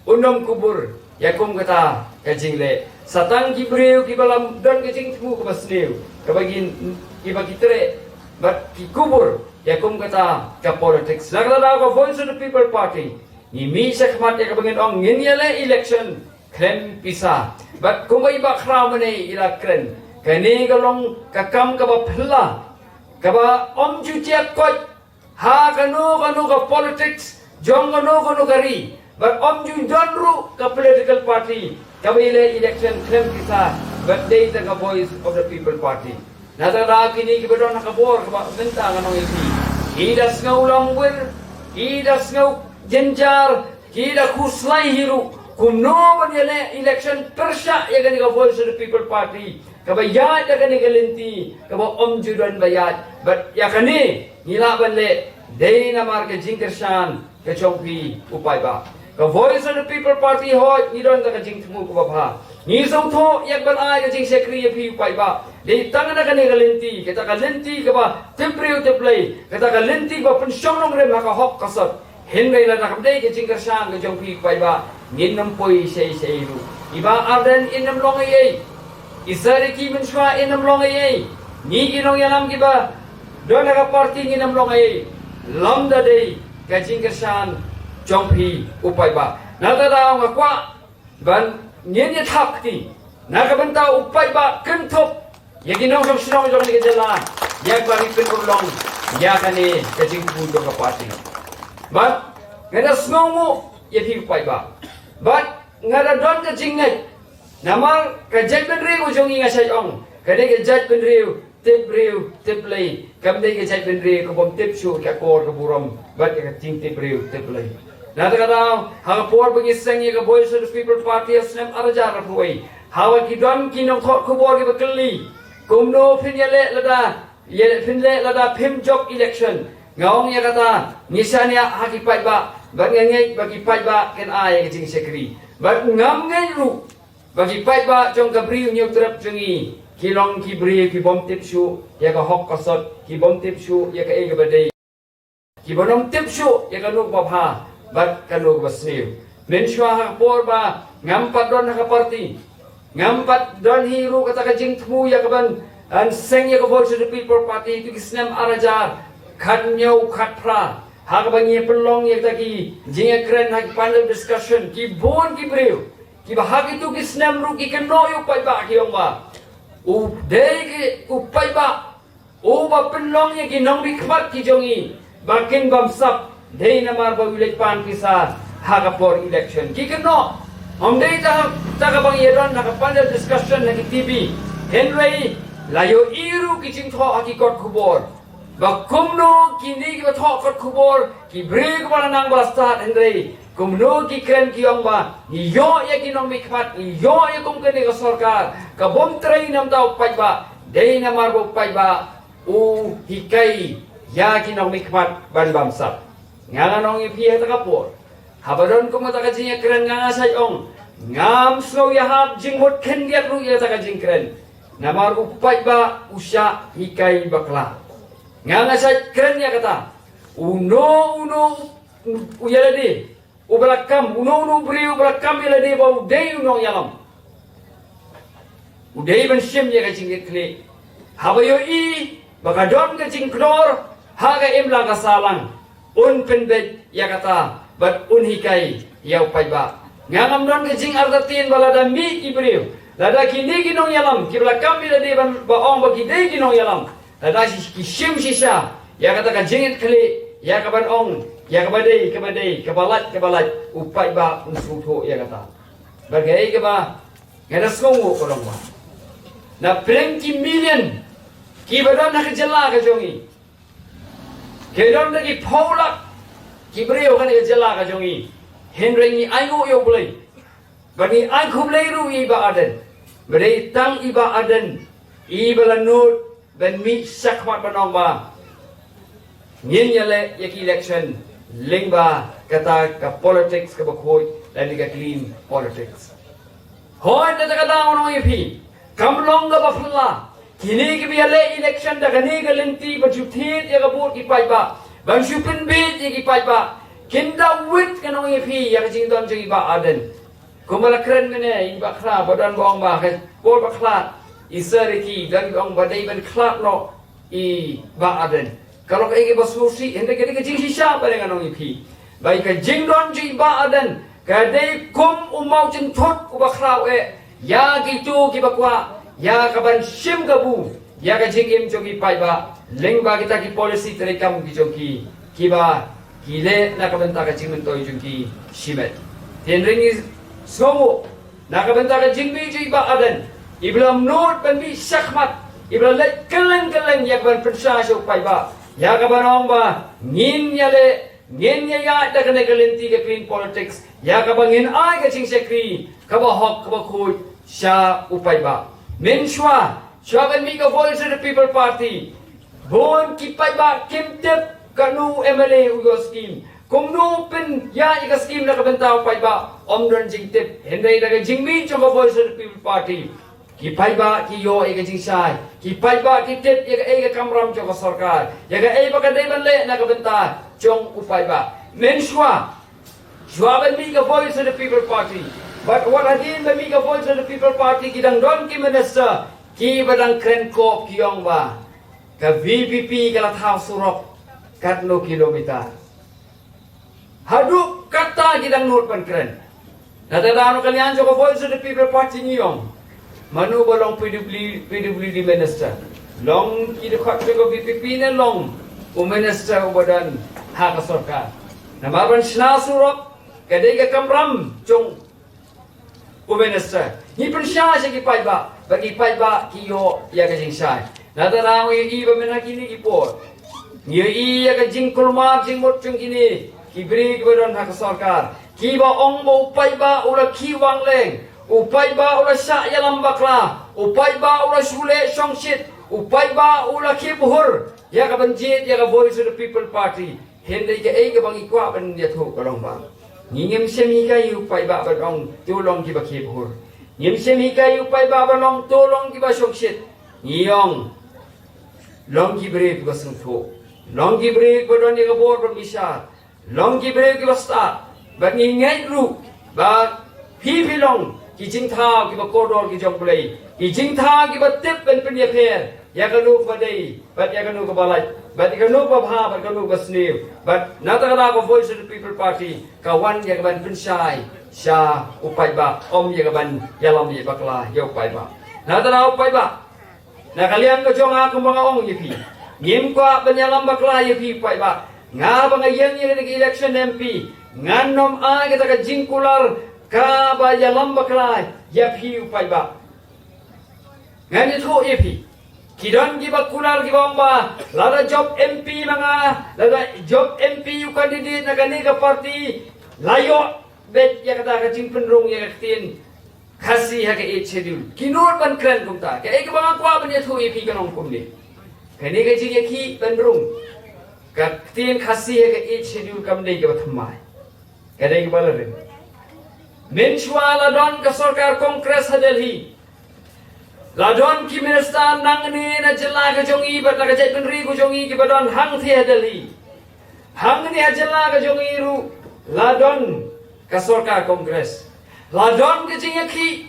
un ym kubur ïa kum kata ka jingleh. Sa tang ki briew kiba la don ka jingthmu kaba sniew, kaba kin, kiba ki treh bad ki kubur ïa kum kata ka politics. Na kata ka Voice of the People Party, ngi mih shakhmat ïa kaba ngin ong ngin ïaleh election khlem pisa. Bad kumba i Bah Khrawmane i la kren, kane ka long ka kam kaba phylla, kaba ym ju jia koit ha kano kano ka politics jong kano kano ka ri. Bad ym ju don ruh ka political party kaba ïaleh election khlem pisa, bad dei tang ka Voice of the People Party. Na kata ka daw kine kiba don ha ka bor kaba mynta nga ong ïa phi, ki da sngew longwir, ki da sngew jynjar, ki da khuslai hi ruh kumno ban ïaleh election pyrshah ïa kane ka Voice of the People Party kaba ïaid da kane ka lynti kaba ym ju don ba ïaid. Bad ïa kane ngi lah ban leh dei namar ka jingkyrshan ka jong phi u paidbah. Ka Voice of the People Party, hooid, ngi don da ka jingthmu kaba bha. Ngi sngewthuh ïa kaban ai ka jingshakri ïa phi u paidbah, dei tang na kane ka lynti, kata ka lynti kaba tip briew tip Blei, kata ka lynti kaba pynshong nongrim ha ka hok ka sot. Hynrei lada kam dei ka jingkyrshan ka jong phi u paidbah, ngin ym poi shei shei ruh. I Bah Ardent in ym long ei ei, i Sir Ricky mynshuwa in ym long ei ei, ngi ki nongïalam kiba don ha ka party ngin ym long ei ei lymda dei ka jingkyrshan jong phi u paidbah. Na kata ka daw nga kwah ban ngin ïa thap kti na ka bynta u paidbah, kynthup ïa ki nongshong shnong jong kane ka jylla ïa kaba ki pynurlong ïa kane ka jingthmu jong ka party. Bad nga da sngewnguh ïa phi u paidbah, bad nga da don ka jingngeit, namar ka jaitbynriew jong ngi, nga shait ong, ka dei ka jaitbynriew tip briew tip Blei, kam dei ka jaitbynriew ka bym tip shuh ka kor ka burom bad ka jingtip briew tip Blei. Na kata ka daw, ha ka por ba ngi seng ïa ka Voice of the People Party ha snem ar hajar arphew wei, haba ki don ki nongthoh khubor kiba kylli, kumno phin ïaleh lada, ïa phin leh lada phim jop election, nga ong ïa kata, ngi shaniah ha ki paidbah bad nga ngeit ba ki paidbah kin ai ïa ka jingshakri. Bad ngam ngeit ruh ba ki paidbah jong ka Bri u Hynñiewtrep jong ngi ki long ki briew ki bym tip shuh ïa ka hok ka sot, ki bym tip shuh ïa kaei kaba dei, ki bym tip shuh ïa kano kaba bha bad kano kaba sniew. Mynshuwa ha ka por ba ngam pat don ha ka party, ngam pat don hi ruh kata ka jingthmu ïa kaban seng ïa ka Voice of the People Party ha kito ki snem ar hajar khathynñiew khatphra, ha kaba ngi pynlong ïa kita ki jingïakren ha ki panel discussion, ki bun ki briew kiba ha kito ki snem ruh ki kynnoh ïa u paidbah, ki ong ba u dei ki, u paidbah uba pynlong ïa ki nongmihkhmat ki jong ngi ba kin bamsap, dei namar ba u leit pan pisa ha ka por election. Ki kynnoh, ym dei tang kata kaba ngi ïadon ha ka panel discussion ha ki T V, hynrei la ïohi ruh ki jingthoh ha ki kot khubor ba kumno kine kiba thoh kot khubor, ki briew kiba la nang ba la stad, hynrei kumno ki kren ki ong ba ngi ïoh ïa ki nongmihkhmat, ngi ïoh ïa kum kane ka sorkar ka bym trei na ka bynta u paidbah, dei namar ba u paidbah u hikai ïa ki nongmihkhmat ban bamsap. Nga ngan ong ïa phi ha kata ka por, haba don kum kata ka jingïakren, nga nga shait ong, ngam sngew ïahap jingmut khyndiat ruh ïa kata ka jingkren, namar u paidbah u shah hikai bakla. Nga nga shait kren ïa kata. Uno uno u ïalade uba la kam, uno uno u briew uba la kam ïalade ba u dei u nongïalam, u dei ban shim ïa ka jingkitkhlieh. Haba ïohi ba ka don ka jingkdor ha ka imlang ka sahlang, un pynbeit ïa kata bad un hikai ïa u paidbah. Nga ngam don ka jingartatien ba lada mih ki briew, lada kine ki nongïalam kiba la kam ïalade ban ba ong ba ki dei ki nongïalam, lada shi-, ki shim shisha ïa kata ka jingkitkhlieh, ïa kaban ong ïa kaba dei kaba dei, kaba lait kaba lait, u paidbah un sngewthuh ïa kata. Bad kaei kaba nga da sngewnguh ka long ba na pdeng ki million kiba don ha ka jylla ka jong ngi, ki don da ki phew lak ki briew ha kane ka jylla ka jong ngi, hynrei ngi ainguh ïa u Blei bad ngi ai khublei ruh ïa i Bah Ardent ba dei tang i Bah Ardent iba la nud ban mih shakhmat ban ong ba ngin ïaleh ïa ki election lyngba kata ka politics kaba khuid lane ka clean politics. Hooid, na kata ka daw ngan ong ïa phi, kam long kaba phylla. Kine kiba ïaleh election da kane ka lynti ban shu thied ïa ka vote ki paidbah, ban shu pynbiej ïa ki paidbah, kin da wit, ngan ong ïa phi, ïa ka jingdon jong i Bah Ardent. Kumba la kren mynne i Bah Khra, ba don ba ong ba ka por ba khlad i sir ïa ki, don ba ong ba dei ban khlad noh i Bah Ardent. Ka long kaei kaba sngewsih, hynrei ka dei ka jingshisha ba dei, ngan ong ïa phi, ba ïa ka jingdon jong i Bah Ardent ka dei kum u mawjynthut uba khraw eh ïa kito kiba kwah ïa ka ban shim kabu ïa ka jingim jong ki paidbah lyngba kita ki policy treikam ki jong ki, kiba ki leh na ka bynta ka jingmyntoi jong ki shimet. Hynrei ngi sngewnguh na ka bynta ka jingmih jong i Bah Ardent, iba la mut ban mih shakhmat, iba la leit kylleng kylleng ïa ka ban pynshai sha u paidbah, ïa ka ban ong ba ngin ïaleh, ngin ïaid da kane ka lynti ka clean politics, ïa kaba ngin ai ka jingshakri kaba hok kaba khuid sha u paidbah. Mynshuwa, shuwa ban mih ka Voice of the People Party, bun ki paidbah kim tip kano u M L A u ïoh skim, kumno u pynïaid ïa ka skim na ka bynta u paidbah, ym don jingtip. Hynrei da ka jingmih jong ka Voice of the People Party, ki paidbah ki ïoh ïa ka jingshai, ki paidbah ki tip ïa kaei ka kamram jong ka sorkar, ïa kaei ba ka dei ban leh na ka bynta jong u paidbah. Mynshuwa, shuwa ban mih ka Voice of the People Party, bad wat hadien ban mih ka Voice of the People Party ki dang don ki minister kiba dang kren kop, ki ong ba ka V P P ka la thaw surok katno kilometer. Haduh katta ki dang nud ban kren. Na kata ka daw na ka liang jong ka Voice of the People Party ngi ong, mano ba long P W, P W D minister? Long ki dkhot jong ka V P P ne long u minister uba don ha ka sorkar? Namar ban shna surok ka dei ka kamram jong u minister. Ngi pynshai sha ki paidbah, ba ki paidbah ki ïoh ïa ka jingshai. Na kata ka daw ngi ïohi ba mynta kine ki por, ngi ïohi ïa ka jingkulmar jingmut jong kine ki briew kiba don ha ka sorkar, kiba ong ba u paidbah u la khih wanleng, u paidbah u la shah ïalam bakla, u paidbah u la shu leh shongshit, u paidbah u la khie bhur ïa ka ban jied ïa ka Voice of the People Party. Hynrei kaei kaba ngi kwah ban ïathuh ka long ba ngi ngim shym hikai ïa u paidbah ban ong to long kiba khie bhur. Ngim shym hikai ïa u paidbah ban ong to long kiba shongshit. Ngi ong, long ki briew kiba sngewthuh, long ki briew kiba don ïa ka bor ban bishar, long ki briew kiba stad. Bad ngi ngeit ruh ba phi phi long ki jingthaw kiba kordor ki jong U Blei, ki jingthaw kiba tip ban pynïapher ïa kano kaba dei bad ïa kano kaba lait, bad ïa kano kaba bha bad kano kaba sniew. Bad na kata ka daw ka Voice of the People Party ka wan ïa ka ban pynshai sha u paidbah, ym ïa ka ban ïalam ïa bakla ïa u paidbah. Na kata ka daw u paidbah, na ka liang ka jong nga, kumba nga ong ïa phi, ngim kwah ban ïalam bakla ïa phi u paidbah. Nga ba nga ïeng ïa kane ka election M P, ngan ym ai kata ka jingkular kaba ïalam bakla ïa phi u paidbah. Ngan ïathuh ïa phi, ki don kiba kular kiba ong ba lada jop M P ma nga, lada jop M P u candidate na kane ka party, la ïoh beit ïa kata ka jingpynrung ïa ka ktien Khasi ha ka Eighth Schedule. Ki nud ban kren kumta. Kaei kaba nga kwah ban ïathuh ïa phi ka long kumne. Kane ka jingïakhih ban rung ka ktien Khasi ha ka Eighth Schedule kam dei kaba thymmai. Ka dei kaba la rim. Mynshuwa la don ka sorkar Congress ha Delhi. La don ki minister nangne na jylla ka jong i bad na ka jaitbynriew ka jong i kiba don hangthie ha Delhi. Hangne ha jylla ka jong i ruh la don ka sorkar Congress. La don ka jingïakhih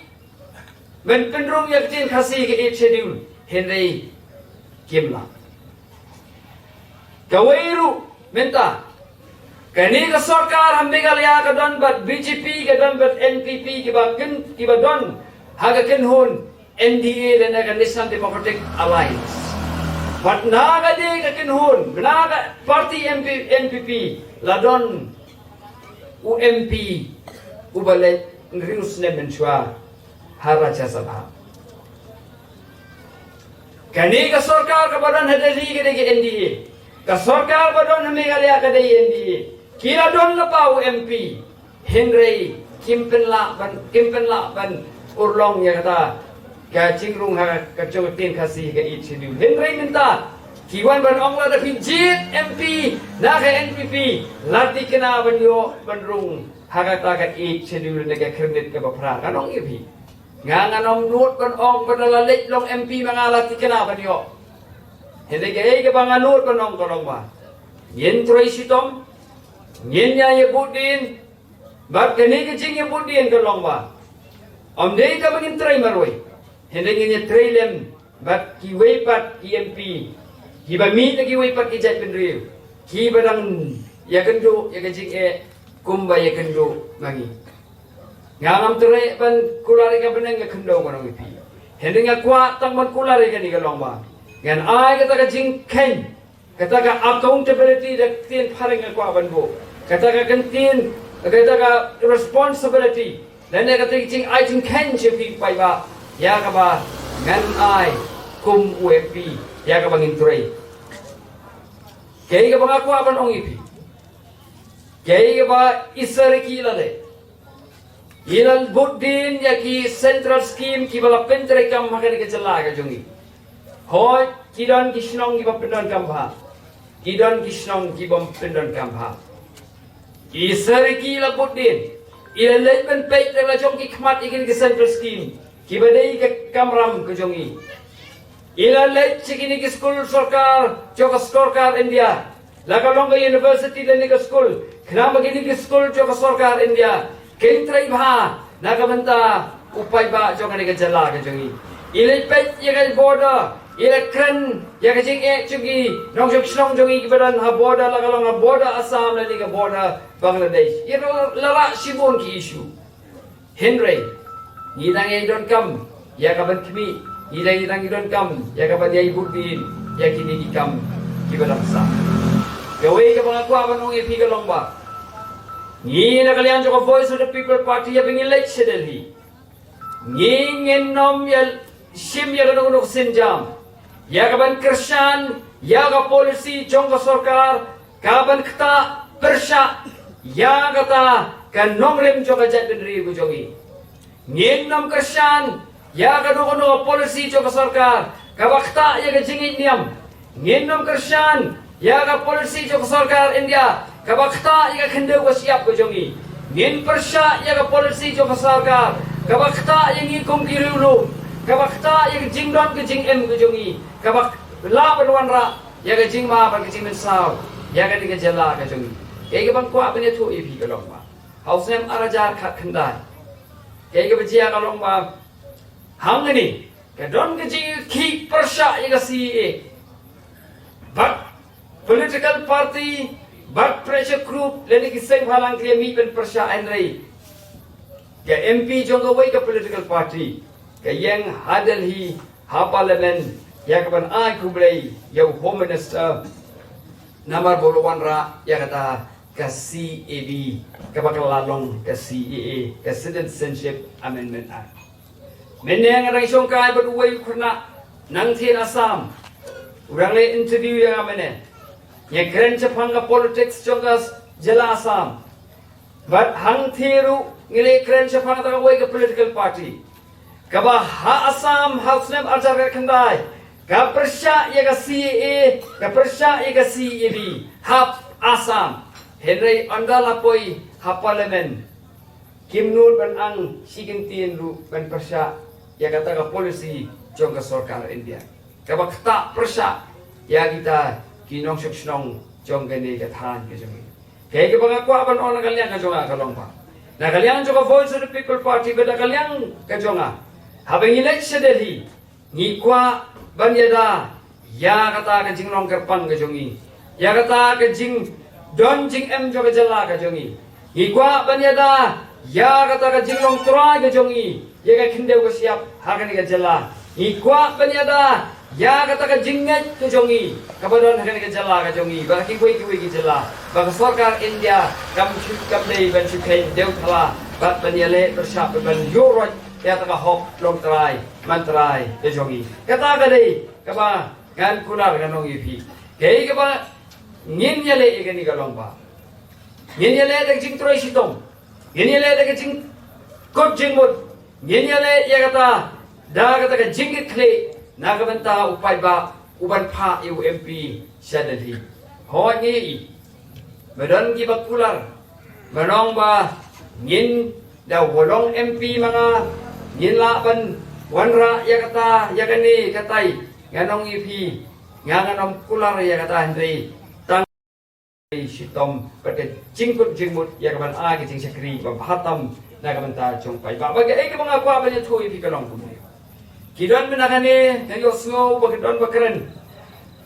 ban pynrung ïa ka ktien Khasi ka Eighth Schedule, hynrei kim lah. Kawei ruh mynta, kane ka sorkar ha Meghalaya ka don bad B J P, ka don bad N P P, kiba kyn, kiba don ha ka kynhun N D A lane ka National Democratic Alliance. Bad na kane ka kynhun, na ka party M P, N P P, la don u M P uba leit hynriew snem mynshuwa ha Rajya Sabha. Kane ka sorkar kaba don ha Delhi ka dei ka N D A. Ka sorkar ba don ha Meghalaya ka dei N D A. Ki la don lypa u M P, hynrei kim pynlah ban, kim pynlah ban urlong ïa kata ka jingrung ha ka jong ka ktien Khasi ka Eighth Schedule. Hynrei mynta ki wan ban ong lada phi jied M P na ka N P P, la thikna ban ïoh ban rung ha kata ka Eighth Schedule ne ka khyrnit kaba phra. Ngan ong ïa phi, Nga ngan ym nud ban ong ba da la leit long M P ma nga la thikna ban ïoh. Hynrei kaei kaba nga nud ban ong ka long ba ngin trei shitom, ngin ïa ïabud dien, bad kane ka jingïabud dien ka long ba ym dei kaba ngin trei marwei, hynrei ngin ïa trei lem bad kiwei pat ki M P kiba mih na kiwei pat ki jaitbynriew kiba dang ïakynduh ïa ka jingeh kumba ïakynduh ma ngi. Nga ngam treh ban kular ïa ka bneng ka khyndew ka nong ïa phi. Hynrei nga kwah tang ban kular ïa kane ka long ba ngan ai kata ka jingkheiñ, kata ka accountability da ktien phareng nga kwah ban buh. Kata ka kyntien, kata ka responsibility lane kata ka jingai jingkheiñ sha phi paidbah ïa kaba ngan ai kum u M P ïa kaba ngin trei. Kaei kaba nga kwah ban ong ïa phi, kaei kaba i Saraiki i la leh, i la bud dien ïa ki central scheme kiba la pyntreikam ha kane ka jylla ka jong i. Hooid, ki don ki shnong kiba pyndonkam bha, ki don ki shnong kibym pyndonkam bha. I Saraiki i la bud dien, i la leit ban peit da la jong ki khmat ïa kine ki central scheme kiba dei ka kamram ka jong i. I la leit sha kine ki skul sorkar jong ka sorkar India, la ka long ka university lane ka skul, khnang ba kine ki skul jong ka sorkar India kin trei bha na ka bynta u paidbah jong kane ka jylla ka jong i. I leit peit ïa ka border, i la kren ïa ka jingeh jong ki nongshong shnong jong i kiba don ha border, la ka long ha border Assam lane ka border Bangladesh. I la, la rah shibun ki issue. Hynrei ngi dang ïai donkam ïa ka ban khmih, ngi dang, ngi dang ïai donkam ïa ka ban ïai bud dien ïa kine ki kam kiba dang sah. Kawei kaba nga kwah ban ong ïa phi ka long ba ngi na ka liang jong ka Voice of the People Party, haba ngi leit sha Delhi, ngi, ngin nym ïa shim ïa kano kano ka sienjam ïa ka ban kyrshan ïa ka policy jong ka sorkar ka ban ktah pyrshah ïa kata ka nongrim jong ka jaitbynriew ka jong i. Ngin nym kyrshan ïa kano kano ka policy jong ka sorkar kaba ktah ïa ka jingïeit niam. Ngin nym kyrshan ïa ka policy jong ka sorkar India kaba ktah ïa ka khyndew ka shyiap ka jong i. Ngin pyrshah ïa ka policy jong ka sorkar kaba ktah ïa ngi kum ki riewlum, kaba ktah ïa ka jingdon ka jingem ka jong i, kaba lah ban wanrah ïa ka jingma bad ka jingmynsaw ïa kane ka jylla ka jong i. Kaei kaba nga kwah ban ïathuh ïa phi ka long ba ha u snem ar hajar khatkhyndai, kaei kaba jia ka long ba hangne ka don ka jingkhih pyrshah ïa ka C A A. Bad political party, bad pressure group lane ki seng bhalang ki la mih ban pyrshah, hynrei ka M P jong kawei ka political party ka ïeng ha Delhi ha Parliament ïa ka ban ai khublei ïa u Home Minister namar ba u la wanrah ïa kata ka C A B, kaba ka la long ka C A A, ka Citizenship Amendment Act. Mynne nga dang shongkai bad uwei u khynnah nangtei na Assam, u dang leh interview ïa nga mynne. Ngi kren shaphang ka politics jong ka jylla Assam. Bad hangtei ruh ngi leh kren shaphang kata kawei ka political party kaba ha Assam ha u snem ar hajar khatkhyndai ka pyrshah ïa ka C A A, ka pyrshah ïa ka C A B ha Assam. Hynrei ynda la poi ha Parliament kim nud ban ang shi kyntien ruh ban pyrshah ïa kata ka policy jong ka sorkar India kaba ktah pyrshah ïa kita ki nongshong shnong jong kane ka thaiñ ka jong ngi. Kaei kaba nga kwah ban ong na ka liang ka jong nga ka long ba na ka liang jong ka Voice of the People Party bad na ka liang ka jong nga, haba ngi leit sha Delhi, ngi kwah ban ïada ïa kata ka jinglong kyrpang ka jong ngi, ïa kata ka jingdon jingem jong ka jylla ka jong ngi. Ngi kwah ban ïada ïa kata ka jinglong trai ka jong ngi ïa ka khyndew ka shyiap ha kane ka jylla. Ngi kwah ban ïada ïa kata ka jingngeit ka jong ngi kaba don ha kane ka jylla ka jong ngi, ba kiwei kiwei ki jylla ba ka sorkar India kam shu, kam dei ban shu kheiñ dewthala bad ban ïaleh pyrshah bad ban ïuh roit ïa kata ka hok long trai man trai ka jong ngi. Kata ka dei kaba ngan kular ngan ong ïa phi. Kaei kaba ngin ïaleh ïa kane ka long ba ngin ïaleh da ka jingtrei shitom, ngin ïaleh da ka jingkut jingmut, ngin ïaleh ïa kata da kata ka jingkitkhlieh na ka bynta u paidbah u ban phah ïa u M P sha Delhi. Hooid ngi ïohi ba don kiba kular, ba ong ba ngin da wa long M P ma nga Ngin lah ban wanrah ïa kata, ïa kane, katai. Ngan ong ïa phi, nga ngan ym kular ïa kata hynrei tang shitom bad ka jingkut jingmut ïa ka ban ai ka jingshakri ba bha tam na ka bynta jong paidbah. Ba kaei kaba nga kwah ban ïathuh ïa phi ka long kumne. Ki don mynta kane, nga ïohsngew ba ki don ba kren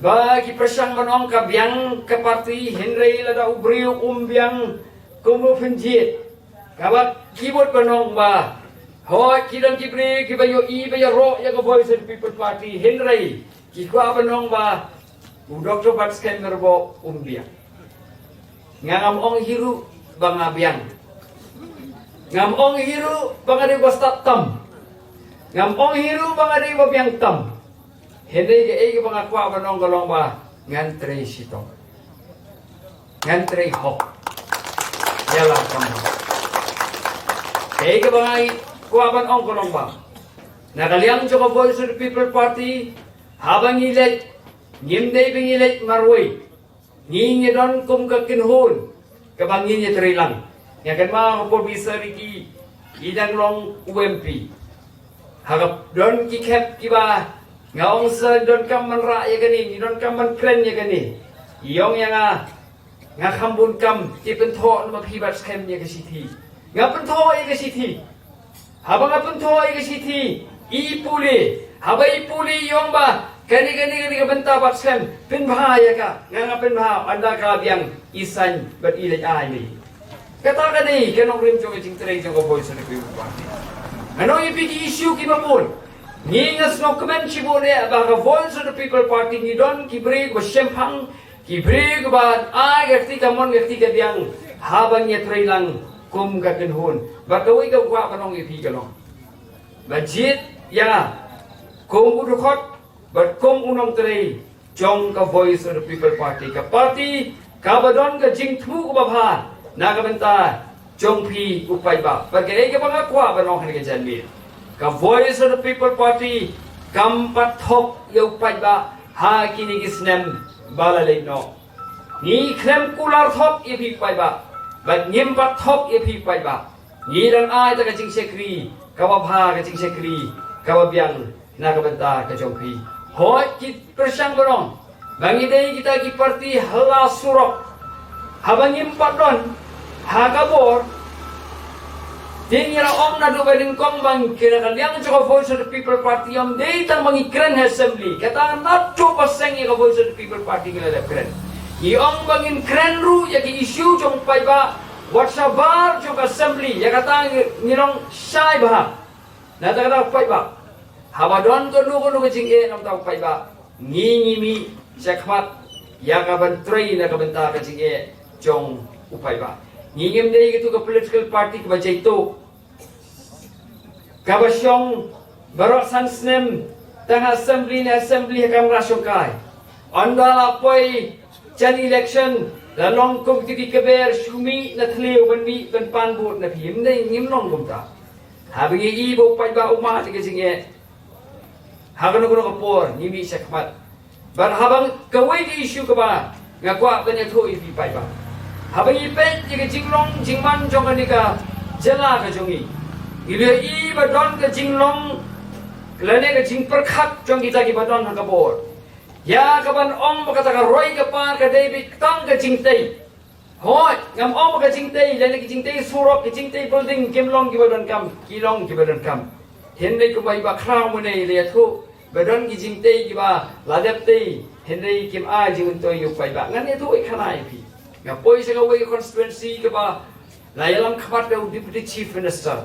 ba ki pyrshang ban ong ka biang ka party, hynrei lada u briew um biang kumno phin jied. Kaba ki bud ban ong ba, hooid, ki don ki briew kiba ïohi ba ïaroh ïa ka Voice of the People Party, hynrei ki kwah ban ong ba u Doctor Batskhem Myrboh um biang. Nga ngam ong hi ruh ba nga biang. Ngam ong hi ruh ba nga dei ba stad tam. Ngam ong hi ruh ba nga dei ba biang tam. Hynrei kaei kaba nga kwah ban ong ka long ba ngan trei shitom, ngan trei hok ïa la ka kam. Kaei kaba nga kwah ban ong ka long ba na ka liang jong ka Voice of the People Party, haba ngi leit, ngim dei ba ngi leit marwei. Ngi ngi don kum ka kynhun kaba ngin ïatreilang. Nga kynmaw ha por ba i Sir Ricky i dang long u M P, ha ka don ki khep kiba nga ong, Sir, donkam ban rah ïa kane, ngi donkam ban kren ïa kane. I ong ïa nga, nga kham bun kam, te pynthok noh ma phi Batskhem ïa ka shithi. Nga pynthok ïa ka shithi. Haba nga pynthok ïa ka shithi, i pule. Haba i pule i ong ba kane, kane, kane ka bynta Batskhem, pynbha ïa ka. Nga, nga pynbha, ynda ka biang i sign bad i leit ai ma i. Kata ka dei ka nongrim jong ka jingtrei jong ka Voice of the People Party. Nga ong ïa phi, ki issue kiba bun, ngi, nga sngewkmen shibun eh ba ka Voice of the People Party ngi don ki briew ba shemphang, ki briew kiba ai ka kti kamon ka kti kadiang haba ngi ïatreilang kum ka kynhun. Bad kawei ka kwah ban ong ïa phi ka long ba jied ïa nga kum u dkhot bad kum u nongtrei jong ka Voice of the People Party, ka party kaba don ka jingthmu kaba bha na ka bynta jong phi u paidbah. Bad kaei kaba nga kwah ban ong ha kane ka janmiet, ka Voice of the People Party kam pat thok ïa u paidbah ha kine ki snem ba la leit noh. Ngi khlem kular thok ïa phi paidbah bad ngim pat thok ïa phi paidbah. Ngi dang ai da ka jingshakri kaba bha, ka jingshakri kaba biang na ka bynta ka jong phi. Hooid, ki pyrshang ban ong ba ngi dei kita ki party ha la surok. Haba ngim pat don ha ka bor, te ngi la ong naduh ba nyngkong ba ngi, na ka liang jong ka Voice of the People Party, ym dei tang ba ngi kren ha Assembly. Kata naduh ba seng ïa ka Voice of the People Party ngi la dep kren. Ngi ong ba ngin kren ruh ïa ki issue jong paidbah wat shabar jong ka Assembly. Ïa kata ngi, ngi long shai bha na kata ka paidbah. Haba don kano kano ka jingeh na ka bynta u paidbah, ngi, ngi mih shakhmat ïa ka ban trei na ka bynta ka jingeh jong u paidbah. Ngi ngim dei katu ka political party kaba jaituh, kaba shong baroh san snem tang ha Assembly ne Assembly ha kamra shongkai. Ynda la poi jan election, la long kum kito ki kber shu mih na thliew ban mih ban pan vote na phi. Ym dei, ngim long kumta. Haba ngi i ba u paidbah u mad ïa ka jingeh, ha kano kano ka por ngi mih shakhmat. Bad haba, kawei ka issue kaba nga kwah ban ïathuh ïa phi paidbah, haba ngi peit ïa ka jinglong jingman jong kane ka jylla ka jong ngi, ngi la ïohi ba don ka jinglong lane ka jingpyrkhat jong kita kiba don ha ka bor ïa ka ban ong ba kata ka roi ka par ka dei beit tang ka jingtei. Hooid, ngam ong ba ka jingtei, lane ka jingtei surok, ka jingtei building kim long kiba donkam, ki long kiba donkam. Hynrei kumba i Bah Khraw mynne i la ïathuh ba don ki jingtei kiba la dep tei, hynrei kim ai jingmyntoi ïa u paidbah. Ngan ïathuh ïa kane ïa phi. Nga poi sha kawei ka constituency kaba la ïalam khmat da u Deputy Chief Minister.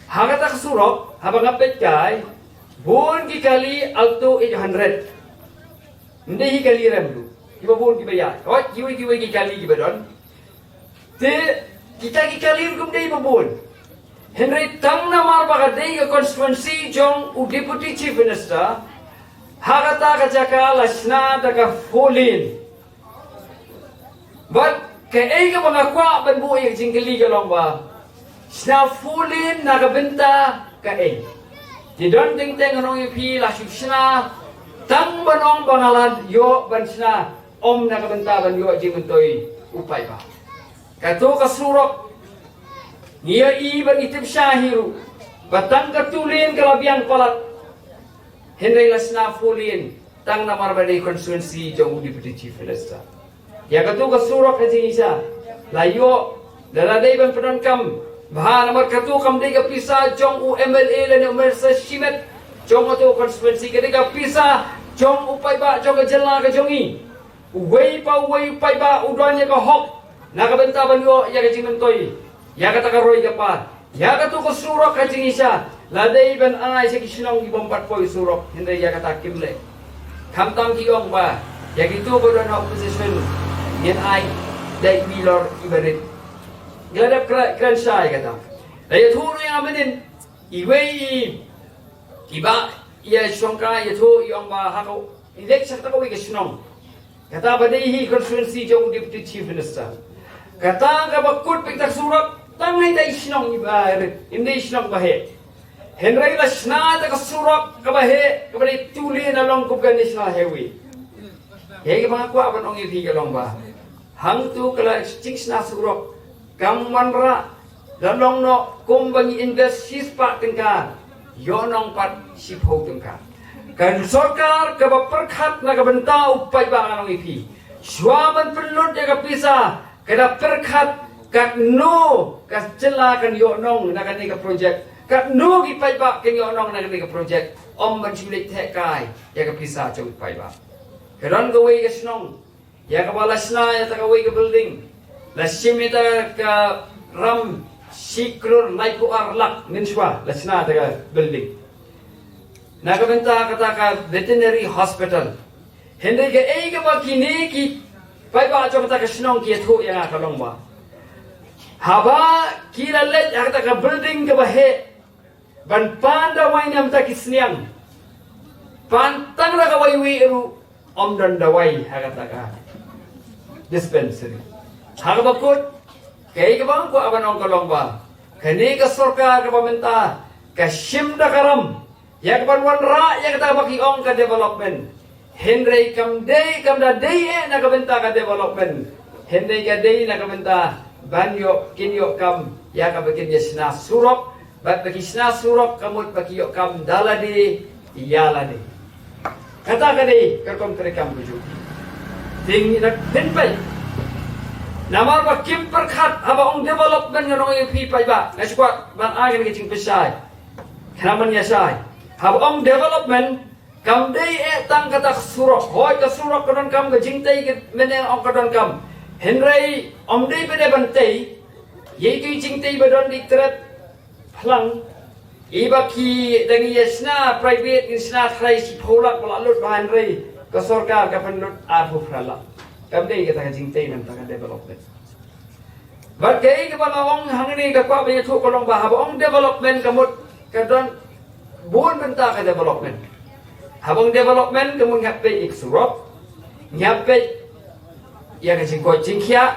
Ha kata ka surok, haba nga peit kai, bun ki kali Alto eight hundred. Ym dei hi kali rem ruh, kiba bun kiba ïaid. Hooid, kiwei kiwei ki kali kiba don. Te kita ki kali ruh ym dei ba bun. Hynrei tang namar ba ka dei ka constituency jong u Deputy Chief Minister, ha kata ka jaka la shna da ka four lane. Bad kaei kaba nga kwah ban buh ïa ka jingkylli ka long ba, shna four lane na ka bynta kaei? Te don teng teng ngan ong ïa phi la shu shna tang ban ong ba nga la ïoh ban shna, ym na ka bynta ban ïoh jingmyntoi u paidbah. Kato ka surok ngi ïohi bad ngi tip shai hi ruh Ba tang ka two lane ka la biang palat. Hynrei la shna four lane tang namar ba dei constituency jong u Deputy Chief Minister. Ïa katu ka surok ka jingisha la ïoh da la dei ban pyndonkam bha namar katu kam dei ka pisa jong u M L A lane u Minister shimet jong katu constituency, ka dei ka pisa jong u paidbah jong ka jylla ka jong i. Uwei pa uwei u paidbah u don ïa ka hok na ka bynta ban ïoh ïa ka jingmyntoi ïa kata ka roi ka par. Ïa katu ka surok ka jingisha la dei ban ai sha ki shnong ki bym pat poi surok, hynrei ïa kata kim leh. Khamtam ki ong ba ïa kitu ba don ha opposition ngin ai da i bilor i barit. Ngi la dep kren, kren sha ïa kata. Da ïathuh ruh ïa nga mynnin iwei i, i bah ïa shongkai ïathuh i ong ba ha ka i leit sha kata kawei ka shnong. Kata ba dei hi constituency jong u Deputy Chief Minister. Kata kaba kut beit ka surok tang hei dei shnong iba rit, im dei shnong ba heh. Hynrei la shna ta ka surok kaba heh kaba dei two lane na long kum ka National Highway. Hei kaba kwah ban ong ïa phi ka long ba hangtu ka la jingshna surok kam wanrah la long noh kum ba ngi invest shispah tyngka, ïoh nong pat shiphew tyngka. Ka sorkar kaba pyrkhat na ka bynta u paidbah, nga ong ïa phi, shuwa ban pynlut ïa ka pisa ka da pyrkhat katno ka jylla kan ïoh nong na kane ka project, katno ki paidbah kan ïoh nong na kane ka project. Ym ban shu leit theh kai ïa ka pisa jong u paidbah. Ka don kawei ka shnong ïa kaba la shna ïa ta kawei ka building, la shim ïa ta ka ram shi klur laiphew ar lak mynshuwa la shna ta ka building na ka bynta kata ka veterinary hospital. Hynrei kaei kaba kine ki paidbah jong kata ka shnong ki ïathuh ïa nga ka long ba haba ki la leit ha kata ka building kaba heh ban pan dawai na ka bynta ki sniang, pan tang da kawei wei ruh ym don dawai ha kata ka dispensary. Ha kaba kut kaei kaba nga kwah ban ong ka long ba kane ka sorkar kaba mynta ka shim da ka ram ïa ka ban wanrah ïa kata ba ki ong ka development. Hynrei kam dei, kam da dei eh na ka bynta ka development, hynrei ka dei na ka bynta ban ïoh, kin ïoh kam ïa kaba kin ïa shna surok. Bad ba ki shna surok ka mut ba ki ïoh kam da lade ïa lade. Kata ka dei ka rukom treikam ka jong ki. Te ngi da pynpeit namar ba kim pyrkhat. Haba ong development, nga ong ïa phi paidbah, nga shu kwah ban ai kane ka jingpynshai. Khnang ban ïa shai, haba ong development kam dei eh tang kata ka surok. Hooid, ka surok ka donkam, ka jingtei ka mynne ong ka donkam, hynrei ym dei ba dei ban tei ïa ki jingtei ba don di tret phlang. Iba ki dang ïa shna private, ngi shna trai shiphew lak ba la lut ba, hynrei ka sorkar ka pynlut arphew phra lak. Kam dei kata ka jingtei na ka bynta ka development. Bad kaei kaba nga ong hangne ka kwah ban ïathuh ka long ba haba ong development ka mut ka don bun bynta ka development. Haba ong development ka mut ngi hap peit ïa ka surok, ngi hap peit ïa ka jingkoit jingkhiah,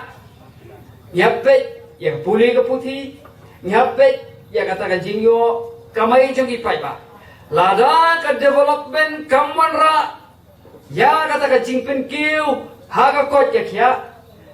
ngi hap peit ïa ka pule ka puthi, ngi hap peit ïa kata ka jingïoh kamai jong ki paidbah. Lada ka development kam wanrah ïa kata ka jingpynkiew ha ka koit ka khiah,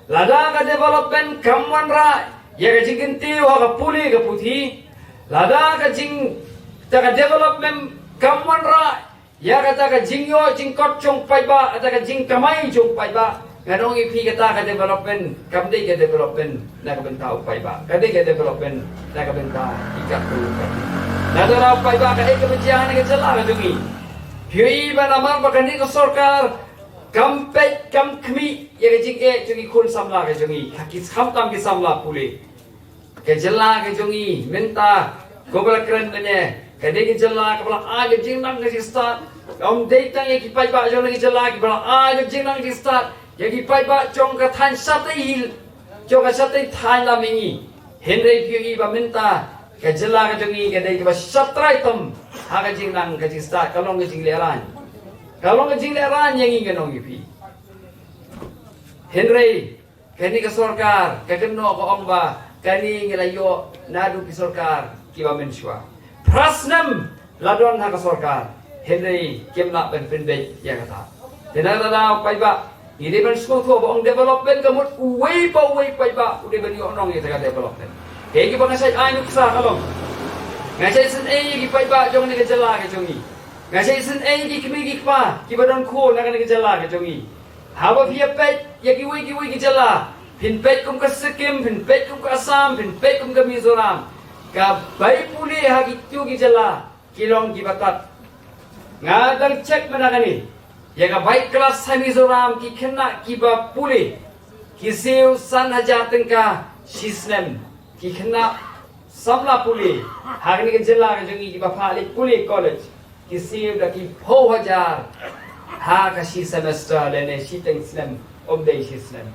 lada ka development kam wanrah ïa ka jingkyntiew ha ka pule ka puthi, lada ka jing, ta ka development kam wanrah ïa kata ka jingïoh jingkot jong paidbah, kata ka jingkamai jong paidbah, nga ong ïa phi kata ka development kam dei ka development na ka bynta u paidbah, ka dei ka development na ka bynta i katto katne. Lada u paidbah ka dei ka bynta na ka jylla ka jong i. Phi i ba namar ba kane ka sorkar kam peit kam khmih ïa ka jingeh jong ki khun samla ka jong i, ha ki khamtam ki samla pule. Ka jylla ka jong i mynta, ko ba la kren mynne, ka dei ka jylla kaba la ai ka jingnang ka jingstad. Ym dei tang ïa ki paidbah jong ka jylla kiba la ai ka jingnang ka jingstad, ïa ki paidbah jong ka thaiñ shatei hi, jong ka shatei thaiñ la mihngi. Hynrei phi i ba mynta ka jylla ka jong i ka dei kaba shatrai tam ha ka jingnang ka jingstad, ka long ka jinglehrain. Ka long ka jinglehrain ïa ngi, nga ong ïa phi. Hynrei kane ka sorkar, ka kynnoh ka ong ba kane ngi la ïoh naduh ki sorkar kiba mynshuwa. Phra snem la don ha ka sorkar, hynrei kim lah ban pynbeit ïa kata. Te na kata ka daw paidbah, ngi dei ban sngewthuh ba ong development ka mut uwei pa uwei paidbah u dei ban ïoh nong ïa kata ka development. Kaei kaba nga shait ai nuksa ka long Nga sa isynei ïa ki paidbah jong kane ka jylla ka jong ngi. Nga sa isynei ïa ki kmie ki kpa kiba don khun na kane ka jylla ka jong ngi. Haba phi ïa peit ïa kiwei kiwei ki jylla, phin peit kum ka Sikkim, phin peit kum ka Assam, phin peit kum ka Mizoram, ka bai pule ha kito ki jylla ki long kiba tad. Nga dang check mynta kane, ïa ka bai klas ha Mizoram, ki khynnah kiba pule ki siew san hajar tyngka shi snem. Ki khynnah samla pule ha kane ka jylla ka jong ngi kiba phah leit pule college, ki siew da ki phew hajar ha ka shi semester lane shiteng snem, ym dei shi snem.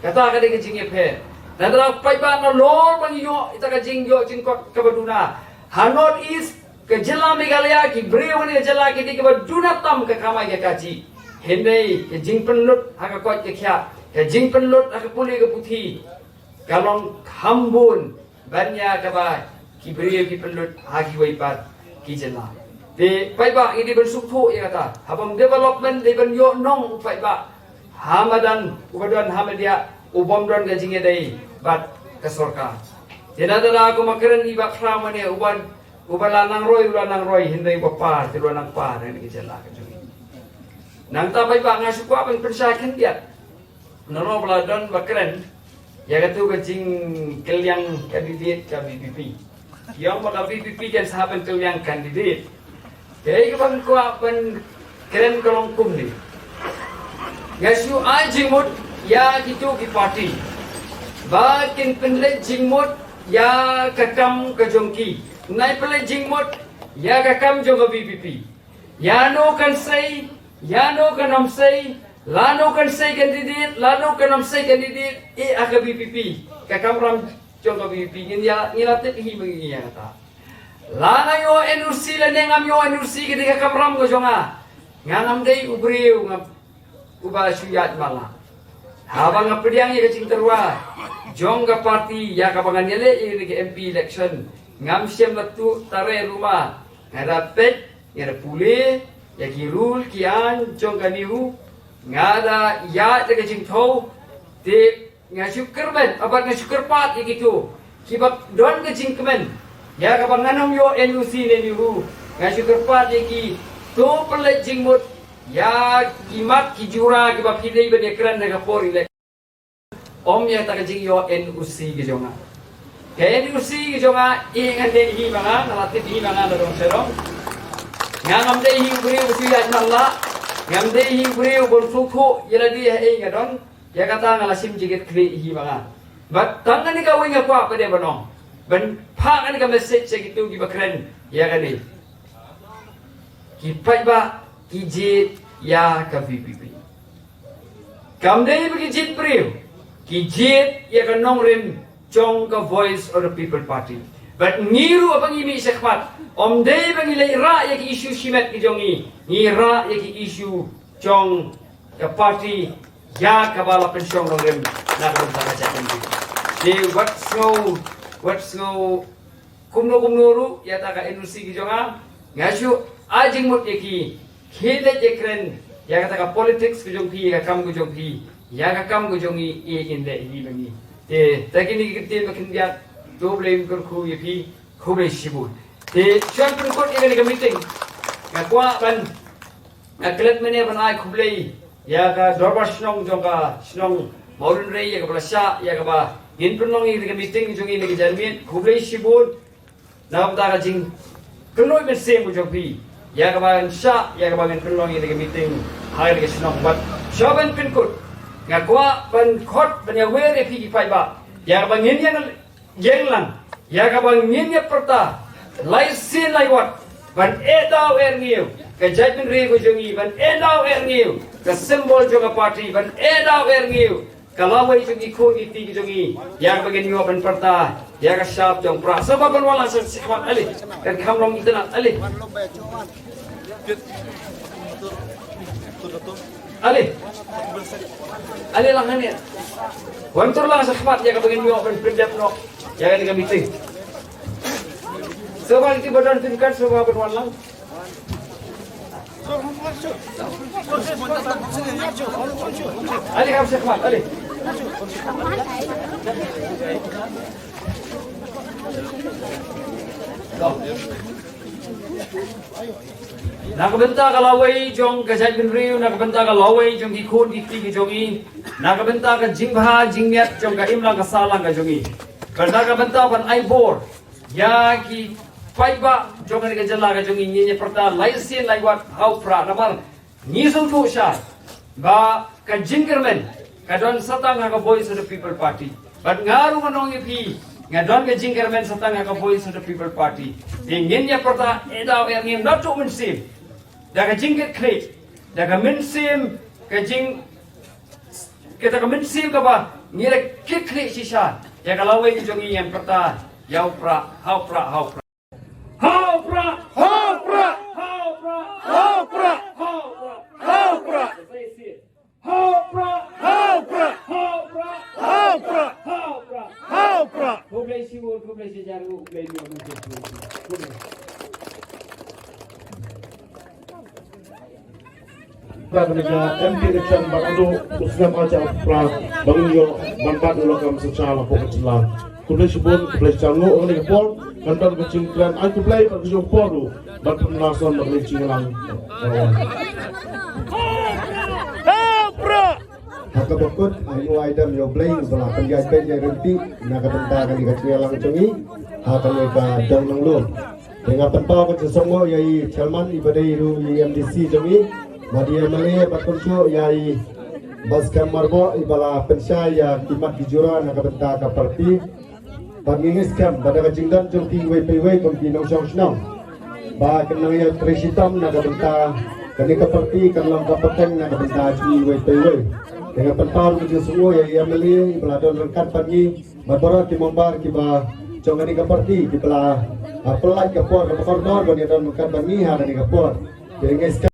Kata ka dei ka jingïapher. Nalor paidbah, nalor ba ngi ïoh ita ka jingïoh jingkot kaba duna ha North East, ka jylla Meghalaya, ki briew ha kane ka jylla ki dei kiba duna tam ka kamai ka kajih. Hynrei ka jingpynlut ha ka koit ka khiah, ka jingpynlut ha ka pule ka puthi, ka long kham bun ban ïa kaba ki briew ki pynlut ha kiwei pat ki jylla. Te paidbah, ngi dei ban sngewthuh ïa kata. Haba ong development, dei ban ïoh nong u paidbah ha madan uba don ha madiah, u bym don ka jingïadei bad ka sorkar. Te nalor kum ba kren i Bah Khraw mynne, uba, uba la nang roi u la nang roi, hynrei uba par te u la nang par ha kane ka jylla ka jong ngi. Nangta paidbah, nga shu kwah ban pynshai khyndiat. Nalor ba la don ba kren ïa katu ka jingkylliang candidate ka V P P. Ki ong ba ka V P P kan sa hap ban kylliang candidate. Kaei kaba nga kwah ban kren ka long kumne. Nga shu ai jingmut ïa kito ki party ba kin pynleit jingmut ïa ka kam ka jong ki. Nai pynleit jingmut ïa ka kam jong ka V P P. Ïano kan sei, ïano kan ym sei, lano kan sei candidate, lano kan ym sei candidate, eh, ha ka V P P, ka kamram jong ka V P P, ngin ïa, ngin la tip hi ma ngi ïa kata. La nga ïoh N O C lane ngam ïoh N O C, ka dei ka kamram ka jong nga. Nga ngam dei u briew, ngam, uba shu ïaid matlah. Haba nga pdiang ïa ka jingtyrwa jong ka party ïa kaba ngan ïaleh ïa ka M P election, ngam shym la tuh tare ruma. Nga da peit, nga da pule ïa ki rule ki aiñ jong ka NEHU, nga da ïaid da ka jingthew. Te nga shu kyrmen, bad nga shu kyrpad ïa kito kiba don ka jingkmen ïa kaba ngan ym ïoh N O C ne NEHU. Nga shu kyrpad ïa ki, to pynleit jingmut ïa ki mat ki jura kiba phi dei ban ïakren ha ka por election, ym ïa kata ka jingïoh N O C ka jong nga. Ka N O C ka jong nga, eh, ngan dei hi ma nga, nga la tip hi ma nga na dong sha dong. Nga ngam dei hi u briew ba shu ïaid matlah, ngam dei hi u briew ban sngewthuh ïa lade ha ei nga don. Ïa kata nga la shim jingkitkhlieh hi ma nga. Bad tang kane kawei nga kwah pat de ban ong, ban phah kane ka message sha kito kiba kren ïa kane. Ki paidbah ki jied ïa ka V P P. Kam dei ba ki jied briew, ki jied ïa ka nongrim jong ka Voice of the People Party. Bad ngi ruh haba ngi mih shakhmat, ym dei ba ngi leit rah ïa ki issue shimet ki jong ngi, ngi rah ïa ki issue jong ka party ïa kaba la pynshong nongrim na ka bynta ka jaitbynriew. Te wat sngew, wat sngew kumno kumno ruh ïa kata ka N O C ka jong nga, nga shu ai jingmut ïa ki, khie leit ïakren ïa kata ka politics ka jong phi, ïa ka kam ka jong phi, ïa ka kam ka jong ngi, eh, kin leh hi ma ngi. Te ta kine ki ktien ba khyndiat, to Blei un kyrkhu ïa phi, khublei shibun. Te shuwa ban pynkut ïa kane ka meeting, nga kwah ban, nga klet mynne ban ai khublei ïa ka dorbar shnong jong ka shnong Mawlynrei, ïa kaba la shah, ïa kaba ngin pynlong ïa ka meeting jong ngi ha kane ka janmiet. Khublei shibun na ka bynta ka jingkynnoh mynsiem ka jong phi, ïa kaba ngin shah, ïa kaba ngin pynlong ïa ka meeting ha kane ka shnong. Bad shuwa ban pynkut, nga kwah ban khot ban ïawer ïa phi ki paidbah, ïa kaba ngin ïeng, ïeng lang, ïa kaba ngin ïa pyrta lai sien lai wat, ban eh daw eh rngiew ka jaitbynriew ka jong ngi, ban eh daw eh rngiew ka symbol jong ka party, ban eh daw eh rngiew ka lawei jong ki khun ki kti ki jong ngi, ïa kaba ngin ïoh ban pyrta ïa ka shap jong Prah. Sngewbha ban wan lang shakhmat, ale, kan kham long itynnad, ale. Ale. Ale lang hangne. Wan tur lang shakhmat ïa kaba ngin ïoh ban pyndep noh ïa kane ka meeting. Sngewbha kito kiba don pynkan, sngewbha ban wan lang. Ale, kham shakhmat, ale. Na ka bynta ka lawei jong ka jaitbynriew, na ka bynta ka lawei jong ki khun ki kti ki jong i, na ka bynta ka jingbha jingmiat jong ka imlang ka sahlang ka jong i, bad na ka bynta ban ai bor ïa ki paidbah jong kane ka jylla ka jong i, ngin ïa pyrta lai sien lai wat ha u Prah namar ngi sngewthuh shai ba ka jingkyrmen ka don satang ha ka Voice of the People Party. Bad nga ruh nga ong ïa phi, nga don ka jingkyrmen satang ha ka Voice of the People Party. Te ngin ïa pyrta ïa daw ïa ngim da tuh mynsiem, da ka jingkitkhlieh, da ka mynsiem, ka jing, kata ka mynsiem kaba ngi da kitkhlieh shisha ïa ka lawei ka jong ngi, ngin pyrta ïa u Prah, ha u Prah, ha u Prah. Ha u Prah! Ha u Prah! Ha u Prah! Ha u Prah! Ha u Prah! Ha u Prah! Ha u Prah! Ha u Prah! Ha u Prah! Ha u Prah! Ha u Prah! Khublei shibun, khublei shihajar, khublei. Prah, kane ka M P election ba ka dei u snem ar hajar arphew phra ba ngin ïoh ban bat ïa u lakam synshar hapoh ka jylla. Khublei shibun, khublei shihajar nguh. Ha kane ka por ngan don ka jingkren ai khublei bad ka jingpor ruh ban pynlong shuh bad ka jingïalang. Ha kaba kut, ai nguh ai dem ïa U Blei uba la pynïaid beit ïa ka ryntih na ka bynta kane ka jingïalang jong ngi ha kane ka dong Nonglum. Te nga pynpaw ka jingsngewnguh ïa i Chairman iba dei ruh i M D C jong ngi, bad i M L A, bad kumjuh ïa i Bah Skhem Myrboh iba la pynshai ïa ki mat ki jura na ka bynta ka party. Bad ngi ngeit skhem ba da ka jingdon jong phi iwei pa iwei kum ki nongshong shnong, ba kan nang ïatrei shitom na ka bynta kane ka party, kan long ka pateng na ka bynta jong ngi iwei pa iwei. Te nga pynpaw ka jingsngewnguh ïa i M L A iba la don ryngkat bad ngi, bad baroh ki member kiba jong kane ka party kiba la, ah, pynlait ka por kaba kordor ban ïadon ryngkat bad ngi ha kane ka por. Te ngi ngeit skhem